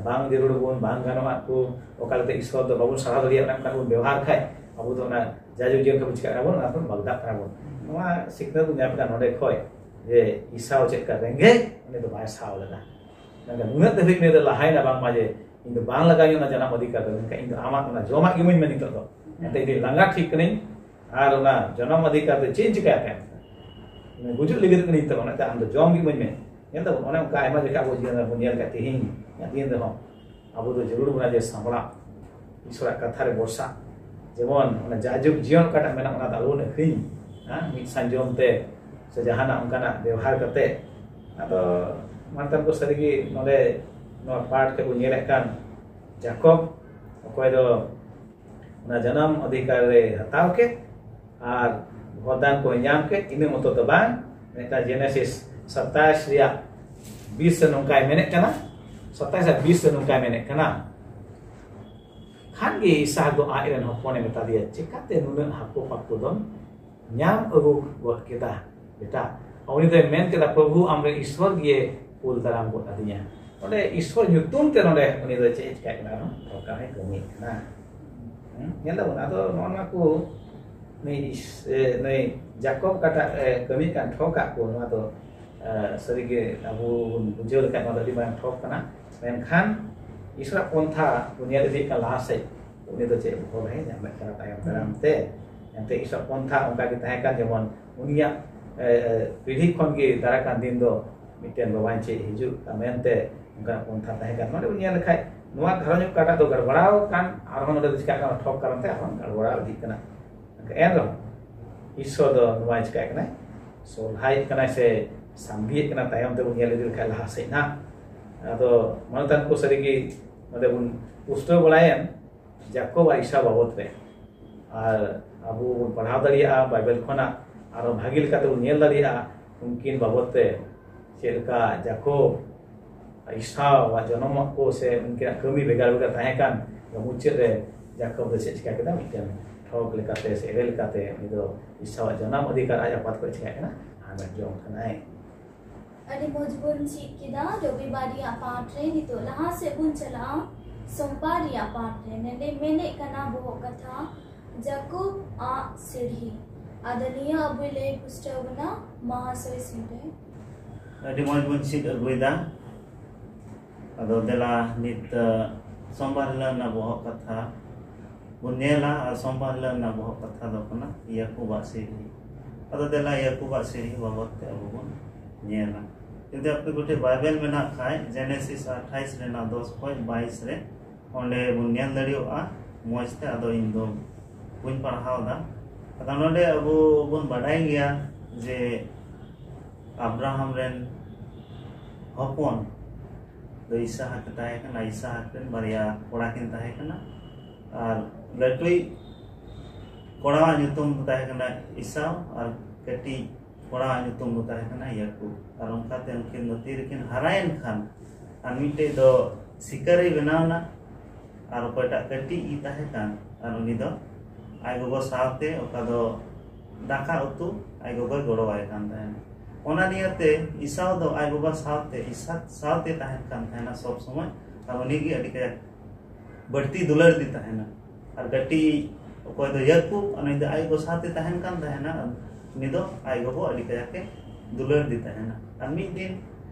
ᱵᱟᱝ ᱡᱟᱹᱨᱩᱲ ᱵᱚᱱ, ᱵᱟᱝ ᱜᱟᱱᱚᱜᱼᱟ ᱠᱚ, ᱚᱠᱟ ᱞᱮᱠᱟᱛᱮ ᱤᱥᱥᱚᱨ ᱫᱚ ᱵᱟᱵᱚᱱ ᱥᱟᱨᱦᱟᱣ ᱫᱟᱲᱮᱭᱟᱜ ᱠᱟᱱᱟ, ᱚᱱᱠᱟ ᱵᱚᱱ ᱵᱮᱵᱚᱦᱟᱨ ᱠᱷᱟᱡ ᱟᱵᱚ ᱫᱚ ᱚᱱᱟ ᱡᱟᱭᱡᱩᱜᱽ ᱡᱤᱭᱚᱱ ᱠᱷᱚᱱ ᱵᱚᱱ ᱪᱤᱠᱟᱹᱜ ᱠᱟᱱᱟ ᱵᱚᱱ, ᱚᱱᱟ ᱠᱷᱚᱱ ᱵᱟᱜᱫᱟᱜ ᱠᱟᱱᱟ ᱵᱚᱱ᱾ ᱱᱚᱣᱟ ᱥᱤᱠᱷᱱᱟᱹᱛ ᱵᱚᱱ ᱧᱟᱢ ᱠᱮᱫᱟ ᱱᱚᱰᱮ ᱠᱷᱚᱡ ᱡᱮ ᱤᱥᱟᱣ ᱪᱮᱫ ᱞᱮᱠᱟ ᱨᱮᱸᱜᱮᱡ, ᱩᱱᱤ ᱫᱚ ᱵᱟᱭ ᱥᱟᱦᱟᱣ ᱞᱮᱫᱟ᱾ ᱢᱮᱱᱠᱷᱟᱱ ᱱᱩᱱᱟᱹᱜ ᱫᱷᱟᱹᱵᱤᱡ ᱩᱱᱤ ᱫᱚ ᱞᱟᱦᱟᱭᱮᱱᱟ ᱵᱟᱝᱢᱟ ᱡᱮ ᱤᱧ ᱫᱚ ᱵᱟᱝ ᱞᱟᱜᱟᱣᱤᱧᱟ ᱚᱱᱟ ᱡᱟᱱᱟᱢ ᱚᱫᱷᱤᱠᱟᱨ ᱫᱚ, ᱢᱮᱱᱠᱷᱟᱱ ᱤᱧ ᱫᱚ ᱟᱢᱟᱜ ᱚᱱᱟ ᱡᱚᱢᱟᱜ ᱜᱮ ᱤᱢᱟᱹᱧ ᱢᱮ ᱱᱤᱛᱚᱜ ᱫᱚ᱾ ᱮᱱᱛᱮ ᱤᱧ ᱫᱚᱧ ᱞᱟᱸᱜᱟ ᱴᱷᱤᱠ ᱠᱟᱹᱱᱟᱹᱧ, ᱟᱨ ᱚᱱᱟ ᱡᱟᱱᱟᱢ ᱚᱫᱷᱤᱠᱟᱨ ᱫᱚ ᱪᱮᱫ ᱤᱧ ᱪᱤᱠᱟᱹᱭᱟ ᱛᱟᱭᱚᱢ ᱛᱮ? ᱤᱧ ᱜᱩᱡᱩᱜ ᱞᱟᱹᱜᱤᱫ ᱠᱟᱹᱱᱟᱹᱧ ᱛᱚ, ᱚᱱᱟᱛᱮ ᱟᱢ ᱫᱚ ᱡᱚᱢ ᱜᱮ ᱤᱢᱟᱹᱧ ᱢᱮ᱾ ᱧᱮᱞ ᱫᱟᱵᱚᱱ, ᱚᱱᱮ ᱚᱱᱠᱟ ᱟᱭᱢᱟ ᱡᱚᱠᱷᱟ ᱟᱵᱚ ᱡᱤᱭᱚᱱ ᱨᱮᱵᱚᱱ ᱧᱮᱞ ᱠᱟᱜ ᱛᱮᱦᱮᱧ ᱫᱤᱱ ᱨᱮᱦᱚᱸ ᱟᱵᱚ ᱫᱚ ᱡᱟᱹᱨᱩᱲ ᱵᱚᱱᱟ ᱡᱮ ᱥᱟᱢᱵᱲᱟᱣ, ᱤᱥᱚᱨᱟᱜ ᱠᱟᱛᱷᱟ ᱨᱮ ᱵᱷᱚᱨᱥᱟ᱾ ᱡᱮᱢᱚᱱ ᱚᱱᱟ ᱡᱟᱭᱡᱩᱜᱽ ᱡᱤᱭᱚᱱ ᱚᱠᱟᱴᱟᱜ ᱢᱮᱱᱟᱜ ᱚᱱᱟ ᱫᱚ ᱟᱞᱚᱵᱚᱱ ᱟᱹᱠᱷᱨᱤᱧ, ᱦᱮᱸ, ᱢᱤᱫ ᱥᱟᱸᱡᱚᱢ ᱛᱮ ᱥᱮ ᱡᱟᱦᱟᱱᱟᱜ ᱚᱱᱠᱟᱱᱟᱜ ᱵᱮᱣᱦᱟᱨ ᱠᱟᱛᱮ᱾ ᱟᱫᱚ ᱢᱟᱱᱛᱟᱱ ᱠᱚ ᱥᱟᱹᱨᱤᱜᱮ ᱱᱚᱰᱮ ᱱᱚᱣᱟ ᱯᱟᱴ ᱛᱮᱵᱚᱱ ᱧᱮᱞᱮᱫ ᱠᱟᱱ ᱡᱟᱠᱚᱵ, ᱚᱠᱚᱭ ᱫᱚ ᱚᱱᱟ ᱡᱟᱱᱟᱢ ᱚᱫᱷᱤᱠᱟᱨ ᱨᱮ ᱦᱟᱛᱟᱣ ᱠᱮᱫ ᱟᱨ ᱵᱷᱚᱨᱫᱟᱱ ᱠᱚᱭ ᱧᱟᱢ ᱠᱮᱫ, ᱤᱱᱟᱹ ᱢᱚᱛᱚ ᱫᱚ ᱵᱟᱝ, ᱢᱤᱫᱴᱟᱝ ᱡᱮᱱᱮᱥᱤᱥ ᱥᱟᱛᱟᱭᱤᱥ ᱨᱮᱭᱟᱜ ᱵᱤᱥ ᱨᱮ ᱱᱚᱝᱠᱟᱭ ᱢᱮᱱᱮᱫ ᱠᱟᱱᱟ, ᱥᱟᱛᱟᱭᱤᱥ ᱟᱨ ᱵᱤᱥ ᱨᱮ ᱱᱚᱝᱠᱟᱭ ᱢᱮᱱᱮᱫ ᱠᱟᱱᱟ, ᱠᱷᱟᱱ ᱜᱮ ᱤᱥᱦᱟᱠ ᱫᱚ ᱟᱡ ᱨᱮᱱ ᱦᱚᱯᱚᱱᱮ ᱢᱮᱛᱟ ᱫᱮᱭᱟ, ᱪᱮᱠᱟᱛᱮ ᱱᱩᱱᱟᱹᱜ ᱦᱟᱹᱠᱩ ᱯᱟᱹᱠᱩ ᱫᱚᱢ ᱧᱟᱢ ᱟᱹᱜᱩ ᱜᱚᱫ ᱠᱮᱫᱟ ᱵᱮᱴᱟ? ᱩᱱᱤ ᱫᱚᱭ ᱢᱮᱱ ᱠᱮᱫᱟ, ᱯᱨᱚᱵᱷᱩ ᱟᱢᱨᱮᱱ ᱤᱥᱣᱚᱨ ᱜᱮ ᱠᱩᱞ ᱫᱟᱨᱟᱢ ᱜᱚᱫ ᱟᱹᱫᱤᱧᱟ᱾ ᱚᱸᱰᱮ ᱤᱥᱣᱚᱨ ᱧᱩᱛᱩᱢ ᱛᱮ ᱱᱚᱰᱮ ᱩᱱᱤ ᱫᱚ ᱪᱮᱫ ᱮ ᱪᱤᱠᱟᱹᱭ ᱠᱟᱱᱟ? ᱟᱨᱦᱚᱸ ᱫᱷᱳᱠᱟ ᱦᱚᱸᱭ ᱠᱟᱹᱢᱤᱭᱮᱫ ᱠᱟᱱᱟ᱾ ᱦᱩᱸ? ᱧᱮᱞ ᱫᱟᱵᱚᱱ, ᱟᱫᱚ ᱱᱚᱜᱼᱚ ᱱᱚᱣᱟ ᱠᱚ ᱱᱩᱭ ᱤᱥ-, ᱮ, ᱱᱩᱭ ᱡᱟᱠᱚᱵ ᱚᱠᱟᱴᱟᱜ, ᱮ, ᱠᱟᱹᱢᱤ ᱠᱟᱱ ᱴᱷᱚᱠ ᱟᱜ ᱠᱚ, ᱱᱚᱣᱟ ᱫᱚ, ᱮ, ᱥᱟᱹᱨᱤᱜᱮ ᱟᱵᱚ ᱵᱚᱱ ᱵᱩᱡᱷᱟᱹᱣ ᱞᱮᱠᱷᱟᱱ ᱱᱚᱣᱟ ᱫᱚ ᱟᱹᱰᱤ ᱢᱟᱨᱟᱝ ᱴᱷᱚᱠ ᱠᱟᱱᱟ᱾ ᱢᱮᱱᱠᱷᱟᱱ ᱤᱥᱚᱨᱟᱜ ᱯᱚᱱᱛᱷᱟ ᱵᱚᱱ ᱧᱮᱞ ᱤᱫᱤᱭᱮᱫ ᱠᱟᱱ ᱞᱟᱦᱟ ᱥᱮᱫ, ᱩᱱᱤ ᱫᱚ ᱪᱮᱫ ᱵᱷᱚᱨ ᱮ ᱧᱟᱢᱮᱫ ᱠᱟᱱᱟ ᱛᱟᱭᱚᱢ ᱫᱟᱨᱟᱢ ᱛᱮ? ᱮᱱᱛᱮ ᱤᱥᱚᱨᱟᱜ ᱯᱚᱱᱛᱷᱟ ᱚᱱᱠᱟ ᱜᱮ ᱛᱟᱦᱮᱸ ᱠᱟᱱ, ᱡᱮᱢᱚᱱ ᱩᱱᱤᱭᱟᱜ, ᱮ, ᱮ, ᱯᱤᱲᱦᱤ ᱠᱷᱚᱱ ᱜᱮ ᱫᱟᱨᱟᱭ ᱠᱟᱱ ᱫᱤᱱ ᱫᱚ ᱢᱤᱫᱴᱮᱱ ᱵᱟᱵᱟᱧ ᱪᱮᱫ ᱦᱤᱡᱩᱜ ᱠᱟᱱ ᱢᱮᱱᱛᱮ ᱚᱱᱠᱟᱱᱟᱜ ᱯᱚᱱᱛᱷᱟ ᱛᱟᱦᱮᱸ ᱠᱟᱱᱟ᱾ ᱱᱚᱰᱮ ᱵᱚᱱ ᱧᱮᱞ ᱞᱮᱠᱷᱟᱡ ᱱᱚᱣᱟ ᱜᱷᱟᱨᱚᱸᱡᱽ ᱚᱠᱟᱴᱟᱜ ᱫᱚ ᱜᱟᱲᱵᱟᱲᱟᱣ ᱠᱟᱱ, ᱟᱨᱦᱚᱸ ᱱᱚᱰᱮ ᱫᱚ ᱪᱤᱠᱟᱹᱜ ᱠᱟᱱᱟ? ᱴᱷᱚᱠ ᱠᱟᱨᱚᱱ ᱛᱮ ᱟᱨᱦᱚᱸ ᱜᱟᱲᱵᱟᱲᱟᱣ ᱤᱫᱤᱜ ᱠᱟᱱᱟ᱾ ᱮᱱᱨᱮᱦᱚᱸ ᱤᱥᱥᱚᱨ ᱫᱚ ᱱᱚᱣᱟᱭ ᱪᱤᱠᱟᱹᱭᱮᱫ ᱠᱟᱱᱟᱭ? ᱥᱚᱞᱦᱟᱭᱮᱫ ᱠᱟᱱᱟᱭ ᱥᱮ ᱥᱟᱸᱜᱮᱭᱮᱫ ᱠᱟᱱᱟ? ᱛᱟᱭᱚᱢ ᱛᱮᱵᱚᱱ ᱧᱮᱞ ᱤᱫᱤ ᱞᱮᱠᱷᱟᱡ ᱞᱟᱦᱟ ᱥᱮᱫ ᱱᱟᱜ ᱟᱫᱚ ᱢᱟᱱᱚᱛᱟᱱ ᱠᱚ ᱥᱟᱹᱨᱤᱜᱮ ᱱᱚᱰᱮ ᱵᱚᱱ ᱯᱩᱥᱴᱟᱹᱣ ᱵᱟᱲᱟᱭᱮᱱ ᱡᱟᱠᱚᱵ ᱟᱨ ᱤᱥᱟᱣ ᱵᱟᱵᱚᱛ ᱨᱮ᱾ ᱟᱨ ᱟᱵᱚ ᱵᱚᱱ ᱯᱟᱲᱦᱟᱣ ᱫᱟᱲᱮᱭᱟᱜᱼᱟ ᱵᱟᱭᱵᱮᱞ ᱠᱷᱚᱱᱟᱜ, ᱟᱨᱚ ᱵᱷᱟᱜᱮ ᱞᱮᱠᱟᱛᱮ ᱵᱚᱱ ᱧᱮᱞ ᱫᱟᱲᱮᱭᱟᱜᱼᱟ ᱩᱱᱠᱤᱱ ᱵᱟᱵᱚᱛ ᱛᱮ, ᱪᱮᱫ ᱞᱮᱠᱟ ᱡᱟᱠᱚᱵ ᱤᱥᱟᱣ ᱟᱜ ᱡᱚᱱᱚᱢ ᱠᱚ ᱥᱮ ᱩᱱᱠᱤᱱᱟᱜ ᱠᱟᱹᱢᱤ ᱵᱷᱮᱜᱟᱨ ᱵᱷᱮᱜᱟᱨ ᱛᱟᱦᱮᱸ ᱠᱟᱱ᱾ ᱢᱩᱪᱟᱹᱫ ᱨᱮ ᱡᱟᱠᱚᱵ ᱫᱚ ᱪᱮᱫ ᱪᱤᱠᱟ ᱠᱮᱫᱟ? ᱢᱤᱫᱴᱮᱱ ᱴᱷᱚᱠ ᱞᱮᱠᱟᱛᱮ ᱥᱮ ᱮᱲᱮ ᱞᱮᱠᱟᱛᱮ ᱩᱱᱤ ᱫᱚ ᱤᱥᱟᱣ ᱟᱜ ᱡᱚᱱᱚᱢ ᱚᱫᱷᱤᱠᱟᱨ ᱟᱡ ᱟᱯᱟᱛ ᱠᱷᱚᱱ ᱪᱤᱠᱟᱹ ᱠᱟᱱᱟ, ᱦᱟᱢᱮᱴ ᱡᱚᱝ ᱠᱟᱱᱟᱭ᱾ ᱟᱹᱰᱤ ᱢᱚᱡᱽ ᱵᱚᱱ ᱪᱮᱫ ᱠᱮᱫᱟ ᱨᱚᱵᱤᱵᱟᱨ ᱨᱮᱭᱟᱜ ᱯᱟᱴ ᱨᱮ᱾ ᱱᱤᱛᱚᱜ ᱞᱟᱦᱟ ᱥᱮᱫ ᱵᱚᱱ ᱪᱟᱞᱟᱜᱼᱟ ᱥᱳᱢᱵᱟᱨ ᱨᱮᱭᱟᱜ ᱯᱟᱴ ᱨᱮ᱾ ᱱᱚᱰᱮ ᱢᱮᱱᱮᱫ ᱠᱟᱱᱟ ᱵᱚᱦᱚᱜ ᱠᱟᱛᱷᱟ ᱡᱟᱠᱚᱵ ᱟᱜ ᱥᱤᱲᱦᱤ᱾ ᱟᱫᱚ ᱱᱤᱭᱟᱹ ᱟᱵᱚᱭ ᱞᱟᱹᱭ ᱯᱩᱥᱴᱟᱹᱣ ᱵᱚᱱᱟ ᱢᱟᱦᱟᱥᱚᱭ ᱥᱤᱝ ᱨᱮ᱾ ᱟᱹᱰᱤ ᱢᱚᱡᱽ ᱵᱚᱱ ᱪᱮᱫ ᱟᱹᱜᱩᱭᱮᱫᱟ᱾ ᱟᱫᱚ ᱫᱮᱞᱟ ᱱᱤᱛ ᱥᱳᱢᱵᱟᱨ ᱦᱤᱞᱳᱜ ᱨᱮᱱᱟᱜ ᱵᱚᱦᱚᱜ ᱠᱟᱛᱷᱟ ᱵᱚᱱ ᱧᱮᱞᱟ᱾ ᱟᱨ ᱥᱳᱢᱵᱟᱨ ᱦᱤᱞᱳᱜ ᱨᱮᱱᱟᱜ ᱵᱚᱦᱚᱜ ᱠᱟᱛᱷᱟ ᱫᱚ ᱠᱟᱱᱟ ᱭᱟᱠᱩᱵᱟᱜ ᱥᱤᱲᱦᱤ᱾ ᱟᱫᱚ ᱫᱮᱞᱟ ᱭᱟᱠᱩᱵᱟᱜ ᱥᱤᱲᱦᱤ ᱵᱟᱵᱚᱫ ᱛᱮ ᱟᱵᱚ ᱵᱚᱱ ᱧᱮᱞᱟ᱾ ᱡᱩᱫᱤ ᱟᱯᱮ ᱠᱚᱴᱷᱮᱱ ᱵᱟᱭᱵᱮᱞ ᱢᱮᱱᱟᱜ ᱠᱷᱟᱡ, ᱡᱮᱱᱮᱥᱤᱥ ᱟᱴᱷᱟᱭᱤᱥ ᱨᱮᱱᱟᱜ ᱫᱚᱥ ᱠᱷᱚᱱ ᱵᱟᱭᱤᱥ ᱨᱮ, ᱚᱸᱰᱮ ᱵᱚᱱ ᱧᱮᱞ ᱫᱟᱲᱮᱭᱟᱜᱼᱟ ᱢᱚᱡᱽ ᱛᱮ᱾ ᱟᱫᱚ ᱤᱧ ᱫᱚ ᱵᱟᱹᱧ ᱯᱟᱲᱦᱟᱣ ᱮᱫᱟ᱾ ᱟᱫᱚ ᱱᱚᱰᱮ ᱟᱵᱚ ᱵᱚᱱ ᱵᱟᱰᱟᱭ ᱜᱮᱭᱟ ᱡᱮ ᱟᱵᱨᱟᱦᱟᱢ ᱨᱮᱱ ᱦᱚᱯᱚᱱ ᱫᱚ ᱤᱥᱟᱦᱟᱠ ᱮ ᱛᱟᱦᱮᱸ ᱠᱟᱱᱟ᱾ ᱤᱥᱟᱦᱟᱠ ᱨᱮᱱ ᱵᱟᱨᱭᱟ ᱠᱚᱲᱟ ᱠᱤᱱ ᱛᱟᱦᱮᱸ ᱠᱟᱱᱟ᱾ ᱟᱨ ᱞᱟᱹᱴᱩᱭᱤᱡ ᱠᱚᱲᱟᱣᱟᱜ ᱧᱩᱛᱩᱢ ᱫᱚ ᱛᱟᱦᱮᱸ ᱠᱟᱱᱟ ᱤᱥᱟᱣ, ᱟᱨ ᱠᱟᱹᱴᱤᱡ ᱠᱚᱲᱟᱣᱟᱜ ᱧᱩᱛᱩᱢ ᱫᱚ ᱛᱟᱦᱮᱸ ᱠᱟᱱᱟ ᱭᱟᱠᱩᱵ᱾ ᱟᱨ ᱚᱱᱠᱟᱛᱮ ᱩᱱᱠᱤᱱ ᱫᱚ ᱛᱤᱨᱮᱠᱤᱱ ᱦᱟᱨᱟᱭᱮᱱ ᱠᱷᱟᱱ, ᱟᱨ ᱢᱤᱫᱴᱮᱡ ᱫᱚ ᱥᱤᱠᱟᱹᱨᱤ ᱵᱮᱱᱟᱣ ᱮᱱᱟ, ᱟᱨ ᱚᱠᱚᱭᱴᱟᱜ ᱠᱟᱹᱴᱤᱡ ᱤᱡ ᱛᱟᱦᱮᱸ ᱠᱟᱱ, ᱟᱨ ᱩᱱᱤ ᱫᱚ ᱟᱡ ᱜᱚᱜᱚ ᱥᱟᱶᱛᱮ ᱚᱠᱟ ᱫᱚ ᱫᱟᱠᱟ ᱩᱛᱩ ᱟᱡ ᱜᱚᱜᱚᱭ ᱜᱚᱲᱚᱣᱟᱭ ᱠᱟᱱ ᱛᱟᱦᱮᱱᱟ᱾ ᱚᱱᱟ ᱱᱤᱭᱟᱹᱛᱮ ᱤᱥᱟᱣ ᱫᱚ ᱟᱡ ᱵᱟᱵᱟ ᱥᱟᱶᱛᱮ, ᱤᱥᱟᱠ ᱥᱟᱶᱛᱮ ᱛᱟᱦᱮᱱ ᱠᱟᱱ ᱛᱟᱦᱮᱱᱟ ᱥᱚᱵ ᱥᱚᱢᱚᱭ, ᱟᱨ ᱩᱱᱤᱜᱮ ᱟᱹᱰᱤ ᱠᱟᱡᱟᱠ ᱵᱟᱹᱲᱛᱤ ᱫᱩᱞᱟᱹᱲ ᱫᱤ ᱛᱟᱦᱮᱱᱟ᱾ ᱟᱨ ᱠᱟᱹᱴᱤᱡ ᱚᱠᱚᱭ ᱫᱚ ᱭᱟᱠᱩᱵ, ᱩᱱᱤ ᱫᱚ ᱟᱡ ᱜᱚᱜᱚ ᱥᱟᱶᱛᱮ ᱛᱟᱦᱮᱱ ᱠᱟᱱ ᱛᱟᱦᱮᱱᱟ, ᱩᱱᱤ ᱫᱚ ᱟᱡ ᱜᱚᱜᱚ ᱟᱹᱰᱤ ᱠᱟᱡᱟᱠ ᱮ ᱫᱩᱞᱟᱹᱲ ᱫᱤ ᱛᱟᱦᱮᱱᱟ᱾ ᱟᱨ ᱢᱤᱫ ᱫᱤᱱ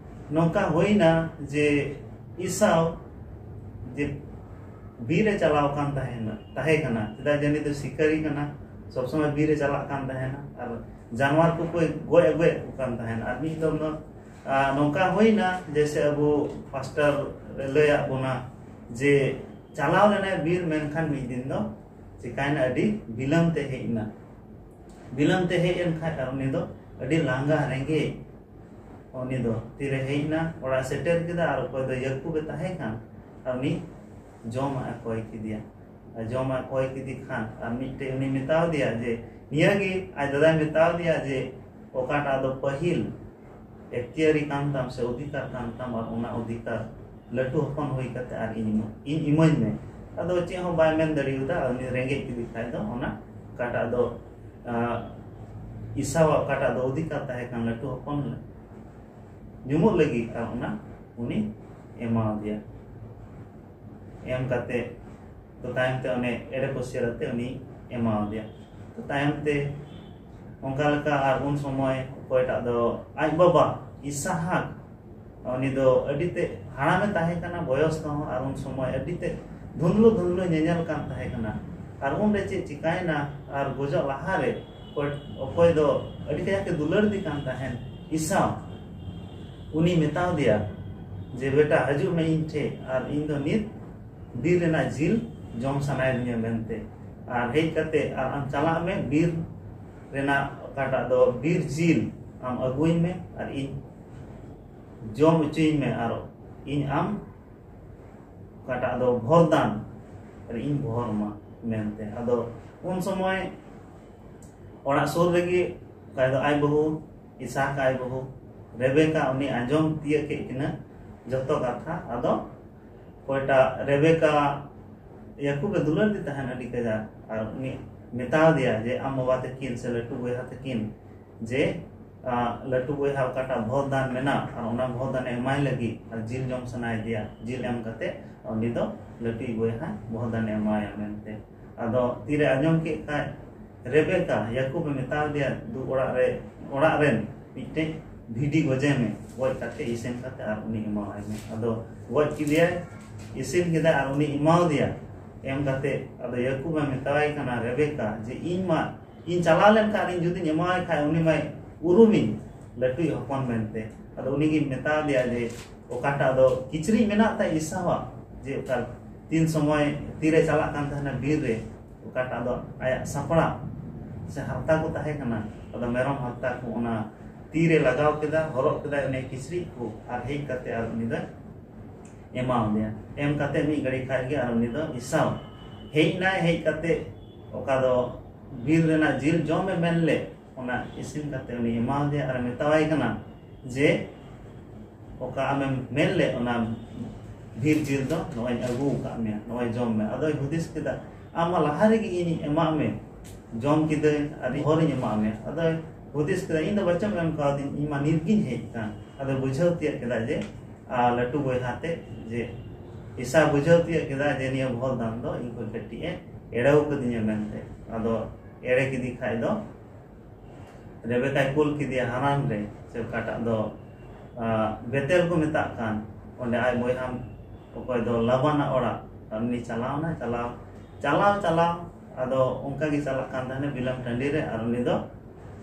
ᱱᱚᱝᱠᱟ ᱦᱩᱭᱱᱟ ᱡᱮ ᱤᱥᱟᱣ ᱡᱮ ᱵᱤᱨ ᱮ ᱪᱟᱞᱟᱣ ᱠᱟᱱ ᱛᱟᱦᱮᱱᱟ, ᱛᱟᱦᱮᱸ ᱠᱟᱱᱟ, ᱪᱮᱫᱟᱜ ᱡᱮ ᱩᱱᱤ ᱫᱚ ᱥᱤᱠᱟᱹᱨᱤ ᱠᱟᱱᱟ, ᱥᱚᱵ ᱥᱚᱢᱚᱭ ᱵᱤᱨ ᱮ ᱪᱟᱞᱟᱜ ᱠᱟᱱ ᱛᱟᱦᱮᱱᱟ ᱟᱨ ᱡᱟᱱᱣᱟᱨ ᱠᱚᱠᱚ ᱜᱚᱡ ᱟᱹᱜᱩᱭᱮᱫ ᱠᱚ ᱠᱟᱱ ᱛᱟᱦᱮᱱᱟ᱾ ᱟᱨ ᱢᱤᱫ ᱫᱚᱢ ᱫᱚ, ᱟᱨ ᱱᱚᱝᱠᱟ ᱦᱩᱭᱱᱟ, ᱡᱮᱭᱥᱮ ᱟᱵᱚ ᱯᱟᱥᱴᱟᱨ ᱮ ᱞᱟᱹᱭᱟᱫ ᱵᱚᱱᱟ ᱡᱮ ᱪᱟᱞᱟᱣ ᱞᱮᱱᱟᱭ ᱵᱤᱨ, ᱢᱮᱱᱠᱷᱟᱱ ᱢᱤᱫ ᱫᱤᱱ ᱫᱚ ᱪᱤᱠᱟᱭᱱᱟ, ᱟᱹᱰᱤ ᱵᱤᱞᱚᱢ ᱛᱮ ᱦᱮᱡ ᱮᱱᱟ᱾ ᱵᱤᱞᱚᱢ ᱛᱮ ᱦᱮᱡ ᱮᱱ ᱠᱷᱟᱡ ᱟᱨ ᱩᱱᱤ ᱫᱚ ᱟᱹᱰᱤ ᱞᱟᱸᱜᱟ ᱨᱮᱸᱜᱮᱡ ᱩᱱᱤ ᱫᱚ ᱛᱤᱨᱮ ᱦᱮᱡ ᱮᱱᱟ, ᱚᱲᱟᱜ ᱥᱮᱴᱮᱨ ᱠᱮᱫᱟ, ᱟᱨ ᱚᱠᱚᱭ ᱫᱚ ᱭᱟᱹᱠᱩᱵ ᱮ ᱛᱟᱦᱮᱸ ᱠᱟᱱ, ᱟᱨ ᱩᱱᱤ ᱡᱚᱢᱟᱜ ᱮ ᱠᱚᱭ ᱠᱮᱫᱮᱭᱟ᱾ ᱟᱨ ᱡᱚᱢᱟᱜ ᱮ ᱠᱚᱭ ᱠᱮᱫᱮ ᱠᱷᱟᱱ, ᱟᱨ ᱢᱤᱫᱴᱮᱡ ᱩᱱᱤ ᱢᱮᱛᱟᱣ ᱫᱮᱭᱟ ᱡᱮ, ᱱᱤᱭᱟᱹ ᱜᱮ ᱟᱡ ᱫᱟᱫᱟᱭ ᱢᱮᱛᱟᱣ ᱫᱮᱭᱟ ᱡᱮ, ᱚᱠᱟᱴᱟᱜ ᱫᱚ ᱯᱟᱹᱦᱤᱞ ᱮᱠᱛᱤᱭᱟᱨᱤ ᱠᱟᱱ ᱛᱟᱢ ᱥᱮ ᱚᱫᱷᱤᱠᱟᱨ ᱠᱟᱱ ᱛᱟᱢ, ᱟᱨ ᱚᱱᱟ ᱚᱫᱷᱤᱠᱟᱨ ᱞᱟᱹᱴᱩ ᱦᱚᱯᱚᱱ ᱦᱩᱭ ᱠᱟᱛᱮ ᱟᱨ ᱤᱧ ᱤᱧ ᱤᱢᱟᱹᱧ ᱢᱮ᱾ ᱟᱫᱚ ᱪᱮᱫ ᱦᱚᱸ ᱵᱟᱭ ᱢᱮᱱ ᱫᱟᱲᱮᱭᱟᱫᱟ᱾ ᱟᱨ ᱩᱱᱤ ᱨᱮᱸᱜᱮᱡ ᱠᱮᱫᱮ ᱠᱷᱟᱡ ᱫᱚ ᱚᱱᱟ ᱚᱠᱟᱴᱟᱜ ᱫᱚ, ᱟᱸ, ᱤᱥᱟᱣᱟᱜ ᱚᱠᱟᱴᱟᱜ ᱫᱚ ᱚᱫᱷᱤᱠᱟᱨ ᱛᱟᱦᱮᱸ ᱠᱟᱱ ᱞᱟᱹᱴᱩ ᱦᱚᱯᱚᱱ ᱧᱩᱢᱩᱜ ᱞᱟᱹᱜᱤᱫ, ᱟᱨ ᱚᱱᱟ ᱩᱱᱤ ᱮᱢᱟᱣᱟᱫᱮᱭᱟ᱾ ᱮᱢ ᱠᱟᱛᱮ ᱛᱚ ᱛᱟᱭᱚᱢ ᱛᱮ ᱚᱱᱮ ᱮᱲᱮ ᱯᱟᱹᱥᱤᱭᱟᱹᱨ ᱟᱛᱮ ᱩᱱᱤ ᱮᱢᱟᱣᱟᱫᱮᱭᱟ᱾ ᱛᱚ ᱛᱟᱭᱚᱢ ᱛᱮ ᱚᱱᱠᱟ ᱞᱮᱠᱟ ᱟᱨ ᱩᱱ ᱥᱚᱢᱚᱭ ᱚᱠᱚᱭᱴᱟᱜ ᱫᱚ ᱟᱡ ᱵᱟᱵᱟ ᱤᱥᱟᱦᱟᱠ, ᱩᱱᱤ ᱫᱚ ᱟᱹᱰᱤ ᱛᱮ ᱦᱟᱲᱟᱢᱮ ᱛᱟᱦᱮᱸ ᱠᱟᱱᱟ ᱵᱚᱭᱚᱥ ᱛᱮᱦᱚᱸ, ᱟᱨ ᱩᱱ ᱥᱚᱢᱚᱭ ᱟᱹᱰᱤ ᱛᱮ ᱫᱷᱩᱱᱫᱞᱩ ᱫᱷᱩᱱᱫᱞᱩ ᱧᱮᱧᱮᱞ ᱠᱟᱱ ᱛᱟᱦᱮᱸ ᱠᱟᱱᱟ᱾ ᱟᱨ ᱩᱱᱨᱮ ᱪᱮᱫ ᱪᱤᱠᱟᱭᱮᱱᱟ, ᱟᱨ ᱜᱚᱡᱚᱜ ᱞᱟᱦᱟᱨᱮ ᱚᱠᱚᱭ, ᱚᱠᱚᱭ ᱫᱚ ᱟᱹᱰᱤ ᱠᱟᱡᱟᱠ ᱮ ᱫᱩᱞᱟᱹᱲ ᱫᱤ ᱠᱟᱱ ᱛᱟᱦᱮᱸᱱ, ᱤᱥᱟᱣ, ᱩᱱᱤ ᱢᱮᱛᱟᱣ ᱫᱮᱭᱟ ᱡᱮ, ᱵᱮᱴᱟ, ᱦᱤᱡᱩᱜ ᱢᱮ ᱤᱧ ᱴᱷᱮᱡ, ᱟᱨ ᱤᱧ ᱫᱚ ᱱᱤᱛ ᱵᱤᱨ ᱨᱮᱱᱟᱜ ᱡᱤᱞ ᱡᱚᱢ ᱥᱟᱱᱟᱭᱮᱫᱤᱧᱟ ᱢᱮᱱᱛᱮ, ᱟᱨ ᱦᱮᱡ ᱠᱟᱛᱮ ᱟᱨ ᱟᱢ ᱪᱟᱞᱟᱜ ᱢᱮ, ᱵᱤᱨ ᱨᱮᱱᱟᱜ ᱚᱠᱟᱴᱟᱜ ᱫᱚ ᱵᱤᱨ ᱡᱤᱞ ᱟᱢ ᱟᱹᱜᱩᱭ ᱢᱮ, ᱟᱨ ᱤᱧ ᱡᱚᱢ ᱦᱚᱪᱚᱭᱤᱧ ᱢᱮ, ᱟᱨ ᱤᱧ ᱟᱢ ᱚᱠᱟᱴᱟᱜ ᱫᱚ ᱵᱷᱚᱨᱫᱟᱱ ᱨᱮ ᱤᱧ ᱵᱷᱚᱨ ᱢᱟ ᱢᱮᱱᱛᱮ᱾ ᱟᱫᱚ ᱩᱱ ᱥᱚᱢᱚᱭ ᱚᱲᱟᱜ ᱥᱩᱨ ᱨᱮᱜᱮ ᱚᱠᱟ ᱫᱚ ᱟᱡ ᱵᱟᱹᱦᱩ, ᱤᱥᱟᱦᱟᱠ ᱟᱡ ᱵᱟᱹᱦᱩ ᱨᱮᱵᱮᱠᱟ, ᱩᱱᱤ ᱟᱸᱡᱚᱢ ᱛᱤᱭᱟᱹᱜ ᱠᱮᱫ ᱠᱤᱱᱟᱹ ᱡᱚᱛᱚ ᱠᱟᱛᱷᱟ᱾ ᱟᱫᱚ ᱚᱠᱚᱭᱴᱟᱜ ᱨᱮᱵᱮᱠᱟ ᱭᱟᱠᱩᱵ ᱮ ᱫᱩᱞᱟᱹᱲ ᱫᱤ ᱛᱟᱦᱮᱱ ᱟᱹᱰᱤ ᱠᱟᱡᱟᱠ, ᱟᱨ ᱩᱱᱤ ᱢᱮᱛᱟᱣ ᱫᱮᱭᱟ ᱡᱮ, ᱟᱢ ᱵᱟᱵᱟ ᱛᱟᱹᱠᱤᱱ ᱥᱮ ᱞᱟᱹᱴᱩ ᱵᱚᱭᱦᱟ ᱛᱟᱹᱠᱤᱱ ᱡᱮ, ᱟ, ᱞᱟᱹᱴᱩ ᱵᱚᱭᱦᱟ ᱚᱠᱟᱴᱟᱜ ᱵᱷᱚᱨ ᱫᱟᱱ ᱢᱮᱱᱟᱜ, ᱟᱨ ᱚᱱᱟ ᱵᱷᱚᱨ ᱫᱟᱱᱮ ᱮᱢᱟᱭ ᱞᱟᱹᱜᱤᱫ, ᱟᱨ ᱡᱤᱞ ᱡᱚᱢ ᱥᱟᱱᱟᱭᱮᱫᱮᱭᱟ, ᱡᱤᱞ ᱮᱢ ᱠᱟᱛᱮ ᱩᱱᱤ ᱫᱚ ᱞᱟᱹᱴᱩᱭᱤᱡ ᱵᱚᱭᱦᱟ ᱵᱷᱚᱨ ᱫᱟᱱᱮ ᱮᱢᱟᱭᱟ ᱢᱮᱱᱛᱮ᱾ ᱟᱫᱚ ᱛᱤᱨᱮ ᱟᱸᱡᱚᱢ ᱠᱮᱫ ᱠᱷᱟᱡ ᱨᱮᱵᱮᱠᱟ, ᱭᱟᱠᱩᱵ ᱮ ᱢᱮᱛᱟᱣ ᱫᱮᱭᱟ, "ᱫᱩ ᱚᱲᱟᱜ ᱨᱮ, ᱚᱲᱟᱜ ᱨᱮᱱ ᱢᱤᱫᱴᱮᱡ ᱵᱷᱤᱰᱤ ᱜᱚᱡᱮ ᱢᱮ, ᱜᱚᱡ ᱠᱟᱛᱮ ᱤᱥᱤᱱ ᱠᱟᱛᱮ ᱟᱨ ᱩᱱᱤ ᱮᱢᱟᱣᱟᱭ ᱢᱮ᱾" ᱟᱫᱚ ᱜᱚᱡ ᱠᱮᱫᱮᱭᱟᱭ, ᱤᱥᱤᱱ ᱠᱮᱫᱟᱭ ᱟᱨ ᱩᱱᱤ ᱮᱢᱟᱣ ᱫᱮᱭᱟ᱾ ᱮᱢ ᱠᱟᱛᱮ ᱟᱫᱚ ᱭᱟᱠᱩᱵ ᱮ ᱢᱮᱛᱟᱣᱟᱭ ᱠᱟᱱᱟ, ᱨᱮᱵᱮᱠᱟ, ᱡᱮ, "ᱤᱧ ᱢᱟ ᱤᱧ ᱪᱟᱞᱟᱣ ᱞᱮᱱᱠᱷᱟᱱ ᱤᱧ ᱡᱩᱫᱤᱧ ᱮᱢᱟᱣᱟᱭ ᱠᱷᱟᱡ ᱩᱱᱤ ᱢᱟᱭ ᱩᱨᱩᱢᱤᱧ ᱞᱟᱹᱴᱩᱭᱤᱡ ᱦᱚᱯᱚᱱ ᱢᱮᱱᱛᱮ᱾" ᱟᱫᱚ ᱩᱱᱤᱜᱤᱧ ᱢᱮᱛᱟ ᱫᱮᱭᱟ ᱡᱮ ᱚᱠᱟᱴᱟᱜ ᱫᱚ ᱠᱤᱪᱨᱤᱡ ᱢᱮᱱᱟᱜ ᱛᱟᱭ ᱤᱥᱟᱣᱟᱜ, ᱡᱮ ᱚᱠᱟ ᱛᱤᱱ ᱥᱚᱢᱚᱭ ᱛᱤᱨᱮ ᱪᱟᱞᱟᱜ ᱠᱟᱱ ᱛᱟᱦᱮᱱᱟ ᱵᱤᱨ ᱨᱮ, ᱚᱠᱟᱴᱟᱜ ᱫᱚ ᱟᱭᱟᱜ ᱥᱟᱯᱲᱟᱣ ᱥᱮ ᱦᱟᱨᱛᱟ ᱠᱚ ᱛᱟᱦᱮᱸ ᱠᱟᱱᱟ, ᱟᱫᱚ ᱢᱮᱨᱚᱢ ᱦᱟᱨᱛᱟ ᱠᱚ, ᱚᱱᱟ ᱛᱤᱨᱮ ᱞᱟᱜᱟᱣ ᱠᱮᱫᱟ, ᱦᱚᱨᱚᱜ ᱠᱮᱫᱟᱭ ᱚᱱᱮ ᱠᱤᱪᱨᱤᱡ ᱠᱚ, ᱟᱨ ᱦᱮᱡ ᱠᱟᱛᱮ ᱟᱨ ᱩᱱᱤ ᱫᱚ ᱮᱢᱟᱣᱟᱫᱮᱭᱟ᱾ ᱮᱢ ᱠᱟᱛᱮ ᱢᱤᱫ ᱜᱷᱟᱹᱲᱤ ᱠᱷᱟᱡ ᱜᱮ ᱟᱨ ᱩᱱᱤ ᱫᱚ ᱤᱥᱟᱣ ᱦᱮᱡ ᱱᱟᱭ᱾ ᱦᱮᱡ ᱠᱟᱛᱮ ᱚᱠᱟ ᱫᱚ ᱵᱤᱨ ᱨᱮᱱᱟᱜ ᱡᱤᱞ ᱡᱚᱢᱮ ᱢᱮᱱ ᱞᱮᱫ, ᱚᱱᱟ ᱤᱥᱤᱱ ᱠᱟᱛᱮ ᱩᱱᱤ ᱮᱢᱟᱣᱟᱫᱮᱭᱟ ᱟᱨ ᱢᱮᱛᱟᱣᱟᱭ ᱠᱟᱱᱟ ᱡᱮ, "ᱚᱠᱟ ᱟᱢᱮᱢ ᱢᱮᱱ ᱞᱮᱫ ᱚᱱᱟ ᱵᱤᱨ ᱡᱤᱞ ᱫᱚ ᱱᱚᱜᱼᱚᱭ ᱟᱹᱜᱩ ᱟᱠᱟᱫ ᱢᱮᱭᱟ, ᱱᱚᱜᱼᱚᱭ ᱡᱚᱢ ᱢᱮ᱾" ᱟᱫᱚᱭ ᱦᱩᱫᱤᱥ ᱠᱮᱫᱟ, "ᱟᱢ ᱢᱟ ᱞᱟᱦᱟ ᱨᱮᱜᱮ ᱤᱧᱤᱧ ᱮᱢᱟᱜ ᱢᱮ, ᱡᱚᱢ ᱠᱤᱫᱟᱹᱧ ᱟᱨ ᱦᱚᱨᱤᱧ ᱮᱢᱟᱜ ᱢᱮᱭᱟ᱾" ᱟᱫᱚᱭ ᱦᱩᱫᱤᱥ ᱠᱮᱫᱟ, "ᱤᱧ ᱫᱚ ᱵᱟᱪᱚᱢ ᱮᱢ ᱠᱟᱣᱫᱤᱧ, ᱤᱧ ᱢᱟ ᱱᱤᱛ ᱜᱤᱧ ᱦᱮᱡ ᱟᱠᱟᱱ᱾" ᱟᱫᱚᱭ ᱵᱩᱡᱷᱟᱹᱣ ᱛᱤᱭᱟᱹᱜ ᱠᱮᱫᱟ ᱡᱮ, ᱟᱨ ᱞᱟᱹᱴᱩ ᱵᱚᱭᱦᱟ ᱛᱮ ᱡᱮ ᱤᱥᱟ ᱵᱩᱡᱷᱟᱹᱣ ᱛᱤᱭᱟᱹᱜ ᱠᱮᱫᱟ ᱡᱮ ᱱᱤᱭᱟᱹ ᱵᱷᱚᱞ ᱫᱟᱢ ᱫᱚ ᱤᱧ ᱠᱷᱚᱱ ᱠᱟᱹᱴᱤᱡ ᱮ ᱮᱲᱮᱣ ᱠᱟᱹᱫᱤᱧᱟ ᱢᱮᱱᱛᱮ᱾ ᱟᱫᱚ ᱮᱲᱮ ᱠᱮᱫᱮ ᱠᱷᱟᱡ ᱫᱚ ᱨᱮᱵᱮᱠᱟᱭ ᱠᱩᱞ ᱠᱮᱫᱮᱭᱟ ᱦᱟᱨᱟᱱ ᱨᱮ, ᱥᱮ ᱚᱠᱟᱴᱟᱜ ᱫᱚ, ᱟᱸ, ᱵᱮᱛᱮᱞ ᱠᱚ ᱢᱮᱛᱟᱜ ᱠᱟᱱ, ᱚᱸᱰᱮ ᱟᱡ ᱵᱚᱭᱦᱟ ᱚᱠᱚᱭ ᱫᱚ ᱞᱟᱵᱟᱱᱟᱜ ᱚᱲᱟᱜ, ᱟᱨ ᱩᱱᱤ ᱪᱟᱞᱟᱣᱱᱟ, ᱪᱟᱞᱟᱣ, ᱪᱟᱞᱟᱣ, ᱪᱟᱞᱟᱣ, ᱟᱫᱚ ᱚᱱᱠᱟ ᱜᱮ ᱪᱟᱞᱟᱜ ᱠᱟᱱ ᱛᱟᱦᱮᱱᱟ ᱵᱤᱞᱟᱢ ᱴᱟᱺᱰᱤ ᱨᱮ, ᱟᱨ ᱩᱱᱤ ᱫᱚ,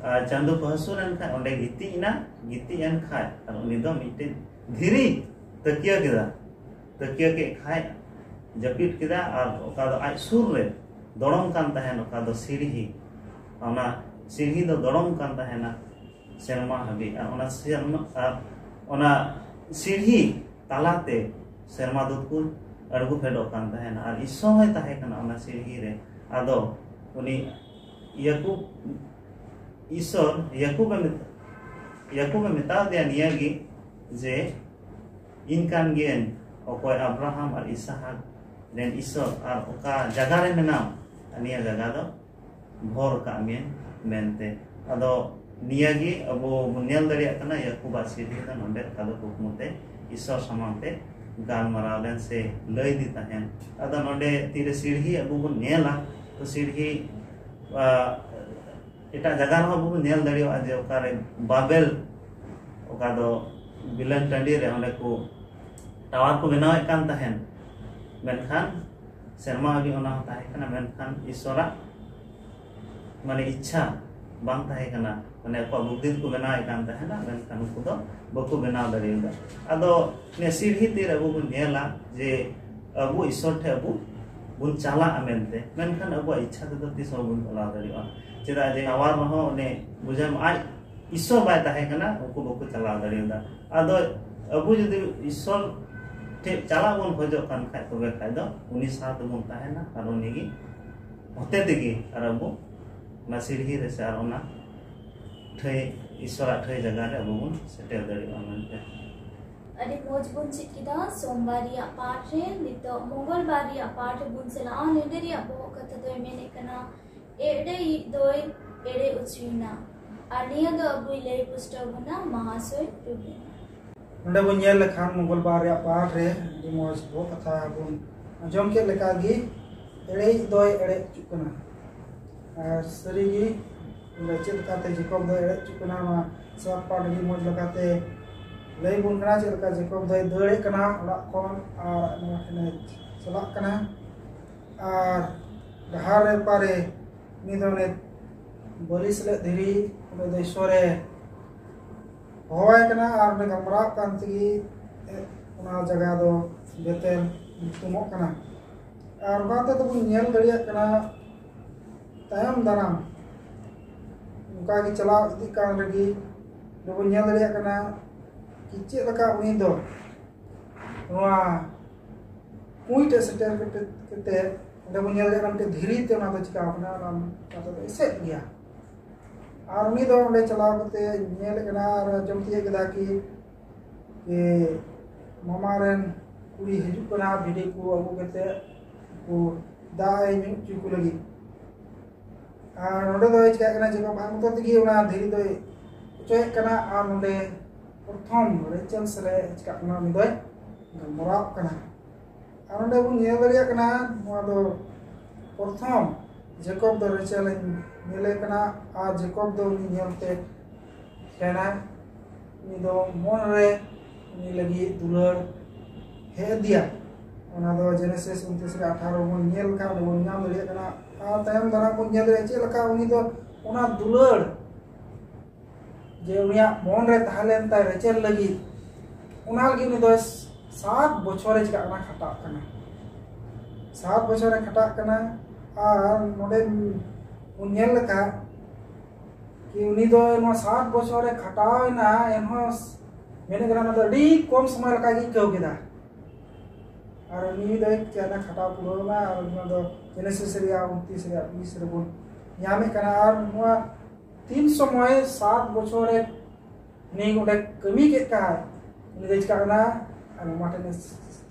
ᱟᱸ, ᱪᱟᱸᱫᱚ ᱠᱚ ᱦᱟᱹᱥᱩᱨ ᱮᱱ ᱠᱷᱟᱡ ᱚᱸᱰᱮ ᱜᱤᱛᱤᱡ ᱮᱱᱟ, ᱜᱤᱛᱤᱡ ᱮᱱ ᱠᱷᱟᱡ ᱟᱨ ᱩᱱᱤ ᱫᱚ ᱢᱤᱫᱴᱮᱱ ᱫᱷᱤᱨᱤ ᱛᱟᱹᱠᱤᱭᱟᱹ ᱠᱮᱫᱟ, ᱛᱟᱹᱠᱤᱭᱟᱹ ᱠᱮᱫ ᱠᱷᱟᱡ ᱡᱟᱹᱯᱤᱫ ᱠᱮᱫᱟ, ᱟᱨ ᱚᱠᱟ ᱫᱚ ᱟᱡ ᱥᱩᱨ ᱨᱮ ᱫᱚᱲᱚᱢ ᱠᱟᱱ ᱛᱟᱦᱮᱱ, ᱚᱠᱟ ᱫᱚ ᱥᱤᱲᱦᱤ, ᱚᱱᱟ ᱥᱤᱲᱦᱤ ᱫᱚ ᱫᱚᱲᱚᱢ ᱠᱟᱱ ᱛᱟᱦᱮᱱᱟ ᱥᱮᱨᱢᱟ ᱦᱟᱹᱵᱤᱡ, ᱟᱨ ᱚᱱᱟ ᱥᱮᱨᱢᱟ, ᱟᱨ ᱚᱱᱟ ᱥᱤᱲᱦᱤ ᱛᱟᱞᱟᱛᱮ ᱥᱮᱨᱢᱟ ᱫᱩᱛ ᱠᱚ ᱟᱬᱜᱚ ᱯᱷᱮᱰᱚᱜ ᱠᱟᱱ ᱛᱟᱦᱮᱱᱟ, ᱟᱨ ᱤᱥᱚ ᱦᱚᱸᱭ ᱛᱟᱦᱮᱸ ᱠᱟᱱᱟ ᱚᱱᱟ ᱥᱤᱲᱦᱤ ᱨᱮ᱾ ᱟᱫᱚ ᱩᱱᱤ ᱭᱟᱠᱩᱵ, ᱤᱥᱚᱨ ᱭᱟᱠᱩᱵᱮ ᱢᱮᱛ-, ᱭᱟᱠᱩᱵᱮ ᱢᱮᱛᱟ ᱫᱮᱭᱟ ᱱᱤᱭᱟᱹ ᱜᱮ ᱡᱮ, "ᱤᱧ ᱠᱟᱱ ᱜᱤᱭᱟᱹᱧ ᱚᱠᱚᱭ ᱟᱵᱨᱟᱦᱟᱢ ᱟᱨ ᱤᱥᱟᱦᱟᱠ ᱨᱮᱱ ᱤᱥᱚᱨ, ᱟᱨ ᱚᱠᱟ ᱡᱟᱭᱜᱟ ᱨᱮ ᱢᱮᱱᱟᱢ, ᱱᱤᱭᱟᱹ ᱡᱟᱭᱜᱟ ᱫᱚ ᱵᱷᱚᱨ ᱠᱟᱜ ᱢᱤᱭᱟᱹᱧ" ᱢᱮᱱᱛᱮ᱾ ᱟᱫᱚ ᱱᱤᱭᱟᱹ ᱜᱮ ᱟᱵᱚ ᱵᱚᱱ ᱧᱮᱞ ᱫᱟᱲᱮᱭᱟᱜ ᱠᱟᱱᱟ, ᱭᱟᱠᱩᱵᱟᱜ ᱥᱤᱨᱦᱤ ᱫᱚ ᱱᱚᱰᱮ ᱚᱠᱟ ᱫᱚ ᱠᱩᱠᱢᱩ ᱛᱮ ᱤᱥᱚᱨ ᱥᱟᱢᱟᱝ ᱛᱮ ᱜᱟᱞᱢᱟᱨᱟᱣ ᱞᱮᱱ ᱥᱮ ᱞᱟᱹᱭ ᱫᱤ ᱛᱟᱦᱮᱱ᱾ ᱟᱫᱚ ᱱᱚᱰᱮ ᱛᱤᱨᱮ ᱥᱤᱨᱦᱤ ᱟᱵᱚ ᱵᱚᱱ ᱧᱮᱞᱟ, ᱛᱚ ᱥᱤᱨᱦᱤ, ᱟ, ᱮᱴᱟᱜ ᱡᱟᱭᱜᱟ ᱨᱮᱦᱚᱸ ᱟᱵᱚ ᱵᱚᱱ ᱧᱮᱞ ᱫᱟᱲᱮᱭᱟᱜᱼᱟ ᱡᱮ ᱚᱠᱟᱨᱮ ᱵᱟᱵᱮᱞ, ᱚᱠᱟ ᱫᱚ ᱵᱤᱞᱟᱹᱱ ᱴᱟᱺᱰᱤ ᱨᱮ ᱚᱸᱰᱮ ᱠᱚ ᱴᱟᱣᱟᱨ ᱠᱚ ᱵᱮᱱᱟᱣᱮᱫ ᱠᱟᱱ ᱛᱟᱦᱮᱱ, ᱢᱮᱱᱠᱷᱟᱱ ᱥᱮᱨᱢᱟ ᱦᱟᱹᱵᱤᱡ ᱚᱱᱟ ᱦᱚᱸ ᱛᱟᱦᱮᱸ ᱠᱟᱱᱟ, ᱢᱮᱱᱠᱷᱟᱱ ᱤᱥᱚᱨᱟᱜ ᱢᱟᱱᱮ ᱤᱪᱪᱷᱟ ᱵᱟᱝ ᱛᱟᱦᱮᱸ ᱠᱟᱱᱟ, ᱢᱟᱱᱮ ᱟᱠᱚᱣᱟᱜ ᱵᱩᱫᱽᱫᱷᱤ ᱛᱮᱠᱚ ᱵᱮᱱᱟᱣᱮᱫ ᱠᱟᱱ ᱛᱟᱦᱮᱱᱟ, ᱢᱮᱱᱠᱷᱟᱱ ᱩᱱᱠᱩ ᱫᱚ ᱵᱟᱠᱚ ᱵᱮᱱᱟᱣ ᱫᱟᱲᱮᱭᱟᱫᱟ᱾ ᱟᱫᱚ ᱱᱤᱭᱟᱹ ᱥᱤᱨᱦᱤ ᱛᱤᱨ ᱟᱵᱚ ᱵᱚᱱ ᱧᱮᱞᱟ ᱡᱮ ᱟᱵᱚ ᱤᱥᱚᱨ ᱴᱷᱮᱱ ᱟᱵᱚ ᱵᱚᱱ ᱪᱟᱞᱟᱜᱼᱟ ᱢᱮᱱᱛᱮ, ᱢᱮᱱᱠᱷᱟᱱ ᱟᱵᱚᱣᱟᱜ ᱤᱪᱪᱷᱟ ᱛᱮᱫᱚ ᱛᱤᱥ ᱦᱚᱸ ᱵᱟᱵᱚᱱ ᱪᱟᱞᱟᱣ ᱫᱟᱲᱮᱭᱟᱜᱼᱟ᱾ ᱪᱮᱫᱟᱜ ᱡᱮ ᱴᱟᱣᱟᱨ ᱨᱮᱦᱚᱸ ᱚᱱᱮ ᱵᱩᱡᱷᱟᱹᱣ ᱟᱡ ᱤᱥᱥᱚᱨ ᱵᱟᱭ ᱛᱟᱦᱮᱸ ᱠᱟᱱᱟ, ᱩᱱᱠᱩ ᱵᱟᱠᱚ ᱪᱟᱞᱟᱣ ᱫᱟᱲᱮᱭᱟᱫᱟ᱾ ᱟᱫᱚ ᱟᱵᱚ ᱡᱩᱫᱤ ᱤᱥᱥᱚᱨ ᱴᱷᱮᱱ ᱪᱟᱞᱟᱜ ᱵᱚᱱ ᱠᱷᱚᱡᱚᱜ ᱠᱟᱱ ᱠᱷᱟᱡ, ᱛᱚᱵᱮ ᱠᱷᱟᱡ ᱫᱚ ᱩᱱᱤ ᱥᱟᱶ ᱛᱮᱵᱚᱱ ᱛᱟᱦᱮᱱᱟ ᱟᱨ ᱩᱱᱤ ᱜᱮ ᱦᱚᱛᱮ ᱛᱮᱜᱮ ᱟᱨ ᱟᱵᱚ ᱚᱱᱟ ᱥᱤᱲᱦᱤ ᱨᱮ ᱥᱮ ᱟᱨ ᱚᱱᱟ ᱴᱷᱟᱹᱭ, ᱤᱥᱥᱚᱨᱟᱜ ᱴᱷᱟᱹᱭ ᱡᱟᱭᱜᱟ ᱨᱮ ᱟᱵᱚ ᱵᱚᱱ ᱥᱮᱴᱮᱨ ᱫᱟᱲᱮᱭᱟᱜᱼᱟ ᱢᱮᱱᱛᱮ᱾ ᱟᱹᱰᱤ ᱢᱚᱡᱽ ᱵᱚᱱ ᱪᱮᱫ ᱠᱮᱫᱟ ᱥᱳᱢᱵᱟᱨ ᱨᱮᱭᱟᱜ ᱯᱟᱴ ᱨᱮ᱾ ᱱᱤᱛᱚᱜ ᱢᱚᱝᱜᱚᱞᱵᱟᱨ ᱨᱮᱭᱟᱜ ᱯᱟᱴ ᱨᱮᱵᱚᱱ ᱪᱟᱞᱟᱜᱼᱟ᱾ ᱱᱚᱸᱰᱮ ᱨᱮᱭᱟᱜ ᱵᱚᱦᱚᱜ ᱠᱟᱛᱷᱟ ᱫᱚᱭ ᱢᱮᱱᱮᱫ ᱠᱟᱱᱟ, ᱮᱲᱮᱭᱤᱡ ᱫᱚᱭ ᱮᱲᱮ ᱚᱪᱚᱭᱮᱱᱟ᱾ ᱟᱨ ᱱᱤᱭᱟᱹ ᱫᱚ ᱟᱵᱚᱭ ᱞᱟᱹᱭ ᱯᱩᱥᱴᱟᱹᱣ ᱵᱚᱱᱟ ᱢᱟᱦᱟᱥᱚᱭ ᱴᱩᱰᱩ᱾ ᱱᱚᱸᱰᱮ ᱵᱚᱱ ᱧᱮᱞ ᱞᱮᱠᱷᱟᱱ ᱢᱚᱝᱜᱚᱞᱵᱟᱨ ᱨᱮᱭᱟᱜ ᱯᱟᱴ ᱨᱮ ᱟᱹᱰᱤ ᱢᱚᱡᱽ ᱵᱚᱦᱚᱜ ᱠᱟᱛᱷᱟ ᱵᱚᱱ ᱟᱸᱡᱚᱢ ᱠᱮᱫ ᱞᱮᱠᱟ ᱜᱮ, ᱮᱲᱮᱭᱤᱡ ᱫᱚᱭ ᱮᱲᱮ ᱚᱪᱚᱜ ᱠᱟᱱᱟ᱾ ᱟᱨ ᱥᱟᱹᱨᱤᱜᱮ ᱚᱸᱰᱮ ᱪᱮᱫ ᱞᱮᱠᱟᱛᱮ ᱡᱮᱠᱚᱵ ᱫᱚᱭ ᱮᱲᱮ ᱚᱪᱚᱜ ᱠᱟᱱᱟ, ᱱᱚᱣᱟ ᱥᱟᱛ ᱯᱟᱴ ᱟᱹᱰᱤ ᱢᱚᱡᱽ ᱞᱮᱠᱟᱛᱮ ᱞᱟᱹᱭ ᱵᱚᱱ ᱠᱟᱱᱟ ᱪᱮᱫ ᱞᱮᱠᱟ ᱡᱮᱠᱚᱵ ᱫᱚᱭ ᱫᱟᱹᱲᱮᱫ ᱠᱟᱱᱟ ᱚᱲᱟᱜ ᱠᱷᱚᱱ ᱟᱨ ᱱᱚᱣᱟ ᱴᱷᱮᱱᱮ ᱪᱟᱞᱟᱜ ᱠᱟᱱᱟ᱾ ᱟᱨ ᱰᱟᱦᱟᱨ ᱨᱮ ᱚᱠᱟᱨᱮ ᱩᱱᱤ ᱫᱚ ᱚᱱᱮ ᱵᱟᱹᱞᱤ ᱥᱮᱞᱮᱫ ᱫᱷᱤᱨᱤ ᱚᱸᱰᱮ ᱫᱚ ᱤᱥᱥᱚᱨᱮ ᱦᱚᱦᱚᱣᱟᱭ ᱠᱟᱱᱟ ᱟᱨ ᱚᱸᱰᱮ ᱜᱟᱞᱢᱟᱨᱟᱣ ᱠᱟᱱ ᱛᱮᱜᱮ ᱚᱱᱟ ᱡᱟᱭᱜᱟ ᱫᱚ ᱵᱮᱛᱮᱞ ᱧᱩᱛᱩᱢᱚᱜ ᱠᱟᱱᱟ᱾ ᱟᱨ ᱚᱱᱟ ᱛᱮᱫᱚ ᱵᱚᱱ ᱧᱮᱞ ᱫᱟᱲᱮᱭᱟᱜ ᱠᱟᱱᱟ ᱛᱟᱭᱚᱢ ᱫᱟᱨᱟᱢ ᱚᱱᱠᱟ ᱜᱮ ᱪᱟᱞᱟᱣ ᱤᱫᱤᱜ ᱠᱟᱱ ᱨᱮᱜᱮ ᱵᱚᱱ ᱧᱮᱞ ᱫᱟᱲᱮᱭᱟᱜ ᱠᱟᱱᱟ ᱠᱤ ᱪᱮᱫ ᱞᱮᱠᱟ ᱩᱱᱤ ᱫᱚ ᱱᱚᱣᱟ ᱠᱩᱸᱭ ᱴᱷᱮᱱ ᱥᱮᱴᱮᱨ ᱠᱟᱛᱮ ᱚᱸᱰᱮ ᱵᱚᱱ ᱧᱮᱞ ᱫᱟᱲᱮᱭᱟᱜ ᱠᱟᱱᱟ ᱢᱤᱫᱴᱮᱱ ᱫᱷᱤᱨᱤ ᱛᱮ ᱚᱱᱟ ᱫᱚ ᱪᱤᱠᱟᱣ ᱠᱟᱱᱟ, ᱚᱱᱟ ᱠᱟᱛᱷᱟ ᱫᱚ ᱮᱥᱮᱫ ᱜᱮᱭᱟ᱾ ᱟᱨ ᱩᱱᱤ ᱫᱚ ᱚᱸᱰᱮ ᱪᱟᱞᱟᱣ ᱠᱟᱛᱮ ᱧᱮᱞᱮᱫ ᱠᱟᱱᱟ ᱟᱨ ᱟᱸᱡᱚᱢ ᱛᱤᱭᱳᱜ ᱠᱮᱫᱟ ᱠᱤ ᱡᱮ ᱢᱟᱢᱟ ᱨᱮᱱ ᱠᱩᱲᱤ ᱦᱤᱡᱩᱜ ᱠᱟᱱᱟ ᱵᱷᱤᱰᱤ ᱠᱚ ᱟᱹᱜᱩ ᱠᱟᱛᱮ ᱩᱱᱠᱩ ᱫᱟᱜ ᱮ ᱧᱩ ᱦᱚᱪᱚ ᱠᱚ ᱞᱟᱹᱜᱤᱫ᱾ ᱟᱨ ᱱᱚᱰᱮ ᱫᱚᱭ ᱪᱤᱠᱟᱹᱜ ᱠᱟᱱᱟ ᱡᱮ ᱵᱟᱵᱟ ᱢᱚᱛᱚ ᱛᱮᱜᱮ ᱚᱱᱟ ᱫᱷᱤᱨᱤ ᱫᱚᱭ ᱚᱪᱚᱭᱮᱫ ᱠᱟᱱᱟ ᱟᱨ ᱱᱚᱰᱮ ᱯᱨᱚᱛᱷᱚᱢ ᱨᱮᱪᱮᱞ ᱥᱟᱞᱟᱜ ᱪᱤᱠᱟᱹᱜ ᱠᱟᱱᱟ ᱩᱱᱤ ᱫᱚᱭ ᱜᱟᱞᱢᱟᱨᱟᱣ ᱠᱟᱱᱟ᱾ ᱟᱨ ᱱᱚᱰᱮ ᱵᱚᱱ ᱧᱮᱞ ᱫᱟᱲᱮᱭᱟᱜ ᱠᱟᱱᱟ ᱱᱚᱣᱟ ᱫᱚ ᱯᱨᱚᱛᱷᱚᱢ ᱡᱮᱠᱚᱵ ᱫᱚ ᱨᱮᱪᱮᱞ ᱮ ᱧᱮᱞᱮ ᱠᱟᱱᱟ ᱟᱨ ᱡᱮᱠᱚᱵ ᱫᱚ ᱩᱱᱤ ᱧᱮᱞᱛᱮ ᱞᱮᱱᱟᱭ᱾ ᱩᱱᱤ ᱫᱚ ᱢᱚᱱ ᱨᱮ ᱩᱱᱤ ᱞᱟᱹᱜᱤᱫ ᱫᱩᱞᱟᱹᱲ ᱦᱮᱡ ᱟᱫᱮᱭᱟ᱾ ᱚᱱᱟ ᱫᱚ ᱡᱮᱱᱮᱥᱤᱥ ᱩᱱᱛᱨᱤᱥ ᱨᱮ ᱟᱴᱷᱟᱨᱚ ᱵᱚᱱ ᱧᱮᱞ ᱞᱮᱠᱷᱟᱱ ᱚᱸᱰᱮ ᱵᱚᱱ ᱧᱟᱢ ᱫᱟᱲᱮᱭᱟᱜ ᱠᱟᱱᱟ᱾ ᱟᱨ ᱛᱟᱭᱚᱢ ᱫᱟᱨᱟᱢ ᱵᱚᱱ ᱧᱮᱞ ᱫᱟᱲᱮᱭᱟᱜᱼᱟ ᱪᱮᱫ ᱞᱮᱠᱟ ᱩᱱᱤ ᱫᱚ ᱚᱱᱟ ᱫᱩᱞᱟᱹᱲ ᱡᱮ ᱩᱱᱤᱭᱟᱜ ᱢᱚᱱ ᱨᱮ ᱛᱟᱦᱮᱸ ᱞᱮᱱ ᱛᱟᱭ ᱨᱮᱪᱮᱞ ᱞᱟᱹᱜᱤᱫ, ᱚᱱᱟ ᱞᱟᱹᱜᱤᱫ ᱩᱱᱤ ᱫᱚ ᱥᱟᱛ ᱵᱚᱪᱷᱚᱨᱮ ᱪᱤᱠᱟᱜ ᱠᱟᱱᱟ, ᱠᱷᱟᱴᱟᱜ ᱠᱟᱱᱟ᱾ ᱥᱟᱛ ᱵᱚᱪᱷᱚᱨᱮ ᱠᱷᱟᱴᱟᱜ ᱠᱟᱱᱟ᱾ ᱟᱨ ᱱᱚᱰᱮ ᱵᱚᱱ ᱧᱮᱞ ᱞᱮᱠᱷᱟᱱ ᱠᱤ ᱩᱱᱤ ᱫᱚ ᱱᱚᱣᱟ ᱥᱟᱛ ᱵᱚᱪᱷᱚᱨ ᱮ ᱠᱷᱟᱴᱟᱣ ᱮᱱᱟ, ᱮᱱᱦᱚᱸ ᱢᱮᱱᱮᱫ ᱠᱟᱱᱟ ᱚᱱᱟ ᱫᱚ ᱟᱹᱰᱤ ᱠᱚᱢ ᱥᱚᱢᱚᱭ ᱞᱮᱠᱟ ᱜᱮ ᱟᱹᱭᱠᱟᱹᱣ ᱠᱮᱫᱟ᱾ ᱟᱨ ᱩᱱᱤ ᱫᱚᱭ ᱪᱮᱫ ᱮ ᱠᱷᱟᱴᱟᱣ ᱯᱩᱨᱟᱹᱣ ᱮᱱᱟ, ᱟᱨ ᱚᱱᱟ ᱫᱚ ᱡᱮᱱᱮᱥᱤᱥ ᱨᱮᱭᱟᱜ ᱩᱱᱛᱨᱤᱥ ᱨᱮᱭᱟᱜ ᱵᱤᱥ ᱨᱮᱵᱚᱱ ᱧᱟᱢᱮᱫ ᱠᱟᱱᱟ᱾ ᱟᱨ ᱱᱚᱣᱟ ᱛᱤᱱ ᱥᱚᱢᱚᱭ ᱥᱟᱛ ᱵᱚᱪᱷᱚᱨ ᱮ ᱩᱱᱤ ᱚᱸᱰᱮ ᱠᱟᱹᱢᱤ ᱠᱮᱫ ᱠᱷᱟᱡ, ᱩᱱᱤ ᱫᱚᱭ ᱪᱤᱠᱟᱜ ᱠᱟᱱᱟ? ᱟᱨ ᱢᱟᱢᱟ ᱴᱷᱮᱱ ᱮ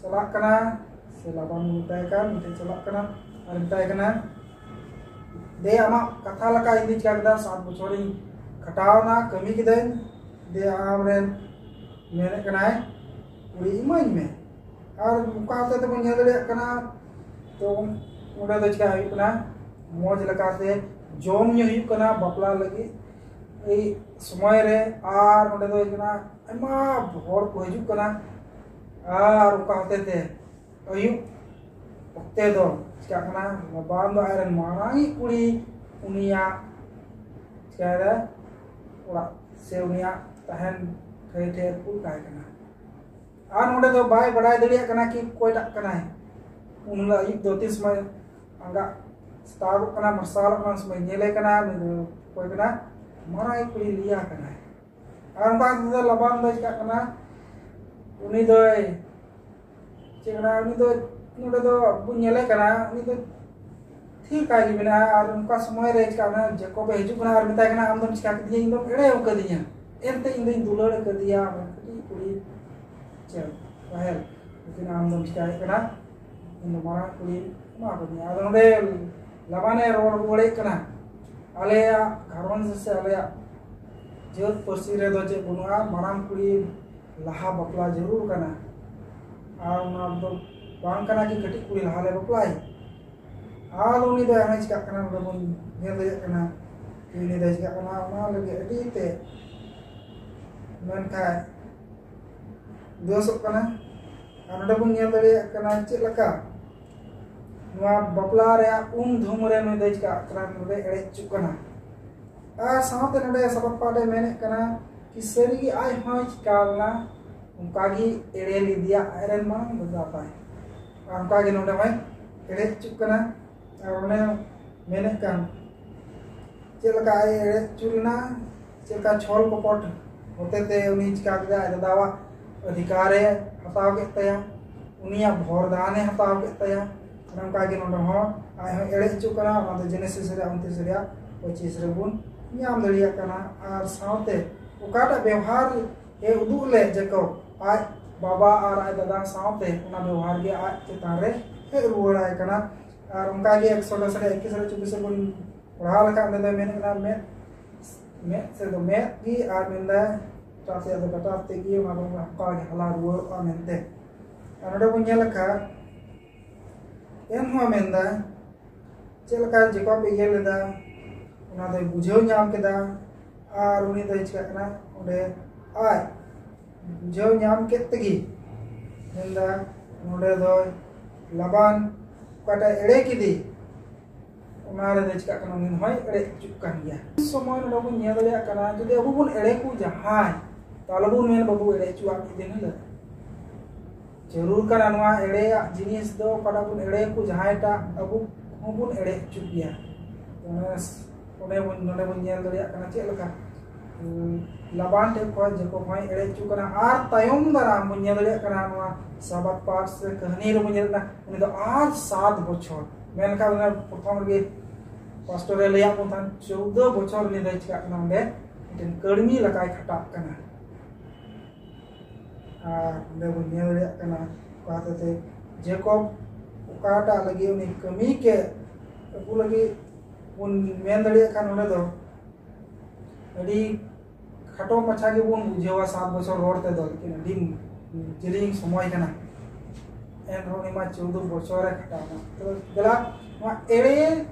ᱪᱟᱞᱟᱜ ᱠᱟᱱᱟ, ᱥᱮ ᱞᱟᱵᱟᱱ ᱢᱮᱛᱟᱭ ᱠᱟᱱ, ᱩᱱᱤ ᱴᱷᱮᱱ ᱪᱟᱞᱟᱜ ᱠᱟᱱᱟ ᱟᱨ ᱢᱮᱛᱟᱭ ᱠᱟᱱᱟ, "ᱫᱮ, ᱟᱢᱟᱜ ᱠᱟᱛᱷᱟ ᱞᱮᱠᱟ ᱤᱧ ᱫᱚᱧ ᱪᱤᱠᱟ ᱠᱮᱫᱟ, ᱥᱟᱛ ᱵᱚᱪᱷᱚᱨᱤᱧ ᱠᱷᱟᱴᱟᱣ ᱮᱱᱟ, ᱠᱟᱹᱢᱤ ᱠᱤᱫᱟᱹᱧ, ᱫᱮ, ᱟᱢᱨᱮᱱ ᱢᱮᱱᱮᱫ ᱠᱟᱱᱟᱭ ᱠᱩᱲᱤ ᱤᱢᱟᱹᱧ ᱢᱮ᱾" ᱟᱨ ᱚᱱᱠᱟ ᱦᱚᱛᱮ ᱛᱮᱵᱚᱱ ᱧᱮᱞ ᱫᱟᱲᱮᱭᱟᱜ ᱠᱟᱱᱟ, ᱛᱚ ᱚᱸᱰᱮ ᱫᱚ ᱪᱤᱠᱟ ᱦᱩᱭᱩᱜ ᱠᱟᱱᱟ? ᱢᱚᱡᱽ ᱞᱮᱠᱟᱛᱮ ᱡᱚᱢ ᱧᱩ ᱦᱩᱭᱩᱜ ᱠᱟᱱᱟ ᱵᱟᱯᱞᱟ ᱞᱟᱹᱜᱤᱫ ᱮᱭ ᱥᱚᱢᱚᱭ ᱨᱮ᱾ ᱟᱨ ᱚᱸᱰᱮ ᱫᱚ ᱦᱩᱭᱩᱜ ᱠᱟᱱᱟ ᱟᱭᱢᱟ ᱦᱚᱲ ᱠᱚ ᱦᱤᱡᱩᱜ ᱠᱟᱱᱟ᱾ ᱟᱨ ᱚᱱᱠᱟ ᱦᱚᱛᱮ ᱛᱮ ᱟᱹᱭᱩᱵ ᱚᱠᱛᱮ ᱫᱚ ᱪᱤᱠᱟᱜ ᱠᱟᱱᱟ, ᱞᱟᱵᱟᱱ ᱫᱚ ᱟᱡᱨᱮᱱ ᱢᱟᱨᱟᱝᱤᱡ ᱠᱩᱲᱤ ᱩᱱᱤᱭᱟᱜ ᱪᱤᱠᱟᱹᱭᱮᱫᱟ, ᱚᱲᱟᱜ ᱥᱮ ᱩᱱᱤᱭᱟᱜ ᱛᱟᱦᱮᱱ ᱴᱷᱟᱹᱭ ᱴᱷᱮᱱ ᱠᱩᱞ ᱠᱟᱭ ᱠᱟᱱᱟ᱾ ᱟᱨ ᱱᱚᱰᱮ ᱫᱚ ᱵᱟᱭ ᱵᱟᱲᱟᱭ ᱫᱟᱲᱮᱭᱟᱜ ᱠᱟᱱᱟ ᱠᱤ ᱚᱠᱚᱭᱴᱟᱜ ᱠᱟᱱᱟᱭ᱾ ᱩᱱ ᱦᱤᱞᱳᱜ ᱟᱹᱭᱩᱵ ᱫᱚ ᱛᱤᱱ ᱥᱚᱢᱚᱭ ᱟᱸᱜᱟᱜ ᱥᱮᱛᱟᱜᱚᱜ ᱠᱟᱱᱟ, ᱢᱟᱨᱥᱟᱞᱚᱜ ᱠᱟᱱᱟ, ᱩᱱ ᱥᱚᱢᱚᱭ ᱧᱮᱞᱮ ᱠᱟᱱᱟ, ᱩᱱᱤ ᱫᱚ ᱚᱠᱚᱭ ᱠᱟᱱᱟ? ᱢᱟᱨᱟᱝᱤᱡ ᱠᱩᱲᱤ ᱞᱤᱭᱟ ᱠᱟᱱᱟᱭ᱾ ᱟᱨ ᱚᱱᱠᱟ ᱛᱮᱫᱚ ᱞᱟᱵᱟᱱ ᱫᱚ ᱪᱤᱠᱟᱜ ᱠᱟᱱᱟ? ᱩᱱᱤ ᱫᱚᱭ ᱪᱮᱫ ᱠᱟᱱᱟ? ᱩᱱᱤ ᱫᱚ ᱱᱚᱰᱮ ᱫᱚ ᱵᱚᱱ ᱧᱮᱞᱮ ᱠᱟᱱᱟ, ᱩᱱᱤ ᱫᱚ ᱛᱷᱤᱨ ᱠᱟᱭ ᱜᱮ ᱢᱮᱱᱟᱜᱼᱟ᱾ ᱟᱨ ᱚᱱᱠᱟ ᱥᱚᱢᱚᱭ ᱨᱮ ᱪᱤᱠᱟᱜ ᱠᱟᱱᱟ? ᱡᱮᱠᱚᱵᱮ ᱦᱤᱡᱩᱜ ᱠᱟᱱᱟ ᱟᱨ ᱢᱮᱛᱟᱭ ᱠᱟᱱᱟ, "ᱟᱢ ᱫᱚᱢ ᱪᱤᱠᱟ ᱠᱮᱫᱤᱧᱟ? ᱤᱧ ᱫᱚᱢ ᱮᱲᱮ ᱟᱠᱟᱫᱤᱧᱟ, ᱮᱱᱛᱮ ᱤᱧ ᱫᱚᱧ ᱫᱩᱞᱟᱹᱲ ᱟᱠᱟᱫᱮᱭᱟ ᱠᱟᱹᱴᱤᱡ ᱠᱩᱲᱤ ᱪᱮᱫ ᱨᱟᱦᱮᱞ, ᱞᱮᱠᱤᱱ ᱟᱢ ᱫᱚᱢ ᱪᱤᱠᱟᱭᱮᱫ ᱠᱟᱱᱟ? ᱤᱧ ᱫᱚ ᱢᱟᱨᱟᱝ ᱠᱩᱲᱤ ᱮᱢᱟ ᱟᱠᱟᱫᱤᱧᱟ᱾" ᱟᱫᱚ ᱱᱚᱰᱮ ᱞᱟᱵᱟᱱᱮ ᱨᱚᱲ ᱨᱩᱣᱟᱹᱲᱮᱫ ᱠᱟᱱᱟ, ᱟᱞᱮᱭᱟᱜ ᱜᱷᱟᱨᱚᱸᱡᱽ ᱥᱮ ᱟᱞᱮᱭᱟᱜ ᱡᱟᱹᱛ ᱯᱟᱹᱨᱥᱤ ᱨᱮᱫᱚ ᱪᱮᱫ ᱵᱟᱹᱱᱩᱜᱼᱟ, ᱢᱟᱨᱟᱝ ᱠᱩᱲᱤ ᱞᱟᱦᱟ ᱵᱟᱯᱞᱟ ᱡᱟᱹᱨᱩᱲ ᱠᱟᱱᱟ᱾ ᱟᱨ ᱚᱱᱟ ᱫᱚ ᱵᱟᱝ ᱠᱟᱱᱟ ᱠᱤ ᱠᱟᱹᱴᱤᱡ ᱠᱩᱲᱤ ᱞᱟᱦᱟ ᱞᱮ ᱵᱟᱯᱞᱟᱭ᱾ ᱟᱫᱚ ᱩᱱᱤ ᱫᱚ ᱮᱱᱮ ᱪᱤᱠᱟᱜ ᱠᱟᱱᱟ, ᱱᱚᱰᱮ ᱵᱚᱱ ᱧᱮᱞ ᱫᱟᱲᱮᱭᱟᱜ ᱠᱟᱱᱟ ᱠᱤ ᱩᱱᱤ ᱫᱚᱭ ᱪᱤᱠᱟᱜ ᱠᱟᱱᱟ, ᱚᱱᱟ ᱞᱟᱹᱜᱤᱫ ᱟᱹᱰᱤ ᱛᱮ ᱢᱮᱱᱠᱷᱟᱱ ᱵᱮᱥᱚᱜ ᱠᱟᱱᱟ᱾ ᱟᱨ ᱱᱚᱰᱮ ᱵᱚᱱ ᱧᱮᱞ ᱫᱟᱲᱮᱭᱟᱜ ᱠᱟᱱᱟ ᱪᱮᱫ ᱞᱮᱠᱟ ᱱᱚᱣᱟ ᱵᱟᱯᱞᱟ ᱨᱮᱭᱟᱜ ᱩᱢ ᱫᱷᱩᱢ ᱨᱮ ᱱᱩᱭ ᱫᱚᱭ ᱪᱤᱠᱟᱜ ᱠᱟᱱᱟ, ᱱᱚᱰᱮ ᱮᱲᱮ ᱦᱚᱪᱚᱜ ᱠᱟᱱᱟ᱾ ᱟᱨ ᱥᱟᱶᱛᱮ ᱱᱚᱰᱮ ᱥᱟᱯᱟᱵ ᱯᱟᱴ ᱮ ᱢᱮᱱᱮᱫ ᱠᱟᱱᱟ ᱠᱤ ᱥᱟᱹᱨᱤᱜᱮ ᱟᱡ ᱦᱚᱸᱭ ᱪᱤᱠᱟᱣ ᱞᱮᱱᱟ, ᱚᱱᱠᱟᱜᱮ ᱮᱲᱮ ᱞᱮᱫᱮᱭᱟ ᱟᱡᱨᱮᱱ ᱢᱟᱨᱟᱝ ᱫᱟᱫᱟ ᱛᱟᱭ᱾ ᱟᱨ ᱚᱱᱠᱟᱜᱮ ᱱᱚᱰᱮ ᱦᱚᱸᱭ ᱮᱲᱮ ᱦᱚᱪᱚᱜ ᱠᱟᱱᱟ᱾ ᱟᱨ ᱚᱱᱮ ᱢᱮᱱᱮᱫ ᱠᱟᱱ ᱪᱮᱫ ᱞᱮᱠᱟ ᱟᱡ ᱮ ᱮᱲᱮ ᱦᱚᱪᱚ ᱞᱮᱱᱟ, ᱪᱮᱫ ᱞᱮᱠᱟ ᱪᱷᱚᱞ ᱠᱚᱯᱚᱴ ᱦᱚᱛᱮᱛᱮ ᱩᱱᱤ ᱪᱤᱠᱟ ᱠᱮᱫᱟ, ᱟᱡ ᱫᱟᱫᱟᱣᱟᱜ ᱚᱫᱷᱤᱠᱟᱨᱮ ᱦᱟᱛᱟᱣ ᱠᱮᱫ ᱛᱟᱭᱟ, ᱩᱱᱤᱭᱟᱜ ᱵᱷᱚᱨ ᱫᱟᱱᱮ ᱦᱟᱛᱟᱣ ᱠᱮᱫ ᱛᱟᱭᱟ᱾ ᱚᱱᱮ ᱚᱱᱠᱟ ᱜᱮ ᱱᱚᱰᱮ ᱦᱚᱸ ᱟᱡ ᱦᱚᱸ ᱮᱲᱮ ᱦᱚᱪᱚᱜ ᱠᱟᱱᱟ᱾ ᱚᱱᱟ ᱫᱚ ᱡᱮᱱᱮᱥᱤᱥ ᱨᱮᱭᱟᱜ ᱩᱱᱛᱨᱤᱥ ᱨᱮᱭᱟᱜ ᱯᱚᱸᱪᱤᱥ ᱨᱮᱵᱚᱱ ᱧᱟᱢ ᱫᱟᱲᱮᱭᱟᱜ ᱠᱟᱱᱟ᱾ ᱟᱨ ᱥᱟᱶᱛᱮ ᱚᱠᱟᱴᱟᱜ ᱵᱮᱣᱦᱟᱨ ᱮ ᱩᱫᱩᱜ ᱞᱮᱫ ᱡᱮᱠᱚᱵ, ᱟᱡ ᱵᱟᱵᱟ ᱟᱨ ᱟᱡ ᱫᱟᱫᱟ ᱥᱟᱶᱛᱮ ᱚᱱᱟ ᱵᱮᱣᱦᱟᱨ ᱜᱮ ᱟᱡ ᱪᱮᱛᱟᱱ ᱨᱮ ᱦᱮᱡ ᱨᱩᱣᱟᱹᱲᱟᱭ ᱠᱟᱱᱟ᱾ ᱟᱨ ᱚᱱᱠᱟ ᱜᱮ ᱮᱠᱥᱚᱰᱟᱥ ᱨᱮ ᱮᱠᱤᱥ ᱨᱮ ᱪᱚᱵᱵᱤᱥ ᱨᱮᱵᱚᱱ ᱯᱟᱲᱦᱟᱣ ᱞᱮᱠᱷᱟᱱ ᱚᱸᱰᱮ ᱫᱚ ᱢᱮᱱ ᱠᱟᱱᱟ, ᱢᱮᱫ, ᱢᱮᱫ ᱥᱮᱫ ᱫᱚ ᱢᱮᱫ ᱜᱮ, ᱟᱨ ᱢᱮᱱᱫᱟᱭ ᱮᱴᱟᱜ ᱥᱮᱫ ᱫᱚ ᱠᱟᱴᱟ ᱛᱮᱜᱮ ᱚᱱᱟ ᱫᱚ ᱚᱱᱠᱟ ᱜᱮ ᱦᱟᱞᱟ ᱨᱩᱣᱟᱹᱲᱚᱜᱼᱟ ᱢᱮᱱᱛᱮ᱾ ᱟᱨ ᱱᱚᱰᱮ ᱵᱚᱱ ᱧᱮᱞ ᱞᱮᱠᱷᱟᱱ ᱮᱱᱦᱚᱸ ᱢᱮᱱᱫᱟ, ᱪᱮᱫ ᱞᱮᱠᱟ ᱡᱮᱠᱚᱵ ᱮ ᱤᱭᱟᱹ ᱞᱮᱫᱟ, ᱚᱱᱟ ᱫᱚᱭ ᱵᱩᱡᱷᱟᱹᱣ ᱧᱟᱢ ᱠᱮᱫᱟ᱾ ᱟᱨ ᱩᱱᱤ ᱫᱚᱭ ᱪᱤᱠᱟᱹᱜ ᱠᱟᱱᱟ, ᱚᱸᱰᱮ ᱟᱡ ᱵᱩᱡᱷᱟᱹᱣ ᱧᱟᱢ ᱠᱮᱫ ᱛᱮᱜᱮ ᱢᱮᱱᱫᱟ, ᱱᱚᱰᱮ ᱫᱚ ᱞᱟᱵᱟᱱ ᱚᱠᱟᱴᱟᱜ ᱮᱲᱮ ᱠᱮᱫᱮ, ᱚᱱᱟ ᱨᱮᱫᱚ ᱪᱤᱠᱟᱹᱜ ᱠᱟᱱᱟ, ᱩᱱᱤ ᱦᱚᱸᱭ ᱮᱲᱮ ᱦᱚᱪᱚᱜ ᱠᱟᱱ ᱜᱮᱭᱟ᱾ ᱥᱚᱢᱚᱭ ᱱᱚᱰᱮ ᱵᱚᱱ ᱧᱮᱞ ᱫᱟᱲᱮᱭᱟᱜ ᱠᱟᱱᱟ, ᱡᱩᱫᱤ ᱟᱵᱚ ᱵᱚᱱ ᱮᱲᱮ ᱠᱚ ᱡᱟᱦᱟᱸᱭ, ᱛᱚ ᱟᱞᱚ ᱵᱚᱱ ᱢᱮᱱ ᱵᱟᱵᱚ ᱮᱲᱮ ᱦᱚᱪᱚᱣᱟᱜ ᱢᱤᱫ ᱫᱤᱱ ᱦᱤᱞᱳᱜ᱾ ᱡᱟᱹᱨᱩᱲ ᱠᱟᱱᱟ ᱱᱚᱣᱟ ᱮᱲᱮᱭᱟᱜ ᱡᱤᱱᱤᱥ ᱫᱚ, ᱚᱠᱟᱴᱟᱜ ᱵᱚᱱ ᱮᱲᱮ ᱠᱚ ᱡᱟᱦᱟᱸᱭᱴᱟᱜ, ᱟᱵᱚ ᱦᱚᱸᱵᱚᱱ ᱮᱲᱮ ᱦᱚᱪᱚᱜ ᱜᱮᱭᱟ᱾ ᱚᱱᱮ ᱚᱸᱰᱮ ᱵᱚᱱ, ᱱᱚᱰᱮ ᱵᱚᱱ ᱧᱮᱞ ᱫᱟᱲᱮᱭᱟᱜ ᱠᱟᱱᱟ ᱪᱮᱫ ᱞᱮᱠᱟ, ᱩᱸ, ᱞᱟᱵᱟᱱ ᱴᱷᱮᱱ ᱠᱷᱚᱱ ᱡᱮᱠᱚᱵ ᱦᱚᱸᱭ ᱮᱲᱮ ᱦᱚᱪᱚ ᱠᱟᱱᱟ᱾ ᱟᱨ ᱛᱟᱭᱚᱢ ᱫᱟᱨᱟᱢ ᱵᱚᱱ ᱧᱮᱞ ᱫᱟᱲᱮᱭᱟᱜ ᱠᱟᱱᱟ, ᱱᱚᱣᱟ ᱥᱟᱵᱟᱫ ᱯᱟᱴ ᱥᱮ ᱠᱟᱹᱦᱱᱤ ᱨᱮᱵᱚᱱ ᱧᱮᱞ ᱠᱟᱱᱟ, ᱩᱱᱤ ᱫᱚ ᱟᱨ ᱥᱟᱛ ᱵᱚᱪᱷᱚᱨ, ᱢᱮᱱᱠᱷᱟᱱ ᱚᱱᱟ ᱯᱨᱚᱛᱷᱚᱢ ᱨᱮᱜᱮ ᱯᱟᱥᱴᱚᱨᱮ ᱞᱟᱹᱭᱟᱫ ᱵᱚᱱ ᱛᱟᱦᱮᱱ, ᱪᱳᱫᱫᱳ ᱵᱚᱪᱷᱚᱨ ᱩᱱᱤ ᱫᱚᱭ ᱪᱤᱠᱟᱹᱜ ᱠᱟᱱᱟ, ᱚᱸᱰᱮ ᱢᱤᱫᱴᱮᱱ ᱠᱟᱹᱲᱢᱤ ᱞᱮᱠᱟᱭ ᱠᱷᱟᱴᱟᱜ ᱠᱟᱱᱟ᱾ ᱟᱨ ᱚᱸᱰᱮ ᱵᱚᱱ ᱧᱮᱞ ᱫᱟᱲᱮᱭᱟᱜ ᱠᱟᱱᱟ, ᱚᱠᱟ ᱦᱚᱛᱮᱛᱮ ᱡᱮᱠᱚᱵ ᱚᱠᱟᱴᱟᱜ ᱞᱟᱹᱜᱤᱫ ᱩᱱᱤ ᱠᱟᱹᱢᱤ ᱠᱮᱫ, ᱟᱵᱚ ᱞᱟᱹᱜᱤᱫ ᱵᱚᱱ ᱢᱮᱱ ᱫᱟᱲᱮᱭᱟᱜ ᱠᱷᱟᱱ, ᱚᱸᱰᱮ ᱫᱚ ᱟᱹᱰᱤ ᱠᱷᱟᱴᱚ ᱢᱟᱪᱷᱟ ᱜᱮᱵᱚᱱ ᱵᱩᱡᱷᱟᱹᱣᱟ ᱥᱟᱛ ᱵᱚᱪᱷᱚᱨ ᱨᱚᱲ ᱛᱮᱫᱚ, ᱞᱮᱠᱤᱱ ᱟᱹᱰᱤ ᱡᱮᱞᱮᱧ ᱥᱚᱢᱚᱭ ᱠᱟᱱᱟ᱾ ᱮᱱᱨᱮᱦᱚᱸ ᱩᱱᱤ ᱢᱟ ᱪᱳᱫᱫᱳ ᱵᱚᱪᱷᱚᱨᱮ ᱠᱷᱟᱴᱟᱣ ᱮᱱᱟ᱾ ᱛᱚ ᱫᱮᱞᱟ, ᱱᱚᱣᱟ ᱮᱲᱮ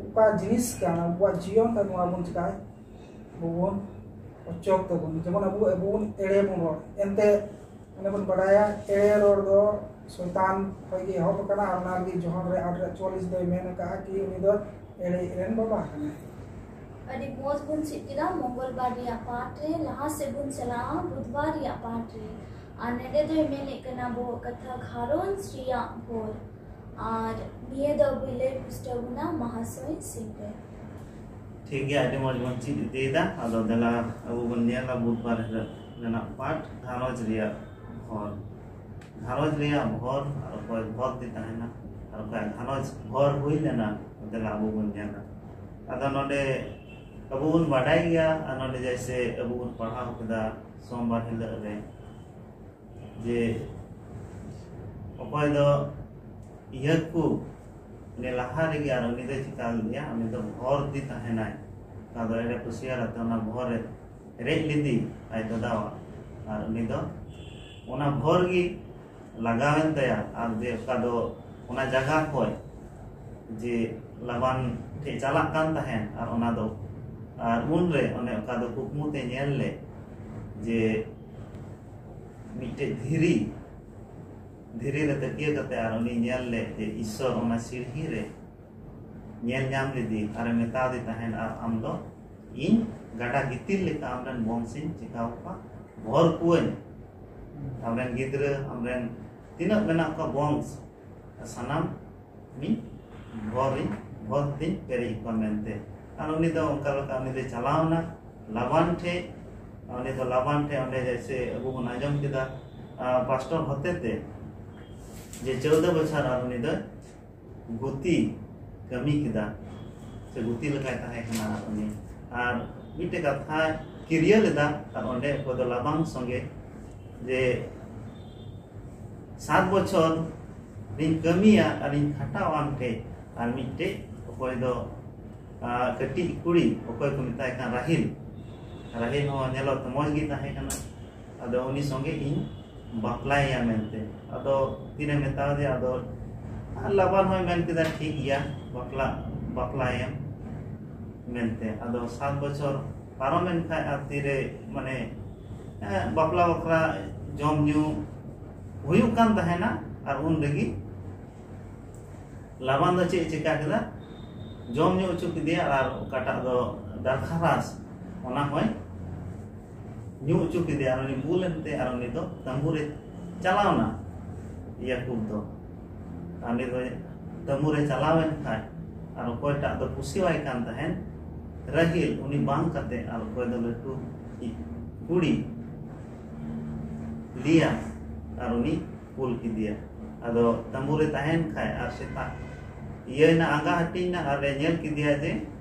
ᱚᱠᱟ ᱡᱤᱱᱤᱥ ᱠᱟᱱᱟ, ᱟᱵᱚᱣᱟᱜ ᱡᱤᱭᱚᱱ ᱨᱮ ᱱᱚᱣᱟ ᱵᱚᱱ ᱪᱤᱠᱟᱭ, ᱟᱵᱚ ᱵᱚᱱ ᱚᱪᱚᱜ ᱛᱟᱵᱚᱱ, ᱡᱮᱢᱚᱱ ᱟᱵᱚ, ᱟᱵᱚ ᱵᱚᱱ ᱮᱲᱮ ᱵᱚᱱ ᱨᱚᱲ᱾ ᱮᱱᱛᱮ ᱚᱱᱮ ᱵᱚᱱ ᱵᱟᱰᱟᱭᱟ, ᱮᱲᱮ ᱨᱚᱲ ᱫᱚ ᱥᱚᱭᱛᱟᱱ ᱠᱷᱚᱱ ᱜᱮ ᱮᱦᱚᱵ ᱟᱠᱟᱱᱟ᱾ ᱟᱨ ᱚᱱᱟ ᱞᱟᱹᱜᱤᱫ ᱡᱚᱦᱚᱱ ᱨᱮ ᱟᱴ ᱨᱮ ᱪᱩᱣᱟᱞᱤᱥ ᱫᱚᱭ ᱢᱮᱱ ᱟᱠᱟᱫᱼᱟ ᱠᱤ ᱩᱱᱤ ᱫᱚ ᱮᱲᱮᱭᱤᱡ ᱨᱮᱱ ᱵᱟᱵᱟ ᱠᱟᱱᱟᱭ᱾ ᱟᱹᱰᱤ ᱢᱚᱡᱽ ᱵᱚᱱ ᱪᱮᱫ ᱠᱮᱫᱟ ᱢᱚᱝᱜᱚᱞᱵᱟᱨ ᱨᱮᱭᱟᱜ ᱯᱟᱴ ᱨᱮ᱾ ᱞᱟᱦᱟ ᱥᱮᱫ ᱵᱚᱱ ᱪᱟᱞᱟᱜᱼᱟ ᱵᱩᱫᱷᱵᱟᱨ ᱨᱮᱭᱟᱜ ᱯᱟᱴ ᱨᱮ᱾ ᱟᱨ ᱱᱚᱰᱮ ᱫᱚᱭ ᱢᱮᱱᱮᱫ ᱠᱟᱱᱟ ᱟᱵᱚᱣᱟᱜ ᱠᱟᱛᱷᱟ ᱜᱷᱟᱨᱚᱸᱡᱽ ᱨᱮᱭᱟᱜ ᱵᱷᱳᱨ᱾ ᱟᱨ ᱱᱤᱭᱟᱹ ᱫᱚ ᱟᱵᱚᱭ ᱞᱟᱹᱭ ᱯᱩᱥᱴᱟᱹᱣ ᱵᱚᱱᱟ ᱢᱟᱦᱟᱥᱚᱭ ᱥᱤᱝᱨᱮ᱾ ᱴᱷᱤᱠ ᱜᱮᱭᱟ, ᱟᱹᱰᱤ ᱢᱚᱡᱽ ᱵᱚᱱ ᱪᱮᱫ ᱤᱫᱤᱭᱮᱫᱟ᱾ ᱟᱫᱚ ᱫᱮᱞᱟ ᱟᱵᱚ ᱵᱚᱱ ᱧᱮᱞᱟ ᱵᱩᱫᱷᱵᱟᱨ ᱦᱤᱞᱳᱜ ᱨᱮᱱᱟᱜ ᱯᱟᱴ, ᱜᱷᱟᱨᱚᱸᱡᱽ ᱨᱮᱭᱟᱜ ᱵᱷᱚᱨ᱾ ᱜᱷᱟᱨᱚᱸᱡᱽ ᱨᱮᱭᱟᱜ ᱵᱷᱚᱨ ᱟᱨ ᱚᱠᱚᱭ ᱵᱷᱚᱨ ᱛᱮ ᱛᱟᱦᱮᱱᱟ ᱟᱨ ᱚᱠᱚᱭᱟᱜ ᱜᱷᱟᱨᱚᱸᱡᱽ ᱵᱷᱚᱨ ᱦᱩᱭ ᱞᱮᱱᱟ, ᱫᱮᱞᱟ ᱟᱵᱚ ᱵᱚᱱ ᱧᱮᱞᱟ᱾ ᱟᱫᱚ ᱱᱚᱰᱮ ᱟᱵᱚ ᱵᱚᱱ ᱵᱟᱰᱟᱭ ᱜᱮᱭᱟ, ᱟᱨ ᱱᱚᱰᱮ ᱡᱮᱭᱥᱮ ᱟᱵᱚ ᱵᱚᱱ ᱯᱟᱲᱦᱟᱣ ᱠᱮᱫᱟ ᱥᱳᱢᱵᱟᱨ ᱦᱤᱞᱳᱜ ᱨᱮ, ᱡᱮ ᱚᱠᱚᱭ ᱫᱚ ᱤᱭᱟᱹ ᱠᱚ ᱩᱱᱤ ᱞᱟᱦᱟ ᱨᱮᱜᱮ ᱟᱨ ᱩᱱᱤ ᱫᱚᱭ ᱪᱤᱠᱟ ᱞᱮᱫᱮᱭᱟ, ᱩᱱᱤ ᱫᱚ ᱵᱷᱚᱨ ᱫᱤ ᱛᱟᱦᱮᱱᱟᱭ᱾ ᱚᱠᱟ ᱫᱚ ᱮᱲᱮ ᱯᱩᱥᱤᱭᱟᱨ ᱟᱛᱮ ᱚᱱᱟ ᱵᱷᱚᱨ ᱮ ᱨᱮᱡ ᱞᱮᱫᱮ ᱟᱡ ᱫᱟᱫᱟᱣᱟᱜ, ᱟᱨ ᱩᱱᱤ ᱫᱚ ᱚᱱᱟ ᱵᱷᱚᱨ ᱜᱮ ᱞᱟᱜᱟᱣᱮᱱ ᱛᱟᱭᱟ᱾ ᱟᱨ ᱡᱮ ᱚᱠᱟ ᱫᱚ ᱚᱱᱟ ᱡᱟᱭᱜᱟ ᱠᱷᱚᱡ ᱡᱮ ᱞᱟᱵᱟᱱ ᱴᱷᱮᱡ ᱪᱟᱞᱟᱜ ᱠᱟᱱ ᱛᱟᱦᱮᱸᱱ, ᱟᱨ ᱚᱱᱟ ᱫᱚ ᱟᱨ ᱩᱱᱨᱮ ᱚᱱᱮ ᱚᱠᱟ ᱫᱚ ᱠᱩᱠᱢᱩ ᱛᱮ ᱧᱮᱞ ᱞᱮᱫ ᱡᱮ ᱢᱤᱫᱴᱮᱡ ᱫᱷᱤᱨᱤ, ᱫᱷᱤᱨᱤ ᱨᱮ ᱛᱟᱹᱠᱤᱭᱟᱹ ᱠᱟᱛᱮ ᱟᱨ ᱩᱱᱤ ᱧᱮᱞ ᱞᱮᱫ ᱡᱮ ᱤᱥᱥᱚᱨ ᱚᱱᱟ ᱥᱤᱲᱦᱤ ᱨᱮ ᱧᱮᱞ ᱧᱟᱢ ᱞᱮᱫᱮ ᱟᱨᱮ ᱢᱮᱛᱟᱫᱮ ᱛᱟᱦᱮᱸᱱ, ᱟᱨ ᱟᱢ ᱫᱚ ᱤᱧ ᱜᱟᱰᱟ ᱜᱤᱛᱤᱞ ᱞᱮᱠᱟ ᱟᱢᱨᱮᱱ ᱵᱚᱝᱥᱤᱧ ᱪᱤᱠᱟᱹᱣ ᱠᱚᱣᱟ, ᱵᱷᱚᱨ ᱠᱚᱣᱟᱹᱧ᱾ ᱟᱢᱨᱮᱱ ᱜᱤᱫᱽᱨᱟᱹ, ᱟᱢᱨᱮᱱ ᱛᱤᱱᱟᱹᱜ ᱢᱮᱱᱟᱜ ᱠᱚᱣᱟ ᱵᱚᱝᱥ, ᱥᱟᱱᱟᱢ ᱤᱧ ᱵᱷᱚᱨᱤᱧ, ᱵᱷᱚᱨ ᱛᱤᱧ ᱯᱮᱨᱮᱡ ᱠᱚᱣᱟ ᱢᱮᱱᱛᱮ᱾ ᱟᱨ ᱩᱱᱤ ᱫᱚ ᱚᱱᱠᱟ ᱞᱮᱠᱟ ᱩᱱᱤ ᱫᱚᱭ ᱪᱟᱞᱟᱣ ᱮᱱᱟ ᱞᱟᱵᱟᱱ ᱴᱷᱮᱡ᱾ ᱩᱱᱤ ᱫᱚ ᱞᱟᱵᱟᱱ ᱴᱷᱮᱡ ᱚᱸᱰᱮ ᱡᱮᱭᱥᱮ ᱟᱵᱚ ᱵᱚᱱ ᱟᱸᱡᱚᱢ ᱠᱮᱫᱟ, ᱟᱨ ᱯᱟᱥᱴᱚᱨ ᱦᱚᱛᱮ ᱛᱮ ᱡᱮ ᱪᱳᱫᱽᱫᱳ ᱵᱚᱪᱷᱚᱨ ᱟᱨ ᱩᱱᱤ ᱫᱚ ᱜᱩᱛᱤ ᱠᱟᱹᱢᱤ ᱠᱮᱫᱟ, ᱥᱮ ᱜᱩᱛᱤ ᱞᱮᱠᱟᱭ ᱛᱟᱦᱮᱸ ᱠᱟᱱᱟ᱾ ᱟᱨ ᱩᱱᱤ ᱟᱨ ᱢᱤᱫᱴᱮᱡ ᱠᱟᱛᱷᱟᱭ ᱠᱤᱨᱭᱟᱹ ᱞᱮᱫᱟ, ᱟᱨ ᱚᱸᱰᱮ ᱚᱠᱚᱭ ᱫᱚ ᱞᱟᱵᱟᱱ ᱥᱚᱸᱜᱮ ᱡᱮ ᱥᱟᱛ ᱵᱚᱪᱷᱚᱨ ᱨᱤᱧ ᱠᱟᱹᱢᱤᱭᱟ ᱟᱨᱤᱧ ᱠᱷᱟᱴᱟᱣ ᱟᱢ ᱴᱷᱮᱡ, ᱟᱨ ᱢᱤᱫᱴᱮᱡ ᱚᱠᱚᱭ ᱫᱚ ᱟᱨ ᱠᱟᱹᱴᱤᱡ ᱠᱩᱲᱤ ᱚᱠᱚᱭ ᱠᱚ ᱢᱮᱛᱟᱭ ᱠᱟᱱ ᱨᱟᱦᱤᱞ᱾ ᱨᱟᱦᱤᱞ ᱦᱚᱸ ᱧᱮᱞᱚᱜ ᱛᱮ ᱢᱚᱡᱽ ᱜᱮ ᱛᱟᱦᱮᱸ ᱠᱟᱱᱟ᱾ ᱟᱫᱚ ᱩᱱᱤ ᱥᱚᱸᱜᱮ ᱤᱧ ᱵᱟᱯᱞᱟᱭᱮᱭᱟ ᱢᱮᱱᱛᱮ᱾ ᱟᱫᱚ ᱛᱤᱱᱮ ᱢᱮᱛᱟᱣ ᱫᱮᱭᱟ, ᱟᱫᱚ ᱟᱨ ᱞᱟᱵᱟᱱ ᱦᱚᱸᱭ ᱢᱮᱱ ᱠᱮᱫᱟ, "ᱴᱷᱤᱠ ᱜᱮᱭᱟ, ᱵᱟᱯᱞᱟ, ᱵᱟᱯᱞᱟᱭᱮᱢ" ᱢᱮᱱᱛᱮ᱾ ᱟᱫᱚ ᱥᱟᱛ ᱵᱚᱪᱷᱚᱨ ᱯᱟᱨᱚᱢᱮᱱ ᱠᱷᱟᱡ ᱟᱨ ᱛᱤᱨᱮ ᱢᱟᱱᱮ, ᱮ, ᱵᱟᱯᱞᱟ ᱵᱟᱠᱷᱨᱟ ᱡᱚᱢ ᱧᱩ ᱦᱩᱭᱩᱜ ᱠᱟᱱ ᱛᱟᱦᱮᱱᱟ, ᱟᱨ ᱩᱱ ᱨᱮᱜᱮ ᱞᱟᱵᱟᱱ ᱫᱚ ᱪᱮᱫ ᱮ ᱪᱮᱠᱟ ᱠᱮᱫᱟ? ᱡᱚᱢ ᱧᱩ ᱦᱚᱪᱚ ᱠᱮᱫᱮᱭᱟ, ᱟᱨ ᱚᱠᱟᱴᱟᱜ ᱫᱚ ᱫᱟᱨᱠᱷᱟᱨᱟᱥ, ᱚᱱᱟ ᱦᱚᱸᱭ ᱧᱩ ᱦᱚᱪᱚ ᱠᱮᱫᱮᱭᱟ᱾ ᱟᱨ ᱩᱱᱤ ᱵᱩᱞ ᱮᱱᱛᱮ, ᱟᱨ ᱩᱱᱤ ᱫᱚ ᱛᱟᱹᱢᱵᱩ ᱨᱮ ᱪᱟᱞᱟᱣ ᱮᱱᱟ᱾ ᱭᱟᱠᱩᱵ ᱫᱚ, ᱟᱨ ᱩᱱᱤ ᱫᱚ ᱛᱟᱹᱢᱵᱩ ᱨᱮ ᱪᱟᱞᱟᱣ ᱮᱱ ᱠᱷᱟᱡ, ᱟᱨ ᱚᱠᱚᱭᱴᱟᱜ ᱫᱚ ᱠᱩᱥᱤᱣᱟᱭ ᱠᱟᱱ ᱛᱟᱦᱮᱸᱱ, ᱨᱟᱦᱤᱞ ᱩᱱᱤ ᱵᱟᱝ ᱠᱟᱛᱮ ᱟᱨ ᱚᱠᱚᱭ ᱫᱚ ᱞᱟᱹᱴᱩ ᱠᱩᱲᱤ ᱞᱤᱭᱟ ᱟᱨ ᱩᱱᱤ ᱠᱩᱞ ᱠᱮᱫᱮᱭᱟ᱾ ᱟᱫᱚ ᱛᱟᱸᱵᱩ ᱨᱮ ᱛᱟᱦᱮᱱ ᱠᱷᱟᱡ ᱟᱨ ᱥᱮᱛᱟᱜ ᱤᱭᱟᱹᱭᱱᱟ, ᱟᱸᱜᱟ ᱦᱟᱹᱴᱤᱧ ᱱᱟ ᱟᱨ ᱮ ᱧᱮᱞ ᱠᱮᱫᱮᱭᱟ ᱡᱮ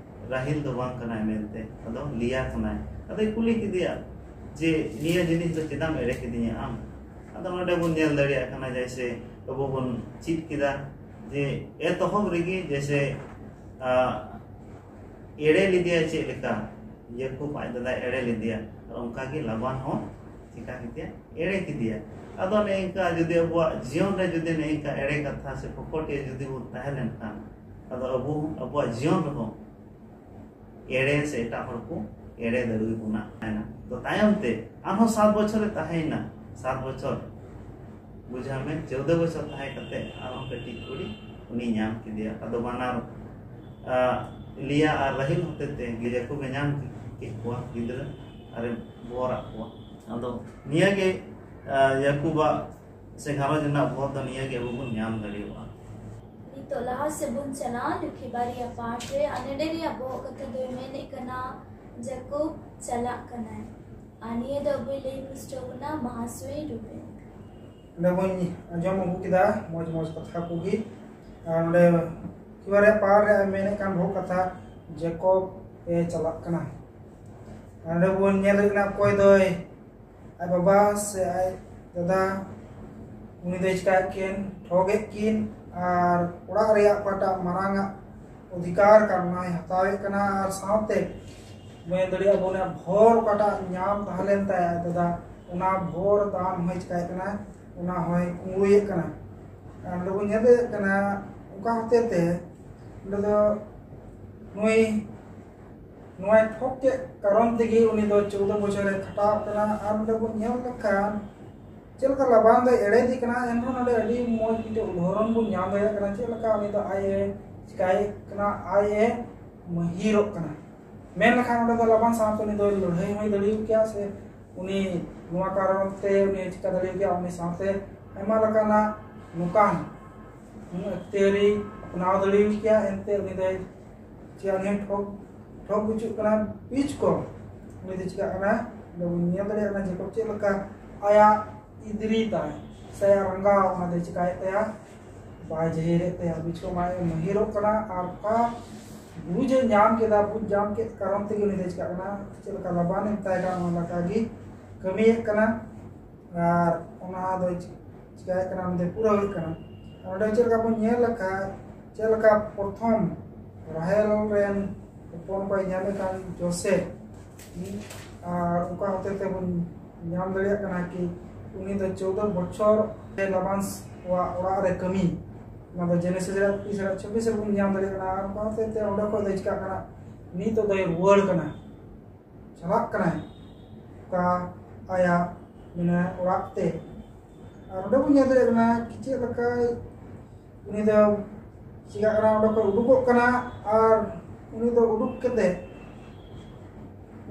ᱨᱟᱦᱤᱞ ᱫᱚ ᱵᱟᱝ ᱠᱟᱱᱟᱭ ᱢᱮᱱᱛᱮ, ᱟᱫᱚ ᱞᱤᱭᱟ ᱠᱟᱱᱟᱭ᱾ ᱟᱫᱚᱭ ᱠᱩᱞᱤ ᱠᱮᱫᱮᱭᱟ ᱡᱮ ᱱᱤᱭᱟᱹ ᱡᱤᱱᱤᱥ ᱫᱚ ᱪᱮᱫᱟᱢ ᱮᱲᱮ ᱠᱤᱫᱤᱧᱟ ᱟᱢ? ᱟᱫᱚ ᱱᱚᱰᱮ ᱵᱚᱱ ᱧᱮᱞ ᱫᱟᱲᱮᱭᱟᱜ ᱠᱟᱱᱟ, ᱡᱮᱭᱥᱮ ᱟᱵᱚ ᱵᱚᱱ ᱪᱮᱫ ᱠᱮᱫᱟ ᱡᱮ ᱮᱛᱚᱦᱚᱵ ᱨᱮᱜᱮ ᱡᱮᱭᱥᱮ, ᱟ, ᱮᱲᱮ ᱞᱮᱫᱮᱭᱟ ᱪᱮᱫ ᱞᱮᱠᱟ ᱭᱟᱠᱩᱵ ᱟᱡ ᱫᱟᱫᱟᱭ ᱮᱲᱮ ᱞᱮᱫᱮᱭᱟ, ᱟᱨ ᱚᱱᱠᱟ ᱜᱮ ᱞᱟᱵᱟᱱ ᱦᱚᱸ ᱪᱮᱠᱟ ᱠᱮᱫᱮᱭᱟ? ᱮᱲᱮ ᱠᱮᱫᱮᱭᱟ᱾ ᱟᱫᱚ ᱱᱮᱝᱠᱟ ᱡᱩᱫᱤ ᱟᱵᱚᱣᱟᱜ ᱡᱤᱭᱚᱱ ᱨᱮ ᱡᱩᱫᱤ ᱱᱮᱝᱠᱟ ᱮᱲᱮ ᱠᱟᱛᱷᱟ ᱥᱮ ᱯᱷᱚᱠᱚᱴᱤᱭᱟᱹ ᱡᱩᱫᱤ ᱵᱚᱱ ᱛᱟᱦᱮᱸ ᱞᱮᱱᱠᱷᱟᱱ, ᱟᱫᱚ ᱟᱵᱚ ᱟᱵᱚᱣᱟᱜ ᱡᱤᱭᱚᱱ ᱨᱮᱦᱚᱸ ᱮᱲᱮ ᱥᱮ ᱮᱴᱟᱜ ᱦᱚᱲ ᱠᱚ ᱮᱲᱮ ᱫᱟᱲᱮ ᱵᱚᱱᱟ᱾ ᱛᱟᱭᱱᱟ᱾ ᱛᱚ ᱛᱟᱭᱚᱢ ᱛᱮ ᱟᱨᱦᱚᱸ ᱥᱟᱛ ᱵᱚᱪᱷᱚᱨᱮ ᱛᱟᱦᱮᱸᱭᱮᱱᱟ, ᱥᱟᱛ ᱵᱚᱪᱷᱚᱨ, ᱵᱩᱡᱷᱟᱹᱣ ᱢᱮ, ᱪᱳᱫᱚ ᱵᱚᱪᱷᱚᱨ ᱛᱟᱦᱮᱸ ᱠᱟᱛᱮ ᱟᱨᱦᱚᱸ ᱠᱟᱹᱴᱤᱡ ᱠᱩᱲᱤ ᱩᱱᱤ ᱧᱟᱢ ᱠᱮᱫᱮᱭᱟ᱾ ᱟᱫᱚ ᱵᱟᱱᱟᱨ, ᱟ, ᱞᱤᱭᱟ ᱟᱨ ᱨᱟᱦᱤᱞ ᱦᱚᱛᱮ ᱛᱮ ᱜᱮ ᱭᱟᱠᱩᱵᱮ ᱧᱟᱢ ᱠᱮᱫ ᱠᱚᱣᱟ ᱜᱤᱫᱽᱨᱟᱹ ᱟᱨᱮ ᱵᱚᱨᱟᱜ ᱠᱚᱣᱟ᱾ ᱟᱫᱚ ᱱᱤᱭᱟᱹ ᱜᱮ, ᱟ, ᱭᱟᱠᱩᱵᱟᱜ ᱥᱮ ᱜᱷᱟᱨᱚᱸᱡᱽ ᱨᱮᱱᱟᱜ ᱵᱚᱨ ᱫᱚ ᱱᱤᱭᱟᱹ ᱜᱮ ᱟᱵᱚ ᱵᱚᱱ ᱧᱟᱢ ᱫᱟᱲᱮᱭᱟᱜᱼᱟ᱾ ᱱᱤᱛᱚᱜ ᱞᱟᱦᱟ ᱥᱮᱫ ᱵᱚᱱ ᱪᱟᱞᱟᱜᱼᱟ ᱞᱩᱠᱷᱤ ᱵᱟᱨᱭᱟ ᱯᱟᱴ ᱨᱮ᱾ ᱟᱨ ᱱᱚᱰᱮ ᱨᱮᱭᱟᱜ ᱵᱚᱦᱚᱜ ᱠᱟᱛᱷᱟ ᱫᱚᱭ ᱢᱮᱱᱮᱫ ᱠᱟᱱᱟ ᱡᱟᱠᱚᱵ ᱪᱟᱞᱟᱜ ᱠᱟᱱᱟᱭ᱾ ᱟᱨ ᱱᱤᱭᱟᱹ ᱫᱚ ᱟᱵᱚᱭ ᱞᱟᱹᱭ ᱯᱩᱥᱴᱟᱹᱣ ᱵᱚᱱᱟ ᱢᱟᱦᱟᱥᱚᱭ ᱨᱩᱵᱮᱱ᱾ ᱚᱸᱰᱮ ᱵᱚᱱ ᱟᱸᱡᱚᱢ ᱟᱹᱜᱩ ᱠᱮᱫᱟ ᱢᱚᱡᱽ ᱢᱚᱡᱽ ᱠᱟᱛᱷᱟ ᱠᱚᱜᱮ᱾ ᱟᱨ ᱱᱚᱰᱮ ᱞᱩᱠᱷᱤ ᱵᱟᱨᱭᱟ ᱯᱟᱴ ᱨᱮ ᱢᱮᱱᱮᱫ ᱠᱟᱱ ᱵᱚᱦᱚᱜ ᱠᱟᱛᱷᱟ ᱡᱟᱠᱚᱵ ᱮ ᱪᱟᱞᱟᱜ ᱠᱟᱱᱟ᱾ ᱟᱨ ᱱᱚᱰᱮ ᱵᱚᱱ ᱧᱮᱞ ᱠᱟᱱᱟ ᱚᱠᱚᱭ ᱫᱚᱭ ᱟᱡ ᱵᱟᱵᱟ ᱥᱮ ᱟᱡ ᱫᱟᱫᱟ ᱩᱱᱤ ᱫᱚᱭ ᱪᱤᱠᱟᱹᱭᱮᱫ ᱠᱤᱱ, ᱴᱷᱚᱜᱮᱫ ᱠᱤᱱ, ᱟᱨ ᱚᱲᱟᱜ ᱨᱮᱭᱟᱜ ᱚᱠᱟᱴᱟᱜ ᱢᱟᱨᱟᱝ ᱟᱜ ᱚᱫᱷᱤᱠᱟᱨ ᱠᱟᱱ ᱚᱱᱟᱭ ᱦᱟᱛᱟᱣᱮᱫ ᱠᱟᱱᱟ, ᱟᱨ ᱥᱟᱶᱛᱮ ᱢᱮᱱ ᱫᱟᱲᱮᱭᱟᱜᱼᱟ ᱵᱚᱱ ᱵᱷᱚᱨ ᱚᱠᱟᱴᱟᱜ ᱧᱟᱢ ᱛᱟᱦᱮᱸ ᱞᱮᱱ ᱛᱟᱭᱟ ᱟᱡ ᱫᱟᱫᱟ, ᱚᱱᱟ ᱵᱷᱚᱨ ᱫᱟᱢ ᱦᱚᱸᱭ ᱪᱤᱠᱟᱹᱭᱮᱫ ᱠᱟᱱᱟ, ᱚᱱᱟ ᱦᱚᱸᱭ ᱠᱩᱢᱵᱽᱲᱩᱭᱮᱫ ᱠᱟᱱᱟ᱾ ᱟᱨ ᱱᱚᱰᱮ ᱵᱚᱱ ᱧᱮᱞ ᱫᱟᱲᱮᱭᱟᱜ ᱠᱟᱱᱟ ᱚᱱᱠᱟ ᱦᱚᱛᱮ ᱛᱮ ᱱᱚᱰᱮ ᱫᱚ ᱱᱩᱭ ᱱᱚᱣᱟᱭ ᱴᱷᱚᱠ ᱠᱮᱫ ᱠᱟᱨᱚᱱ ᱛᱮᱜᱮ ᱩᱱᱤ ᱫᱚ ᱪᱳᱫᱚ ᱵᱚᱪᱷᱚᱨᱮ ᱠᱷᱟᱴᱟᱣ ᱠᱟᱱᱟ᱾ ᱟᱨ ᱱᱚᱰᱮ ᱵᱚᱱ ᱧᱮᱞ ᱞᱮᱠᱷᱟᱱ ᱪᱮᱫ ᱞᱮᱠᱟ ᱞᱟᱵᱟᱱ ᱫᱚᱭ ᱮᱲᱮᱫᱮ ᱠᱟᱱᱟ, ᱮᱱᱦᱚᱸ ᱱᱚᱰᱮ ᱟᱹᱰᱤ ᱢᱚᱡᱽ ᱢᱤᱫᱴᱮᱡ ᱩᱫᱟᱦᱚᱨᱚᱱ ᱵᱚᱱ ᱧᱟᱢ ᱫᱟᱲᱮᱭᱟᱜ ᱠᱟᱱᱟ᱾ ᱪᱮᱫ ᱞᱮᱠᱟ ᱩᱱᱤ ᱫᱚ ᱟᱡ ᱮ ᱪᱤᱠᱟᱭᱮᱫ ᱠᱟᱱᱟ, ᱟᱡ ᱮ ᱢᱟᱹᱦᱤᱨᱚᱜ ᱠᱟᱱᱟ᱾ ᱢᱮᱱ ᱞᱮᱠᱷᱟᱱ ᱚᱸᱰᱮ ᱫᱚ ᱞᱟᱵᱟᱱ ᱥᱟᱶᱛᱮ ᱩᱱᱤ ᱫᱚ ᱞᱟᱹᱲᱦᱟᱹᱭ ᱦᱚᱸᱭ ᱫᱟᱲᱮᱭᱟᱜ ᱠᱮᱭᱟ, ᱥᱮ ᱩᱱᱤ ᱱᱚᱣᱟ ᱠᱟᱨᱚᱱ ᱛᱮ ᱩᱱᱤ ᱪᱤᱠᱟ ᱫᱟᱲᱮᱭᱟᱜ ᱠᱮᱭᱟ, ᱩᱱᱤ ᱥᱟᱶᱛᱮ ᱟᱭᱢᱟ ᱞᱮᱠᱟᱱᱟᱜ ᱱᱚᱝᱠᱟᱱ ᱮᱠᱛᱤᱭᱟᱹᱨᱤ ᱟᱯᱱᱟᱣ ᱫᱟᱲᱮᱭᱟᱜ ᱠᱮᱭᱟ᱾ ᱮᱱᱛᱮ ᱩᱱᱤ ᱫᱚᱭ ᱪᱮᱫ ᱩᱱᱤ ᱴᱷᱚᱠ ᱴᱷᱚᱠ ᱜᱩᱡᱩᱜ ᱠᱟᱱᱟ, ᱵᱤᱪ ᱠᱚ᱾ ᱩᱱᱤ ᱫᱚ ᱪᱤᱠᱟᱹᱜ ᱠᱟᱱᱟ? ᱚᱸᱰᱮ ᱵᱚᱱ ᱧᱮᱞ ᱫᱟᱲᱮᱭᱟᱜ ᱠᱟᱱᱟ ᱡᱮᱠᱚᱵ ᱪᱮᱫ ᱞᱮᱠᱟ ᱟᱭᱟᱜ ᱤᱫᱨᱤ ᱛᱟᱭ ᱥᱮ ᱟᱭᱟᱜ ᱨᱟᱸᱜᱟᱣ, ᱚᱱᱟ ᱫᱚᱭ ᱪᱤᱠᱟᱹᱭᱮᱫ ᱛᱟᱭᱟ? ᱵᱟᱭ ᱡᱟᱹᱦᱤᱨᱮᱫ ᱛᱟᱭᱟ, ᱵᱤᱪ ᱠᱚ ᱢᱟᱭ ᱢᱟᱹᱦᱤᱨᱚᱜ ᱠᱟᱱᱟ᱾ ᱟᱨ ᱚᱠᱟ ᱵᱩᱡᱽ ᱮ ᱧᱟᱢ ᱠᱮᱫᱟ, ᱵᱩᱡᱽ ᱧᱟᱢ ᱠᱮᱫ ᱠᱟᱨᱚᱱ ᱛᱮᱜᱮ ᱩᱱᱤ ᱫᱚᱭ ᱪᱤᱠᱟᱹᱜ ᱠᱟᱱᱟ? ᱪᱮᱫ ᱞᱮᱠᱟ ᱞᱟᱵᱟᱱᱮ ᱢᱮᱛᱟᱭ ᱠᱟᱱ, ᱚᱱᱟ ᱞᱮᱠᱟ ᱜᱮ ᱠᱟᱹᱢᱤᱭᱮᱫ ᱠᱟᱱᱟ᱾ ᱟᱨ ᱚᱱᱟ ᱫᱚᱭ ᱪᱤᱠᱟᱹᱭᱮᱫ ᱠᱟᱱᱟ? ᱚᱱᱟ ᱫᱚᱭ ᱯᱩᱨᱟᱹᱣᱮᱫ ᱠᱟᱱᱟ᱾ ᱟᱨ ᱚᱸᱰᱮ ᱪᱮᱫ ᱞᱮᱠᱟ ᱵᱚᱱ ᱧᱮᱞ ᱞᱮᱠᱷᱟᱱ, ᱪᱮᱫ ᱞᱮᱠᱟ ᱯᱨᱚᱛᱷᱚᱢ ᱨᱟᱦᱮᱞ ᱨᱮᱱ ᱦᱚᱯᱚᱱ ᱠᱚᱭ ᱧᱟᱢᱮ ᱠᱟᱱ ᱡᱳᱥᱮᱯ, ᱟᱨ ᱚᱱᱠᱟ ᱦᱚᱛᱮ ᱛᱮᱵᱚᱱ ᱧᱟᱢ ᱫᱟᱲᱮᱭᱟᱜ ᱠᱟᱱᱟ ᱠᱤ ᱩᱱᱤ ᱫᱚ ᱪᱳᱫᱚ ᱵᱚᱪᱷᱚᱨ ᱞᱟᱵᱟᱱ ᱟᱜ ᱚᱲᱟᱜ ᱨᱮ ᱠᱟᱹᱢᱤ, ᱚᱱᱟ ᱫᱚ ᱡᱮᱱᱮᱥᱤᱥ ᱨᱮ ᱛᱤᱥ ᱨᱮ ᱪᱷᱟᱵᱵᱤᱥ ᱨᱮᱵᱚᱱ ᱧᱟᱢ ᱫᱟᱲᱮᱭᱟᱜ ᱠᱟᱱᱟ᱾ ᱟᱨ ᱚᱱᱠᱟ ᱦᱚᱛᱮ ᱛᱮ ᱚᱸᱰᱮ ᱠᱷᱚᱱ ᱫᱚ ᱪᱤᱠᱟᱹᱜ ᱠᱟᱱᱟ? ᱱᱤᱛᱚᱜ ᱫᱚᱭ ᱨᱩᱣᱟᱹᱲ ᱠᱟᱱᱟ, ᱪᱟᱞᱟᱜ ᱠᱟᱱᱟᱭ ᱚᱠᱟ ᱟᱭᱟᱜ ᱢᱮᱱᱟ ᱚᱲᱟᱜ ᱛᱮ᱾ ᱟᱨ ᱚᱸᱰᱮ ᱵᱚᱱ ᱧᱮᱞ ᱫᱟᱲᱮᱭᱟᱜ ᱠᱟᱱᱟ ᱠᱤ ᱪᱮᱫ ᱞᱮᱠᱟ ᱩᱱᱤ ᱫᱚ ᱪᱤᱠᱟᱹᱜ ᱠᱟᱱᱟ, ᱚᱸᱰᱮ ᱠᱷᱚᱱ ᱩᱰᱩᱠᱚᱜ ᱠᱟᱱᱟ᱾ ᱟᱨ ᱩᱱᱤ ᱫᱚ ᱩᱰᱩᱠ ᱠᱟᱛᱮ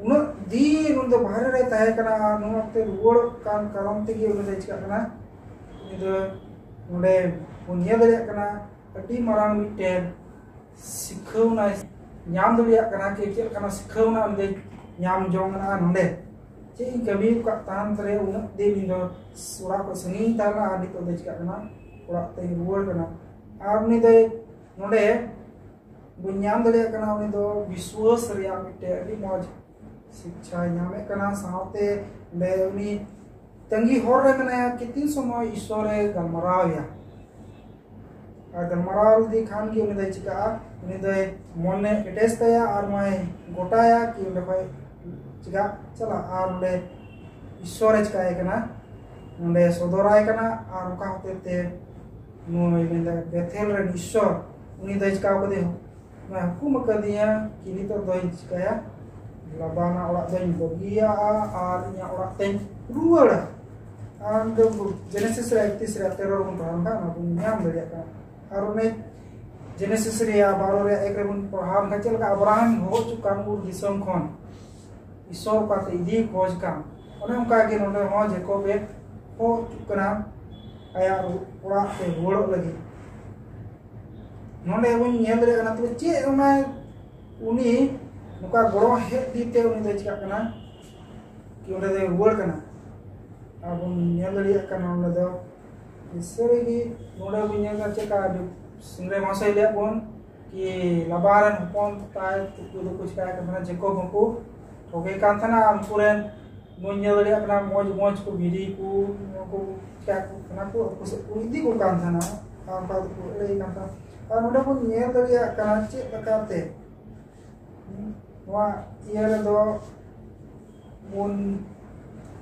ᱩᱱᱟᱹᱜ ᱫᱤᱱ ᱩᱱᱤ ᱫᱚ ᱵᱟᱦᱨᱮ ᱨᱮ ᱛᱟᱦᱮᱸ ᱠᱟᱱᱟ, ᱟᱨ ᱱᱚᱣᱟ ᱚᱠᱛᱮ ᱨᱩᱣᱟᱹᱲᱚᱜ ᱠᱟᱱ ᱠᱟᱨᱚᱱ ᱛᱮᱜᱮ ᱩᱱᱤ ᱫᱚ ᱪᱤᱠᱟᱹᱜ ᱠᱟᱱᱟ? ᱩᱱᱤ ᱫᱚ ᱱᱚᱰᱮ ᱵᱚᱱ ᱧᱮᱞ ᱫᱟᱲᱮᱭᱟᱜ ᱠᱟᱱᱟ ᱟᱹᱰᱤ ᱢᱟᱨᱟᱝ ᱢᱤᱫᱴᱮᱱ ᱥᱤᱠᱷᱟᱹᱣᱱᱟᱭ ᱧᱟᱢ ᱫᱟᱲᱮᱭᱟᱜ ᱠᱟᱱᱟ᱾ ᱪᱮᱫ ᱞᱮᱠᱟᱱᱟᱜ ᱥᱤᱠᱷᱟᱹᱣᱱᱟ ᱩᱱᱤ ᱫᱚᱭ ᱧᱟᱢ ᱡᱚᱝ ᱠᱟᱱᱟ? ᱱᱚᱰᱮ ᱪᱮᱫ ᱤᱧ ᱠᱟᱹᱢᱤ ᱟᱠᱟᱫ ᱛᱟᱦᱮᱱ ᱨᱮ ᱩᱱᱟᱹᱜ ᱫᱤᱱ ᱤᱧ ᱫᱚ ᱚᱲᱟᱜ ᱠᱷᱚᱱ ᱥᱟᱺᱜᱤᱧ ᱛᱟᱦᱮᱱᱟ, ᱟᱨ ᱱᱤᱛᱚᱜ ᱫᱚ ᱪᱤᱠᱟᱹᱜ ᱠᱟᱱᱟ? ᱚᱲᱟᱜ ᱛᱮᱧ ᱨᱩᱣᱟᱹᱲ ᱠᱟᱱᱟ᱾ ᱟᱨ ᱩᱱᱤ ᱫᱚᱭ ᱱᱚᱰᱮ ᱵᱚᱱ ᱧᱟᱢ ᱫᱟᱲᱮᱭᱟᱜ ᱠᱟᱱᱟ, ᱩᱱᱤ ᱫᱚ ᱵᱤᱥᱣᱟᱹᱥ ᱨᱮᱭᱟᱜ ᱢᱤᱫᱴᱮᱱ ᱟᱹᱰᱤ ᱢᱚᱡᱽ ᱥᱤᱠᱪᱷᱟᱭ ᱧᱟᱢᱮᱫ ᱠᱟᱱᱟ᱾ ᱥᱟᱶᱛᱮ ᱚᱸᱰᱮ ᱩᱱᱤ ᱛᱟᱺᱜᱤ ᱦᱚᱨ ᱨᱮ ᱢᱮᱱᱟᱭᱟ ᱠᱤ ᱛᱤᱱ ᱥᱚᱢᱚᱭ ᱤᱥᱥᱚᱨᱮ ᱜᱟᱞᱢᱟᱨᱟᱣ ᱮᱭᱟ᱾ ᱟᱨ ᱜᱟᱞᱢᱟᱨᱟᱣ ᱞᱮᱫᱮ ᱠᱷᱟᱱ ᱜᱮ ᱩᱱᱤ ᱫᱚᱭ ᱪᱤᱠᱟᱹᱜᱼᱟ? ᱩᱱᱤ ᱫᱚᱭ ᱢᱚᱱᱮ ᱮᱴᱮᱥ ᱛᱟᱭᱟ ᱟᱨ ᱢᱟᱭ ᱜᱚᱴᱟᱭᱟ ᱠᱤ ᱚᱸᱰᱮ ᱠᱷᱚᱱ ᱪᱤᱠᱟᱹ ᱪᱟᱞᱟᱜ᱾ ᱟᱨ ᱚᱸᱰᱮ ᱤᱥᱥᱚᱨᱮ ᱪᱤᱠᱟᱹᱭ ᱠᱟᱱᱟ? ᱚᱸᱰᱮ ᱥᱚᱫᱚᱨᱟᱭ ᱠᱟᱱᱟ᱾ ᱟᱨ ᱚᱱᱠᱟ ᱦᱚᱛᱮ ᱛᱮ ᱱᱩᱭ ᱢᱮᱱᱫᱟ ᱵᱮᱛᱷᱮᱞ ᱨᱮᱱ ᱤᱥᱥᱚᱨ, ᱩᱱᱤ ᱫᱚᱭ ᱪᱤᱠᱟᱹ ᱠᱟᱫᱮᱭᱟ? ᱱᱚᱣᱟ ᱦᱩᱠᱩᱢ ᱟᱠᱟᱫᱤᱧᱟ ᱠᱤ ᱱᱤᱛᱚᱜ ᱫᱚᱧ ᱪᱤᱠᱟᱹᱭᱟ? ᱞᱟᱵᱟᱱᱟᱜ ᱚᱲᱟᱜ ᱫᱚᱧ ᱵᱟᱹᱜᱤᱭᱟᱜᱼᱟ ᱟᱨ ᱤᱧᱟᱹᱜ ᱚᱲᱟᱜ ᱛᱮᱧ ᱨᱩᱣᱟᱹᱲᱟ᱾ ᱟᱨ ᱚᱸᱰᱮ ᱡᱮᱱᱮᱥᱤᱥ ᱨᱮ ᱮᱠᱛᱨᱤᱥ ᱨᱮ ᱛᱮᱨᱚ ᱨᱮᱵᱚᱱ ᱯᱟᱲᱦᱟᱣ ᱞᱮᱱᱠᱷᱟᱱ ᱚᱱᱟ ᱵᱚᱱ ᱧᱟᱢ ᱫᱟᱲᱮᱭᱟᱜ ᱠᱟᱱᱟ᱾ ᱟᱨ ᱚᱱᱮ ᱡᱮᱱᱮᱥᱤᱥ ᱨᱮᱭᱟᱜ ᱵᱟᱨᱚ ᱨᱮᱭᱟᱜ ᱮᱠ ᱨᱮᱵᱚᱱ ᱯᱟᱲᱦᱟᱣ ᱞᱮᱱᱠᱷᱟᱱ ᱪᱮᱫ ᱞᱮᱠᱟ ᱟᱵᱨᱟᱦᱟᱢ ᱦᱚᱦᱚ ᱦᱚᱪᱚ ᱠᱟᱱ ᱩᱨ ᱫᱤᱥᱚᱢ ᱠᱷᱚᱱ ᱤᱥᱥᱚᱨ ᱚᱠᱟᱛᱮ ᱤᱫᱤ ᱠᱷᱚᱡᱽ ᱠᱟᱱ, ᱚᱱᱮ ᱚᱱᱠᱟ ᱜᱮ ᱱᱚᱰᱮ ᱦᱚᱸ ᱡᱮᱠᱚᱵ ᱮ ᱦᱚᱦᱚ ᱦᱚᱪᱚ ᱠᱟᱱᱟ ᱟᱭᱟᱜ ᱚᱲᱟᱜ ᱛᱮ ᱨᱩᱣᱟᱹᱲᱚᱜ ᱞᱟᱹᱜᱤᱫ᱾ ᱱᱚᱰᱮ ᱵᱚᱱ ᱧᱮᱞ ᱫᱟᱲᱮᱭᱟᱜ ᱠᱟᱱᱟ, ᱛᱚᱵᱮ ᱪᱮᱫ ᱚᱱᱟ ᱩᱱᱤ ᱱᱚᱝᱠᱟ ᱜᱚᱲᱚ ᱦᱮᱡ ᱤᱫᱤ ᱛᱮ ᱩᱱᱤ ᱫᱚᱭ ᱪᱤᱠᱟᱹᱜ ᱠᱟᱱᱟ, ᱠᱤ ᱚᱸᱰᱮ ᱫᱚᱭ ᱨᱩᱣᱟᱹᱲ ᱠᱟᱱᱟ᱾ ᱟᱨ ᱵᱚᱱ ᱧᱮᱞ ᱫᱟᱲᱮᱭᱟᱜ ᱠᱟᱱᱟ ᱚᱸᱰᱮ ᱫᱚ ᱥᱟᱹᱨᱤ ᱜᱮ ᱱᱚᱰᱮ ᱵᱚᱱ ᱧᱮᱞ ᱮᱫᱟ ᱪᱮᱫ ᱞᱮᱠᱟ ᱥᱤᱝᱨᱟᱹᱭ ᱢᱟᱦᱟᱥᱚᱭ ᱞᱟᱹᱭᱟᱫ ᱵᱚᱱ ᱠᱤ ᱞᱟᱵᱟᱱ ᱨᱮᱱ ᱦᱚᱯᱚᱱ ᱛᱟᱭ ᱛᱩᱯᱩ ᱫᱚᱠᱚ ᱪᱤᱠᱟᱹᱭᱮᱫ ᱠᱟᱱ ᱛᱟᱦᱮᱱᱟ, ᱡᱮᱠᱚᱵ ᱦᱚᱸᱠᱚ ᱴᱷᱚᱜᱮ ᱠᱟᱱ ᱛᱟᱦᱮᱱᱟ᱾ ᱟᱨ ᱩᱱᱠᱩ ᱨᱮᱱ ᱵᱚᱱ ᱧᱮᱞ ᱫᱟᱲᱮᱭᱟᱜ ᱠᱟᱱᱟ ᱢᱚᱡᱽ ᱢᱚᱡᱽ ᱠᱚ ᱵᱷᱤᱰᱤ ᱠᱚ ᱱᱚᱣᱟ ᱠᱚ ᱪᱤᱠᱟᱹ ᱠᱚ ᱠᱟᱱᱟ ᱠᱚ, ᱟᱠᱚ ᱥᱮᱫ ᱠᱚ ᱤᱫᱤ ᱠᱚ ᱠᱟᱱ ᱛᱟᱦᱮᱱᱟ᱾ ᱟᱨ ᱚᱱᱠᱟ ᱫᱚᱠᱚ ᱮᱲᱮ ᱠᱟᱱ ᱛᱟᱦᱮᱱᱟ᱾ ᱟᱨ ᱱᱚᱰᱮ ᱵᱚᱱ ᱧᱮᱞ ᱫᱟᱲᱮᱭᱟᱜ ᱠᱟᱱᱟ ᱪᱮᱫ ᱞᱮᱠᱟᱛᱮ ᱱᱚᱣᱟ ᱤᱭᱟᱹ ᱨᱮᱫᱚ ᱵᱚᱱ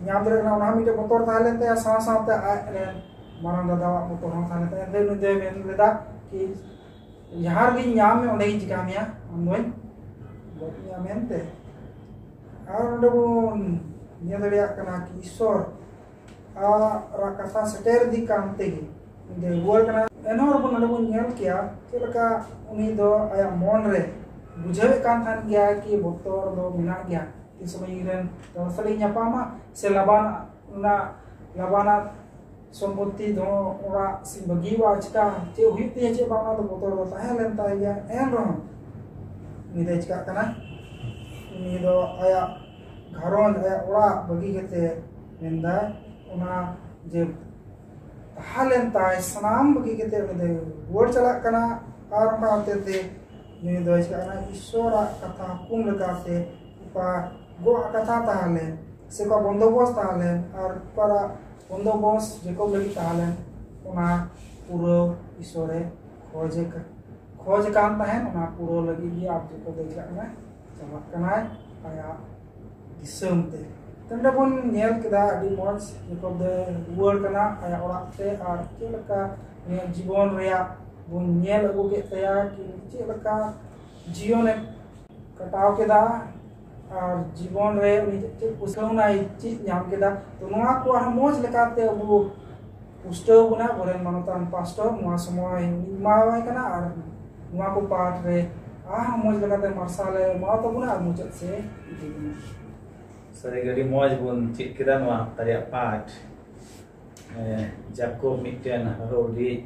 ᱧᱟᱢ ᱫᱟᱲᱮᱭᱟᱜ ᱠᱟᱱᱟ᱾ ᱚᱱᱟ ᱦᱚᱸ ᱢᱤᱫᱴᱮᱱ ᱵᱚᱛᱚᱨ ᱛᱟᱦᱮᱸ ᱞᱮᱱ ᱛᱟᱭᱟ, ᱥᱟᱶ ᱥᱟᱶᱛᱮ ᱟᱡ ᱨᱮᱱ ᱢᱟᱨᱟᱝ ᱫᱟᱫᱟᱣᱟᱜ ᱵᱚᱛᱚᱨ ᱦᱚᱸ ᱛᱟᱦᱮᱸ ᱞᱮᱱ ᱛᱟᱭᱟ᱾ ᱮᱱᱛᱮ ᱩᱱᱤ ᱫᱚᱭ ᱢᱮᱱ ᱞᱮᱫᱟ ᱠᱤ ᱡᱟᱦᱟᱸ ᱨᱮᱜᱮᱧ ᱧᱟᱢ ᱢᱮ ᱚᱸᱰᱮ ᱜᱤᱧ ᱪᱤᱠᱟ ᱢᱮᱭᱟ, ᱟᱢ ᱫᱚᱧ ᱜᱚᱡ ᱢᱮᱭᱟ ᱢᱮᱱᱛᱮ᱾ ᱟᱨ ᱱᱚᱰᱮ ᱵᱚᱱ ᱧᱮᱞ ᱫᱟᱲᱮᱭᱟᱜ ᱠᱟᱱᱟ ᱠᱤ ᱤᱥᱥᱚᱨ ᱟᱨᱟᱜ ᱠᱟᱛᱷᱟ ᱥᱮᱴᱮᱨ ᱤᱫᱤ ᱠᱟᱱ ᱛᱮᱜᱮ ᱩᱱᱤ ᱫᱚᱭ ᱨᱩᱣᱟᱹᱲ ᱠᱟᱱᱟ᱾ ᱮᱱᱦᱚᱸ ᱟᱨ ᱵᱚᱱ ᱱᱚᱰᱮ ᱵᱚᱱ ᱧᱮᱞ ᱠᱮᱭᱟ ᱪᱮᱫ ᱞᱮᱠᱟ ᱩᱱᱤ ᱫᱚ ᱟᱭᱟᱜ ᱢᱚᱱ ᱨᱮ ᱵᱩᱡᱷᱟᱹᱣᱮᱫ ᱠᱟᱱ ᱛᱟᱦᱮᱱ ᱜᱮᱭᱟ ᱠᱤ ᱵᱚᱛᱚᱨ ᱫᱚ ᱢᱮᱱᱟᱜ ᱜᱮᱭᱟ, ᱛᱤᱱ ᱥᱚᱢᱚᱭ ᱤᱧ ᱨᱮᱱ ᱫᱟᱫᱟ ᱥᱟᱞᱟᱜ ᱤᱧ ᱧᱟᱯᱟᱢᱟ ᱥᱮ ᱞᱟᱵᱟᱱ ᱚᱱᱟ ᱞᱟᱵᱟᱱᱟᱜ ᱥᱚᱢᱯᱚᱛᱤ ᱫᱚ ᱚᱲᱟᱜ ᱥᱮ ᱵᱟᱹᱜᱤᱣᱟ, ᱪᱤᱠᱟ ᱪᱮᱫ ᱦᱩᱭᱩᱜ ᱛᱤᱧᱟ ᱪᱮᱫ ᱵᱟᱝ, ᱚᱱᱟ ᱫᱚ ᱵᱚᱛᱚᱨ ᱫᱚ ᱛᱟᱦᱮᱸ ᱞᱮᱱ ᱛᱟᱭ ᱜᱮᱭᱟ᱾ ᱮᱱ ᱨᱮᱦᱚᱸ ᱩᱱᱤ ᱫᱚᱭ ᱪᱤᱠᱟᱜ ᱠᱟᱱᱟ, ᱩᱱᱤ ᱫᱚ ᱟᱭᱟᱜ ᱜᱷᱟᱨᱚᱸᱡᱽ, ᱟᱭᱟᱜ ᱚᱲᱟᱜ ᱵᱟᱹᱜᱤ ᱠᱟᱛᱮ ᱢᱮᱱᱫᱟᱭ ᱚᱱᱟ ᱡᱮ ᱛᱟᱦᱮᱸ ᱞᱮᱱ ᱛᱟᱭ ᱥᱟᱱᱟᱢ ᱵᱟᱹᱜᱤ ᱠᱟᱛᱮ ᱩᱱᱤ ᱫᱚᱭ ᱨᱩᱣᱟᱹᱲ ᱪᱟᱞᱟᱜ ᱠᱟᱱᱟ᱾ ᱟᱨ ᱚᱱᱠᱟ ᱦᱚᱛᱮ ᱛᱮ ᱱᱩᱭ ᱫᱚᱭ ᱪᱤᱠᱟᱜ ᱠᱟᱱᱟ, ᱤᱥᱥᱚᱨᱟᱜ ᱠᱟᱛᱷᱟ ᱦᱩᱠᱩᱢ ᱞᱮᱠᱟᱛᱮ ᱚᱠᱟ ᱜᱚᱜ ᱠᱟᱛᱷᱟ ᱛᱟᱦᱮᱸ ᱞᱮᱱ ᱥᱮ ᱚᱠᱟ ᱵᱚᱱᱫᱳᱵᱚᱥ ᱛᱟᱦᱮᱸ ᱞᱮᱱ ᱟᱨ ᱚᱠᱟᱨᱟᱜ ᱵᱚᱱᱫᱳᱵᱚᱥ ᱡᱮᱠᱚᱵ ᱞᱟᱹᱜᱤᱫ ᱛᱟᱦᱮᱸ ᱞᱮᱱ, ᱚᱱᱟ ᱯᱩᱨᱟᱹ ᱤᱥᱥᱚᱨᱮ ᱠᱷᱚᱡᱮ ᱠᱟ-, ᱠᱷᱚᱡ ᱠᱟᱱ ᱛᱟᱦᱮᱸᱱ, ᱚᱱᱟ ᱯᱩᱨᱟᱹ ᱞᱟᱹᱜᱤᱫ ᱜᱮ ᱟᱨ ᱡᱮᱠᱚᱵ ᱫᱚᱭ ᱪᱟᱞᱟᱜ ᱠᱟᱱᱟᱭ, ᱪᱟᱞᱟᱜ ᱠᱟᱱᱟᱭ ᱟᱭᱟᱜ ᱫᱤᱥᱚᱢ ᱛᱮ᱾ ᱛᱚ ᱱᱚᱰᱮ ᱵᱚᱱ ᱧᱮᱞ ᱠᱮᱫᱟ ᱟᱹᱰᱤ ᱢᱚᱡᱽ ᱡᱮᱠᱚᱵ ᱫᱚᱭ ᱨᱩᱣᱟᱹᱲ ᱠᱟᱱᱟ ᱟᱭᱟᱜ ᱚᱲᱟᱜ ᱛᱮ, ᱟᱨ ᱪᱮᱫ ᱞᱮᱠᱟ ᱩᱱᱤᱭᱟᱜ ᱡᱤᱵᱚᱱ ᱨᱮᱭᱟᱜ ᱵᱚᱱ ᱧᱮᱞ ᱟᱹᱜᱩ ᱠᱮᱫ ᱛᱟᱭᱟ ᱠᱤ ᱪᱮᱫ ᱞᱮᱠᱟ ᱡᱤᱭᱚᱱᱮ ᱠᱟᱴᱟᱣ ᱠᱮᱫᱟ ᱟᱨ ᱡᱤᱵᱚᱱ ᱨᱮ ᱩᱱᱤ ᱪᱮᱫ ᱪᱮᱫ ᱯᱩᱥᱠᱟᱹᱣᱱᱟᱭ, ᱪᱮᱫ ᱧᱟᱢ ᱠᱮᱫᱟ᱾ ᱛᱚ ᱱᱚᱣᱟ ᱠᱚ ᱟᱨᱦᱚᱸ ᱢᱚᱡᱽ ᱞᱮᱠᱟᱛᱮ ᱟᱵᱚ ᱯᱩᱥᱴᱟᱹᱣ ᱵᱚᱱᱟ ᱟᱵᱚᱨᱮᱱ ᱢᱟᱱᱚᱛᱟᱱ ᱯᱟᱥᱴᱚᱨ ᱱᱚᱣᱟ ᱥᱚᱢᱚᱭ ᱮᱢᱟᱣᱟᱭ ᱠᱟᱱᱟ ᱟᱨ ᱱᱚᱣᱟ ᱠᱚ ᱯᱟᱴ ᱨᱮ ᱟᱨᱦᱚᱸ ᱢᱚᱡᱽ ᱞᱮᱠᱟᱛᱮ ᱢᱟᱨᱥᱟᱞᱮ ᱮᱢᱟᱣ ᱛᱟᱵᱚᱱᱟ ᱟᱨ ᱢᱩᱪᱟᱹᱫ ᱥᱮ ᱤᱫᱤ ᱵᱚᱱᱟ᱾ ᱥᱟᱹᱨᱤ ᱜᱮ ᱟᱹᱰᱤ ᱢᱚᱡᱽ ᱵᱚᱱ ᱪᱮᱫ ᱠᱮᱫᱟ ᱱᱚᱣᱟ ᱦᱟᱯᱛᱟ ᱨᱮᱭᱟᱜ ᱯᱟᱴ᱾ ᱮᱸ, ᱡᱟᱠᱚᱵ ᱢᱤᱫᱴᱮᱱ ᱦᱟᱹᱦᱩ ᱩᱰᱤᱡ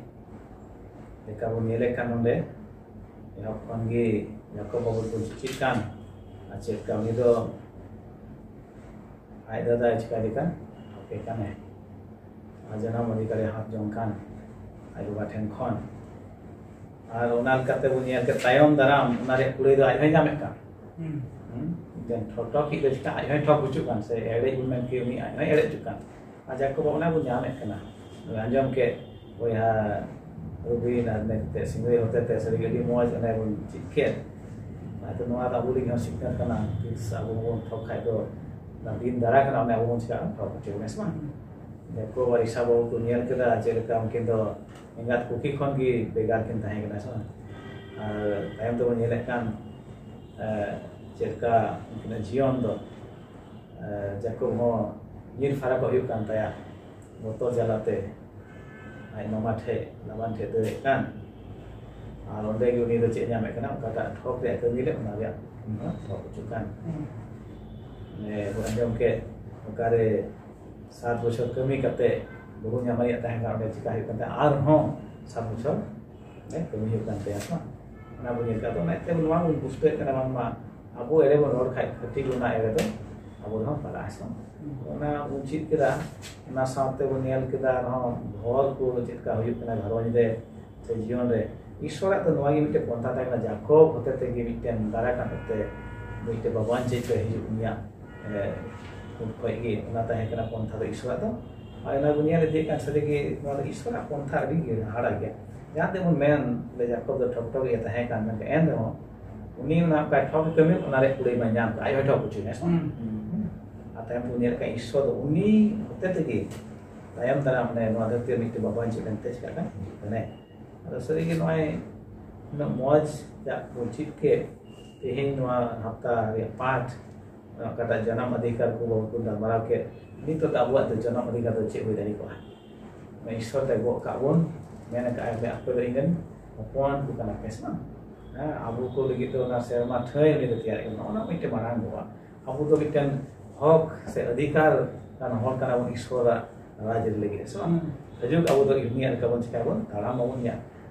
ᱞᱮᱠᱟ ᱵᱚᱱ ᱧᱮᱞᱮᱫ ᱠᱟᱱ ᱱᱚᱰᱮ᱾ ᱮᱦᱚᱵ ᱠᱷᱚᱱ ᱜᱮ ᱡᱟᱠᱚᱵ ᱵᱟᱵᱚᱫ ᱵᱚᱱ ᱪᱮᱫ ᱠᱟᱱ᱾ ᱪᱮᱫ ᱠᱟᱹᱢᱤ ᱫᱚ ᱟᱡ ᱫᱟᱫᱟᱭ ᱪᱤᱠᱟᱹ ᱞᱮᱠᱟᱱ ᱦᱟᱯᱮ ᱠᱟᱱᱟᱭ, ᱟᱨ ᱡᱟᱱᱟᱢ ᱚᱫᱷᱤᱠᱟᱨᱮ ᱦᱟᱛ ᱡᱚᱝ ᱠᱟᱱ ᱟᱡ ᱵᱟᱵᱟ ᱴᱷᱮᱱ ᱠᱷᱚᱱ᱾ ᱟᱨ ᱚᱱᱟ ᱞᱮᱠᱟᱛᱮ ᱵᱚᱱ ᱧᱮᱞ ᱠᱮᱫ, ᱛᱟᱭᱚᱢ ᱫᱟᱨᱟᱢ ᱚᱱᱟ ᱨᱮᱭᱟᱜ ᱠᱩᱲᱟᱹᱭ ᱫᱚ ᱟᱡ ᱦᱚᱸᱭ ᱧᱟᱢᱮᱫ ᱠᱟᱱ᱾ ᱦᱩᱸ᱾ ᱢᱤᱫᱴᱮᱱ ᱴᱷᱚᱴᱚ ᱠᱤᱡ ᱫᱚ ᱪᱮᱠᱟ ᱟᱡ ᱦᱚᱸᱭ ᱴᱷᱚᱠ ᱦᱚᱪᱚᱜ ᱠᱟᱱ, ᱥᱮ ᱮᱲᱮ ᱵᱚᱱ ᱢᱮᱱ ᱠᱮ ᱩᱱᱤ ᱟᱡ ᱦᱚᱸᱭ ᱮᱲᱮ ᱦᱚᱪᱚᱜ ᱠᱟᱱ᱾ ᱟᱨ ᱡᱟᱠᱚᱵ ᱚᱱᱟ ᱵᱚᱱ ᱧᱟᱢᱮᱫ ᱠᱟᱱᱟ᱾ ᱟᱸᱡᱚᱢ ᱠᱮᱫ ᱵᱚᱭᱦᱟ ᱨᱩᱵᱤᱱ ᱟᱨ ᱱᱤᱛ ᱛᱮ ᱥᱤᱝᱨᱟᱹᱭ ᱦᱚᱛᱮ ᱛᱮ ᱥᱟᱹᱨᱤ ᱜᱮ ᱟᱹᱰᱤ ᱢᱚᱡᱽ ᱚᱱᱮ ᱵᱚᱱ ᱪᱮᱫ ᱠᱮᱫ᱾ ᱚᱱᱟᱛᱮ ᱱᱚᱣᱟ ᱫᱚ ᱟᱵᱚ ᱞᱟᱹᱜᱤᱫ ᱦᱚᱸ ᱥᱤᱠᱷᱱᱟᱹᱛ ᱠᱟᱱᱟ᱾ ᱛᱤᱥ ᱟᱵᱚ ᱵᱚᱱ ᱴᱷᱚᱠ ᱠᱷᱟᱡ ᱫᱚ ᱚᱱᱟ ᱫᱤᱱ ᱫᱟᱨᱟ ᱠᱟᱱᱟ, ᱚᱱᱮ ᱟᱵᱚ ᱵᱚᱱ ᱪᱤᱠᱟᱹᱜᱼᱟ, ᱴᱷᱚᱠ ᱦᱚᱪᱚ ᱵᱚᱱᱟ, ᱥᱮ ᱵᱟᱝ? ᱡᱟᱠᱚᱵ ᱟᱨ ᱤᱥᱟ ᱵᱟᱹᱵᱩ ᱠᱚ ᱧᱮᱞ ᱠᱮᱫᱟ ᱪᱮᱫ ᱞᱮᱠᱟ ᱩᱱᱠᱤᱱ ᱫᱚ ᱮᱸᱜᱟᱛ ᱠᱩᱠᱷᱤ ᱠᱷᱚᱱ ᱜᱮ ᱵᱷᱮᱜᱟᱨ ᱠᱤᱱ ᱛᱟᱦᱮᱸ ᱠᱟᱱᱟ, ᱥᱮ ᱵᱟᱝ? ᱟᱨ ᱛᱟᱭᱚᱢ ᱛᱮᱵᱚᱱ ᱧᱮᱞᱮᱫ ᱠᱟᱱ, ᱮ, ᱪᱮᱫ ᱞᱮᱠᱟ ᱩᱱᱠᱤᱱᱟᱜ ᱡᱤᱭᱚᱱ ᱫᱚ ᱮ, ᱡᱟᱠᱚᱵ ᱦᱚᱸ ᱧᱤᱨ ᱯᱷᱟᱨᱟᱠᱚᱜ ᱦᱩᱭᱩᱜ ᱠᱟᱱ ᱛᱟᱭᱟ, ᱵᱚᱛᱚᱨ ᱡᱟᱞᱟᱛᱮ ᱟᱡ ᱢᱟᱢᱟ ᱴᱷᱮᱡ, ᱞᱟᱵᱟᱱ ᱴᱷᱮᱡ ᱫᱟᱹᱲᱮᱫ ᱠᱟᱱ᱾ ᱟᱨ ᱚᱸᱰᱮ ᱜᱮ ᱩᱱᱤ ᱫᱚ ᱪᱮᱫ ᱮ ᱧᱟᱢᱮᱫ ᱠᱟᱱᱟ, ᱚᱠᱟᱴᱟᱜ ᱴᱷᱚᱠ ᱨᱮᱭᱟᱜ ᱠᱟᱹᱢᱤ ᱞᱮᱫ, ᱚᱱᱟ ᱨᱮᱭᱟᱜ ᱩᱱᱤ ᱦᱚᱸ ᱴᱷᱚᱠ ᱦᱚᱪᱚ ᱠᱟᱱ᱾ ᱦᱩᱸ᱾ ᱢᱟᱱᱮ ᱵᱚᱱ ᱟᱸᱡᱚᱢ ᱠᱮᱫ, ᱚᱠᱟᱨᱮ ᱥᱟᱛ ᱵᱚᱪᱷᱚᱨ ᱠᱟᱹᱢᱤ ᱠᱟᱛᱮ ᱵᱟᱹᱦᱩ ᱧᱟᱢ ᱨᱮᱭᱟᱜ ᱛᱟᱦᱮᱸ ᱠᱟᱱᱟ, ᱚᱸᱰᱮ ᱪᱤᱠᱟ ᱦᱩᱭᱩᱜ ᱠᱟᱱ ᱛᱟᱦᱮᱸᱫ, ᱟᱨᱦᱚᱸ ᱥᱟᱛ ᱵᱚᱪᱷᱚᱨ ᱨᱮ ᱠᱟᱹᱢᱤ ᱦᱩᱭᱩᱜ ᱠᱟᱱ ᱛᱟᱭᱟ, ᱥᱮ ᱵᱟᱝ? ᱚᱱᱟ ᱵᱚᱱ ᱧᱮᱞ ᱠᱟᱫᱟ᱾ ᱚᱱᱟ ᱤᱭᱟᱹᱛᱮ ᱱᱚᱣᱟ ᱵᱚᱱ ᱯᱩᱥᱴᱟᱹᱣᱮᱫ ᱠᱟᱱᱟ, ᱵᱟᱝᱢᱟ ᱟᱵᱚ ᱮᱲᱮ ᱵᱚᱱ ᱨᱚᱲ ᱠᱷᱟᱡ ᱠᱷᱟᱹᱴᱤ ᱚᱱᱟ ᱮᱲᱮ ᱫᱚ ᱟᱵᱚ ᱨᱮᱦᱚᱸ ᱯᱟᱲᱟᱜᱼᱟ, ᱥᱮ ᱵᱟᱝ? ᱚᱱᱟ ᱵᱚᱱ ᱪᱮᱫ ᱠᱮᱫᱟ, ᱚᱱᱟ ᱥᱟᱶᱛᱮ ᱵᱚᱱ ᱧᱮᱞ ᱠᱮᱫᱟ ᱟᱨᱦᱚᱸ ᱵᱷᱚᱨ ᱠᱚ ᱪᱮᱫ ᱞᱮᱠᱟ ᱦᱩᱭᱩᱜ ᱠᱟᱱᱟ ᱜᱷᱟᱨᱚᱸᱡᱽ ᱨᱮ ᱥᱮ ᱡᱤᱭᱚᱱ ᱨᱮ᱾ ᱤᱥᱣᱚᱨᱟᱜ ᱫᱚ ᱱᱚᱣᱟ ᱜᱮ ᱢᱤᱫᱴᱮᱱ ᱯᱚᱱᱛᱷᱟ ᱛᱟᱦᱮᱸ ᱠᱟᱱᱟ, ᱡᱟᱠᱚᱵ ᱦᱚᱛᱮ ᱛᱮᱜᱮ ᱢᱤᱫᱴᱮᱱ ᱫᱟᱨᱟ ᱠᱟᱱ ᱦᱚᱛᱮ ᱢᱤᱫᱴᱮᱱ ᱵᱟᱵᱟᱱ ᱪᱮᱫ ᱦᱤᱡᱩᱜ ᱩᱱᱤᱭᱟᱜ ᱮ, ᱩᱱ ᱠᱷᱚᱡ ᱜᱮ ᱚᱱᱟ ᱛᱟᱦᱮᱸ ᱠᱟᱱᱟ ᱯᱚᱱᱛᱷᱟ ᱫᱚ ᱤᱥᱚᱨᱟᱜ ᱫᱚ᱾ ᱟᱨ ᱚᱱᱟ ᱵᱚᱱ ᱧᱮᱞ ᱤᱫᱤᱭᱮᱫ ᱠᱟᱱ, ᱥᱟᱹᱨᱤ ᱜᱮ ᱱᱚᱣᱟ ᱫᱚ ᱤᱥᱚᱨᱟᱜ ᱯᱚᱱᱛᱷᱟ ᱟᱹᱰᱤ ᱜᱮ ᱦᱟᱦᱟᱲᱟ ᱜᱮᱭᱟ᱾ ᱡᱟᱦᱟᱸ ᱛᱮ ᱵᱚᱱ ᱢᱮᱱ ᱞᱮ ᱡᱟᱠᱚᱵ ᱫᱚ ᱴᱷᱚᱠ ᱴᱷᱚᱠ ᱜᱮ ᱛᱟᱦᱮᱸ ᱠᱟᱱ, ᱢᱮᱱᱠᱷᱟᱱ ᱮᱱ ᱨᱮᱦᱚᱸ ᱩᱱᱤ ᱚᱱᱟ ᱚᱠᱟᱭ ᱴᱷᱚᱠ ᱠᱟᱹᱢᱤ, ᱚᱱᱟ ᱨᱮ ᱠᱩᱲᱟᱹᱭ ᱢᱟᱭ ᱧᱟᱢ ᱠᱟᱜ, ᱟᱡ ᱦᱚᱸᱭ ᱴᱷᱚᱠ ᱦᱚᱪᱚᱭ ᱢᱮ, ᱥᱮ ᱵᱟᱝ? ᱦᱩᱸ᱾ ᱟᱨ ᱛᱟᱭᱚᱢ ᱛᱮ ᱵᱚᱱ ᱧᱮᱞ ᱠᱟᱜ ᱤᱥᱚᱨ ᱫᱚ ᱩᱱᱤ ᱦᱚᱛᱮ ᱛᱮᱜᱮ ᱛᱟᱭᱚᱢ ᱫᱟᱨᱟᱢ ᱚᱱᱮ ᱱᱚᱣᱟ ᱫᱷᱟᱹᱨᱛᱤ ᱨᱮ ᱢᱤᱫᱴᱮᱱ ᱵᱟᱵᱟᱧ ᱪᱮᱫ ᱮᱱᱛᱮ ᱪᱤᱠᱟᱹᱜ ᱠᱟᱱ ᱦᱤᱡᱩᱜ ᱠᱟᱱᱟᱭ᱾ ᱟᱫᱚ ᱥᱟᱹᱨᱤ ᱜᱮ ᱱᱚᱜᱼᱚᱭ ᱩᱱᱟᱹᱜ ᱢᱚᱡᱽ ᱡᱟᱜ ᱵᱚᱱ ᱪᱮᱫ ᱠᱮᱫ, ᱛᱮᱦᱮᱧ ᱱᱚᱣᱟ ᱦᱟᱯᱛᱟ ᱨᱮᱭᱟᱜ ᱯᱟᱴ ᱚᱠᱟᱴᱟᱜ ᱡᱟᱱᱟᱢ ᱚᱫᱷᱤᱠᱟᱨ ᱠᱚ ᱵᱟᱵᱚᱱ ᱜᱟᱞᱢᱟᱨᱟᱣ ᱠᱮᱫ, ᱱᱤᱛᱚᱜ ᱫᱚ ᱟᱵᱚᱣᱟᱜ ᱫᱚ ᱡᱟᱱᱟᱢ ᱚᱫᱷᱤᱠᱟᱨ ᱫᱚ ᱪᱮᱫ ᱦᱩᱭ ᱫᱟᱲᱮ ᱠᱚᱜᱼᱟ? ᱤᱥᱚᱨ ᱛᱮ ᱜᱚᱜ ᱠᱟᱜ ᱵᱚᱱ, ᱢᱮᱱ ᱠᱟᱜ ᱟᱭ, "ᱟᱯᱮ ᱫᱚ ᱤᱧ ᱨᱮᱱ ᱦᱚᱯᱚᱱ ᱠᱚ ᱠᱟᱱᱟ ᱯᱮ", ᱥᱮ ᱵᱟᱝ? ᱦᱮᱸ, ᱟᱵᱚ ᱠᱚ ᱞᱟᱹᱜᱤᱫ ᱫᱚ ᱚᱱᱟ ᱥᱮᱨᱢᱟ ᱴᱷᱟᱹᱭ ᱩᱱᱤ ᱫᱚ ᱛᱮᱭᱟᱨ ᱠᱟᱱᱟ᱾ ᱱᱚᱜᱼᱚ ᱱᱚᱣᱟ ᱢᱤᱫᱴᱮᱱ ᱢᱟᱨᱟᱝ ᱵᱚᱦᱚᱜ᱾ ᱟᱵᱚ ᱫᱚ ᱢᱤᱫᱴᱮᱱ ᱦᱚᱠ ᱥᱮ ᱚᱫᱷᱤᱠᱟᱨ ᱠᱟᱱ ᱦᱚᱲ ᱠᱟᱱᱟ ᱵᱚᱱ ᱤᱥᱚᱨᱟᱜ ᱨᱟᱡᱽ ᱨᱮ ᱞᱟᱹᱜᱤᱫ, ᱥᱮ ᱵᱟᱝ? ᱦᱩᱸ᱾ ᱦᱤᱡᱩᱜ ᱟᱵᱚ ᱫᱚ ᱩᱱᱤᱭᱟᱜ ᱞᱮᱠᱟ ᱵᱚᱱ ᱪᱤᱠᱟᱹᱭᱟ ᱵᱚᱱ ᱛᱟᱲᱟᱢ ᱟᱵᱚᱱ, ᱩᱱᱤᱭᱟᱜ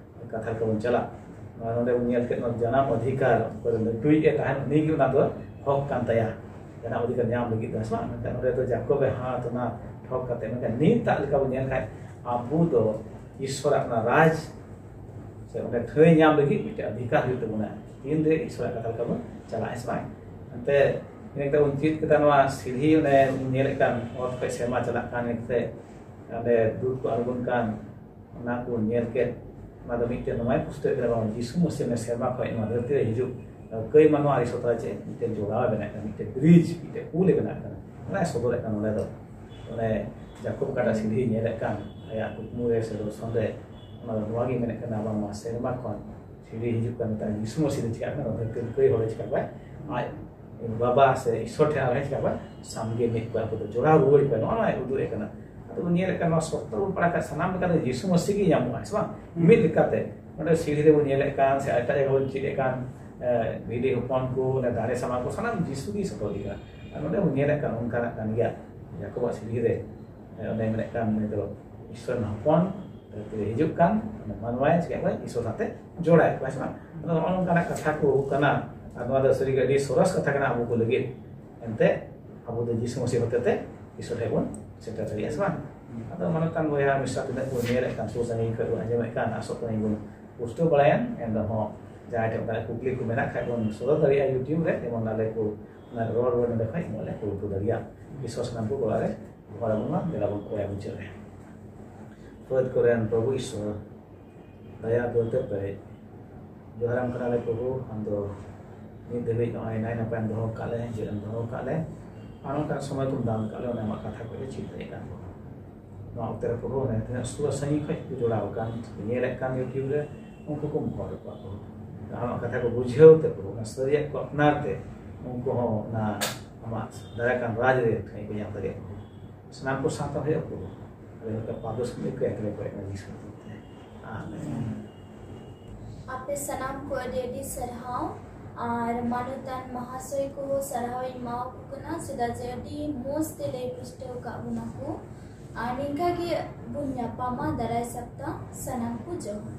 ᱠᱟᱛᱷᱟ ᱞᱮᱠᱟ ᱵᱚᱱ ᱪᱟᱞᱟᱜ᱾ ᱱᱚᱣᱟ ᱱᱚᱰᱮ ᱵᱚᱱ ᱧᱮᱞ ᱠᱮᱫ, ᱱᱚᱣᱟ ᱡᱟᱱᱟᱢ ᱚᱫᱷᱤᱠᱟᱨ ᱚᱠᱚᱭ ᱫᱚ ᱞᱟᱹᱴᱩᱭᱤᱡ ᱮ ᱛᱟᱦᱮᱱ, ᱩᱱᱤ ᱜᱮ ᱚᱱᱟ ᱫᱚ ᱦᱚᱠ ᱠᱟᱱ ᱛᱟᱭᱟ ᱡᱟᱦᱟᱱᱟᱜ ᱚᱫᱷᱤᱠᱟᱨ ᱧᱟᱢ ᱞᱟᱹᱜᱤᱫ ᱫᱚ, ᱦᱮᱸ ᱥᱮ ᱵᱟᱝ? ᱢᱮᱱᱠᱷᱟᱱ ᱱᱚᱰᱮ ᱫᱚ ᱡᱟᱠᱚᱵᱮ ᱦᱟᱛ ᱚᱱᱟ ᱴᱷᱚᱠ ᱠᱟᱛᱮ, ᱢᱮᱱᱠᱷᱟᱱ ᱱᱤᱛᱟᱜ ᱞᱮᱠᱟ ᱵᱚᱱ ᱧᱮᱞ ᱠᱷᱟᱡ ᱟᱵᱚ ᱫᱚ ᱤᱥᱚᱨᱟᱜ ᱚᱱᱟ ᱨᱟᱡᱽ ᱥᱮ ᱚᱸᱰᱮ ᱴᱷᱟᱹᱭ ᱧᱟᱢ ᱞᱟᱹᱜᱤᱫ ᱢᱤᱫᱴᱮᱱ ᱚᱫᱷᱤᱠᱟᱨ ᱦᱩᱭᱩᱜ ᱛᱟᱵᱚᱱᱟ᱾ ᱛᱤᱱᱨᱮ ᱤᱥᱚᱨᱟᱜ ᱠᱟᱛᱷᱟ ᱞᱮᱠᱟ ᱵᱚᱱ ᱪᱟᱞᱟᱜᱼᱟ, ᱦᱮᱸ ᱥᱮ ᱵᱟᱝ? ᱮᱱᱛᱮ ᱤᱱᱟᱹ ᱠᱟᱛᱮ ᱵᱚᱱ ᱪᱮᱫ ᱠᱮᱫᱟ ᱱᱚᱣᱟ ᱥᱤᱲᱦᱤ, ᱚᱱᱮ ᱵᱚᱱ ᱧᱮᱞᱮᱫ ᱠᱟᱱ ᱚᱛ ᱠᱷᱚᱡ ᱥᱮᱨᱢᱟ ᱪᱟᱞᱟᱜ ᱠᱟᱱ, ᱮᱱᱛᱮ ᱚᱸᱰᱮ ᱫᱩᱛ ᱠᱚ ᱟᱬᱜᱚᱱ ᱠᱟᱱ, ᱚᱱᱟ ᱠᱚ ᱧᱮᱞ ᱠᱮᱫ᱾ ᱚᱱᱟ ᱫᱚ ᱢᱤᱫᱴᱮᱱ ᱱᱚᱣᱟᱭ ᱯᱩᱥᱴᱟᱹᱣ ᱠᱮᱫᱟ, ᱵᱟᱝ, ᱡᱤᱥᱩ ᱢᱟᱹᱥᱤ ᱚᱱᱮ ᱥᱮᱨᱢᱟ ᱠᱷᱚᱡ ᱱᱚᱣᱟ ᱫᱷᱟᱹᱨᱛᱤ ᱨᱮ ᱦᱤᱡᱩᱜ, ᱠᱟᱹᱭ ᱢᱟᱱᱣᱟ ᱟᱨ ᱤᱥᱚᱨ ᱛᱟᱞᱟ ᱪᱮᱫ ᱢᱤᱫᱴᱮᱱ ᱡᱚᱲᱟᱣ ᱵᱮᱱᱟᱜ ᱠᱟᱱᱟ, ᱢᱤᱫᱴᱮᱱ ᱵᱨᱤᱡᱽ, ᱢᱤᱫᱴᱮᱱ ᱯᱩᱞ ᱮ ᱵᱮᱱᱟᱜ ᱠᱟᱱᱟ, ᱚᱱᱟᱭ ᱥᱚᱫᱚᱨᱮᱫ ᱠᱟᱱᱟ ᱱᱚᱰᱮ ᱫᱚ᱾ ᱚᱱᱮ ᱡᱟᱠᱚᱵ ᱚᱠᱟᱴᱟᱜ ᱥᱤᱲᱦᱤ ᱧᱮᱞᱮᱫ ᱠᱟᱱ ᱟᱭᱟᱜ ᱠᱩᱠᱢᱩ ᱨᱮ ᱥᱮ ᱫᱚᱨᱥᱚᱱ ᱨᱮ, ᱚᱱᱟ ᱫᱚ ᱱᱚᱣᱟ ᱜᱮ ᱢᱮᱱᱮᱫ ᱠᱟᱱᱟ, ᱵᱟᱝᱢᱟ ᱥᱮᱨᱢᱟ ᱠᱷᱚᱱ ᱥᱤᱲᱦᱤ ᱦᱤᱡᱩᱜ ᱠᱟᱱ ᱢᱮᱛᱟᱜ ᱡᱤᱥᱩ ᱢᱟᱹᱥᱤ ᱫᱚ ᱪᱤᱠᱟᱹᱜ ᱠᱟᱱᱟ? ᱚᱱᱟ ᱫᱷᱟᱹᱨᱛᱤ ᱨᱮ ᱠᱟᱹᱭ ᱦᱚᱲᱮ ᱪᱤᱠᱟ ᱠᱚᱣᱟ? ᱟᱡ ᱵᱟᱵᱟ ᱥᱮ ᱤᱥᱚᱨ ᱴᱷᱮᱱ ᱟᱨᱦᱚᱸ ᱪᱤᱠᱟ ᱠᱚᱣᱟ? ᱥᱟᱢᱜᱮ ᱢᱤᱫ ᱠᱚᱣᱟ, ᱩᱱᱠᱩ ᱫᱚ ᱡᱚᱲᱟᱣ ᱨᱩᱣᱟᱹᱲ ᱠᱚᱣᱟ, ᱱᱚᱜᱼᱚ ᱱᱚᱣᱟᱭ ᱩᱫᱩᱜ ᱮᱫ ᱠᱟᱱᱟ᱾ ᱟᱫᱚ ᱵᱚᱱ ᱧᱮᱞᱮᱫ ᱠᱟᱱ ᱱᱚᱣᱟ ᱥᱚᱛᱨᱚ ᱵᱚᱱ ᱯᱟᱲᱦᱟᱣ ᱠᱷᱟᱱ ᱥᱟᱱᱟᱢ ᱞᱮᱠᱟᱛᱮ ᱡᱤᱥᱩ ᱢᱟᱹᱥᱤ ᱜᱮ ᱧᱟᱢᱚᱜᱼᱟ, ᱦᱮᱸ ᱥᱮ ᱵᱟᱝ? ᱦᱩᱸ᱾ ᱢᱤᱫ ᱞᱮᱠᱟᱛᱮ ᱱᱚᱰᱮ ᱥᱤᱲᱦᱤ ᱨᱮᱵᱚᱱ ᱧᱮᱞᱮᱫ ᱠᱟᱱ ᱥᱮ ᱮᱴᱟᱜ ᱡᱟᱭᱜᱟ ᱵᱚᱱ ᱪᱮᱫ ᱮᱫ ᱠᱟᱱ, ᱮ, ᱵᱷᱤᱰᱤ ᱦᱚᱯᱚᱱ ᱠᱚ, ᱚᱱᱮ ᱫᱟᱨᱮ ᱥᱟᱢᱟᱱ ᱠᱚ, ᱥᱟᱱᱟᱢ ᱡᱤᱥᱩ ᱜᱮ ᱥᱚᱫᱚᱨ ᱤᱫᱤ ᱠᱟᱱᱟ᱾ ᱟᱨ ᱱᱚᱰᱮ ᱵᱚᱱ ᱧᱮᱞᱮᱫ ᱠᱟᱱ ᱚᱱᱠᱟᱱᱟᱜ ᱠᱟᱱ ᱜᱮᱭᱟ, ᱡᱟᱠᱚᱵᱟᱜ ᱥᱤᱲᱦᱤ ᱨᱮ, ᱮ, ᱚᱸᱰᱮ ᱢᱮᱱᱮᱫ ᱠᱟᱱ ᱩᱱᱤ ᱫᱚ ᱤᱥᱚᱨ ᱨᱮᱱ ᱦᱚᱯᱚᱱ ᱫᱷᱟᱹᱨᱛᱤ ᱨᱮ ᱦᱤᱡᱩᱜ ᱠᱟᱱ, ᱚᱱᱟ ᱢᱟᱱᱣᱟᱭ ᱪᱤᱠᱟᱹᱜ ᱠᱟᱱᱟ? ᱤᱥᱚᱨ ᱥᱟᱛᱮ ᱡᱚᱲᱟᱭᱮᱫ ᱠᱚᱣᱟ, ᱦᱮᱸ ᱥᱮ ᱵᱟᱝ? ᱟᱫᱚ ᱱᱚᱜᱼᱚ ᱱᱚᱝᱠᱟᱱᱟᱜ ᱠᱟᱛᱷᱟ ᱠᱚ ᱠᱟᱱᱟ᱾ ᱟᱨ ᱱᱚᱣᱟ ᱫᱚ ᱥᱟᱹᱨᱤᱜᱮ ᱟᱹᱰᱤ ᱥᱚᱨᱚᱥ ᱠᱟᱛᱷᱟ ᱠᱟᱱᱟ ᱟᱵᱚ ᱠᱚ ᱞᱟᱹᱜᱤᱫ᱾ ᱮᱱᱛᱮ ᱟᱵᱚ ᱫᱚ ᱡᱤᱥᱩ ᱢᱟᱹᱥᱤ ᱦᱚᱛᱮᱛᱮ ᱤᱥᱚᱨ ᱴᱷᱮᱱ ᱵᱚᱱ ᱥᱮᱴᱮᱨ ᱫᱟᱲᱮᱭᱟᱜᱼᱟ, ᱥᱮ ᱵᱟᱝ? ᱟᱫᱚ ᱢᱟᱱᱚᱛᱟᱱ ᱵᱚᱭᱦᱟ ᱢᱤᱥᱨᱟ, ᱛᱤᱱᱟᱹᱜ ᱵᱚᱱ ᱧᱮᱞᱮᱫ ᱠᱟᱱ, ᱥᱩᱨ ᱥᱟᱺᱜᱤᱧ ᱠᱷᱚᱱ ᱵᱚᱱ ᱟᱸᱡᱚᱢᱮᱫ ᱠᱟᱱ, ᱟᱥᱚᱜ ᱠᱟᱹᱱᱟᱹᱧ ᱵᱚᱱ ᱯᱩᱥᱴᱟᱹᱣ ᱵᱟᱲᱟᱭᱟ᱾ ᱮᱱ ᱨᱮᱦᱚᱸ ᱡᱟᱦᱟᱸᱭ ᱴᱷᱮᱱ ᱚᱱᱠᱟᱱᱟᱜ ᱠᱩᱠᱞᱤ ᱠᱚ ᱢᱮᱱᱟᱜ ᱠᱷᱟᱡ ᱵᱚᱱ ᱥᱚᱫᱚᱨ ᱫᱟᱲᱮᱭᱟᱜᱼᱟ YouTube ᱨᱮ, ᱡᱮᱢᱚᱱ ᱟᱞᱮ ᱠᱚ ᱚᱱᱟ ᱨᱚᱲ ᱨᱚᱲ ᱱᱚᱰᱮ ᱠᱷᱚᱡ ᱟᱞᱮ ᱠᱚ ᱩᱛᱩ ᱫᱟᱲᱮᱭᱟᱜᱼᱟ᱾ ᱤᱥᱚᱨ ᱥᱟᱱᱟᱢ ᱠᱚ ᱜᱚᱲᱚ ᱨᱮ ᱦᱚᱲ ᱟᱵᱚᱱ ᱢᱟ, ᱫᱮᱞᱟ ᱵᱚᱱ ᱠᱚᱭᱟ ᱢᱩᱪᱟᱹᱫ ᱨᱮ᱾ ᱯᱷᱟᱹᱫ ᱠᱚᱨᱮᱱ ᱯᱨᱚᱵᱷᱩ ᱤᱥᱚᱨ, ᱫᱟᱭᱟ ᱫᱩᱞᱟᱹᱲ ᱛᱮ ᱯᱮᱨᱮᱡ, ᱡᱚᱦᱟᱨᱟᱢ ᱠᱟᱱᱟᱞᱮ ᱯᱨᱚᱵᱷᱩ, ᱟᱢ ᱫᱚ ᱱᱤᱛ ᱫᱷᱟᱹᱵᱤᱡ ᱱᱚᱜᱼᱚᱭ ᱱᱟᱭ ᱱᱟᱯᱟᱭᱮᱢ ᱫᱚᱦᱚ ᱠᱟᱜ ᱞᱮ, ᱡᱤᱭᱟᱹᱲᱮᱢ ᱫᱚᱦᱚ ᱠᱟᱜ ᱞᱮ, ᱟᱨ ᱱᱚᱝᱠᱟᱱ ᱥᱚᱢᱚᱭ ᱠᱚᱢ ᱫᱟᱱ ᱠᱟᱜ ᱞᱮ, ᱚᱱᱮ ᱟᱢᱟᱜ ᱠᱟᱛᱷᱟ ᱠᱚ ᱞᱮ ᱪᱮᱫ ᱫᱟᱲᱮᱭᱟᱜ ᱠᱟᱱ ᱛᱟᱵᱚᱱᱟ᱾ ᱱᱚᱣᱟ ᱚᱠᱛᱮ ᱨᱮ ᱯᱨᱚᱵᱷᱩ, ᱚᱱᱮ ᱛᱤᱱᱟᱹᱜ ᱥᱩᱨ ᱥᱟᱺᱜᱤᱧ ᱠᱷᱚᱱ ᱠᱚ ᱡᱚᱲᱟᱣ ᱟᱠᱟᱱ, ᱧᱮᱞᱮᱫ ᱠᱟᱱ YouTube ᱨᱮ, ᱩᱱᱠᱩ ᱠᱚᱢ ᱦᱚᱲ ᱟᱠᱚᱣᱟ ᱯᱨᱚᱵᱷᱩ᱾ ᱟᱢᱟᱜ ᱠᱟᱛᱷᱟ ᱠᱚ ᱵᱩᱡᱷᱟᱹᱣ ᱛᱮ ᱯᱨᱚᱵᱷᱩ, ᱚᱱᱟ ᱥᱟᱹᱨᱤᱭᱟᱜ ᱠᱚ ᱟᱯᱱᱟᱨ ᱛᱮ ᱩᱱᱠᱩ ᱦᱚᱸ ᱚᱱᱟ ᱟᱢᱟᱜ ᱫᱟᱨᱟᱭ ᱠᱟᱱ ᱨᱟᱡᱽ ᱨᱮ ᱴᱷᱟᱹᱭ ᱠᱚ ᱧᱟᱢ ᱫᱟᱲᱮᱭᱟᱜ ᱯᱨᱚᱵᱷᱩ᱾ ᱥᱟᱱᱟᱢ ᱠᱚ ᱥᱟᱶᱛᱮ ᱦᱩᱭᱩᱜ ᱯᱨᱚᱵᱷᱩ᱾ ᱟᱞᱮ ᱱᱚᱛᱮ ᱯᱟᱫᱚᱥ ᱠᱚ ᱮᱠᱞᱟ ᱮᱠᱞᱟ ᱠᱚ ᱮᱱᱮᱡ ᱥᱟᱹᱛ ᱛᱮ᱾ ᱟᱢᱮᱱ᱾ ᱟᱯᱮ ᱥᱟᱱᱟᱢ ᱠᱚ ᱟᱹᱰᱤ ᱟᱹᱰᱤ ᱥᱟᱨᱦᱟᱣ᱾ ᱟᱨ ᱢᱟᱱᱚᱛᱟᱱ ᱢᱟᱦᱟᱥᱚᱭ ᱠᱚᱦᱚᱸ ᱥᱟᱨᱦᱟᱣ ᱤᱧ ᱮᱢᱟᱣᱟᱠᱚ ᱠᱟᱱᱟ, ᱪᱮᱫᱟᱜ ᱡᱮ ᱟᱹᱰᱤ ᱢᱚᱡᱽ ᱛᱮ ᱞᱟᱹᱭ ᱯᱩᱥᱴᱟᱹᱣ ᱟᱠᱟᱫ ᱵᱚᱱᱟ ᱠᱚ᱾ ᱟᱨ ᱱᱤᱝᱠᱟ ᱜᱮ ᱵᱚᱱ ᱧᱟᱯᱟᱢᱟ ᱫᱟᱨᱟᱭ ᱥᱟᱯᱛᱟ᱾ ᱥᱟᱱᱟᱢ ᱠᱚ ᱡᱚᱦᱟᱨ᱾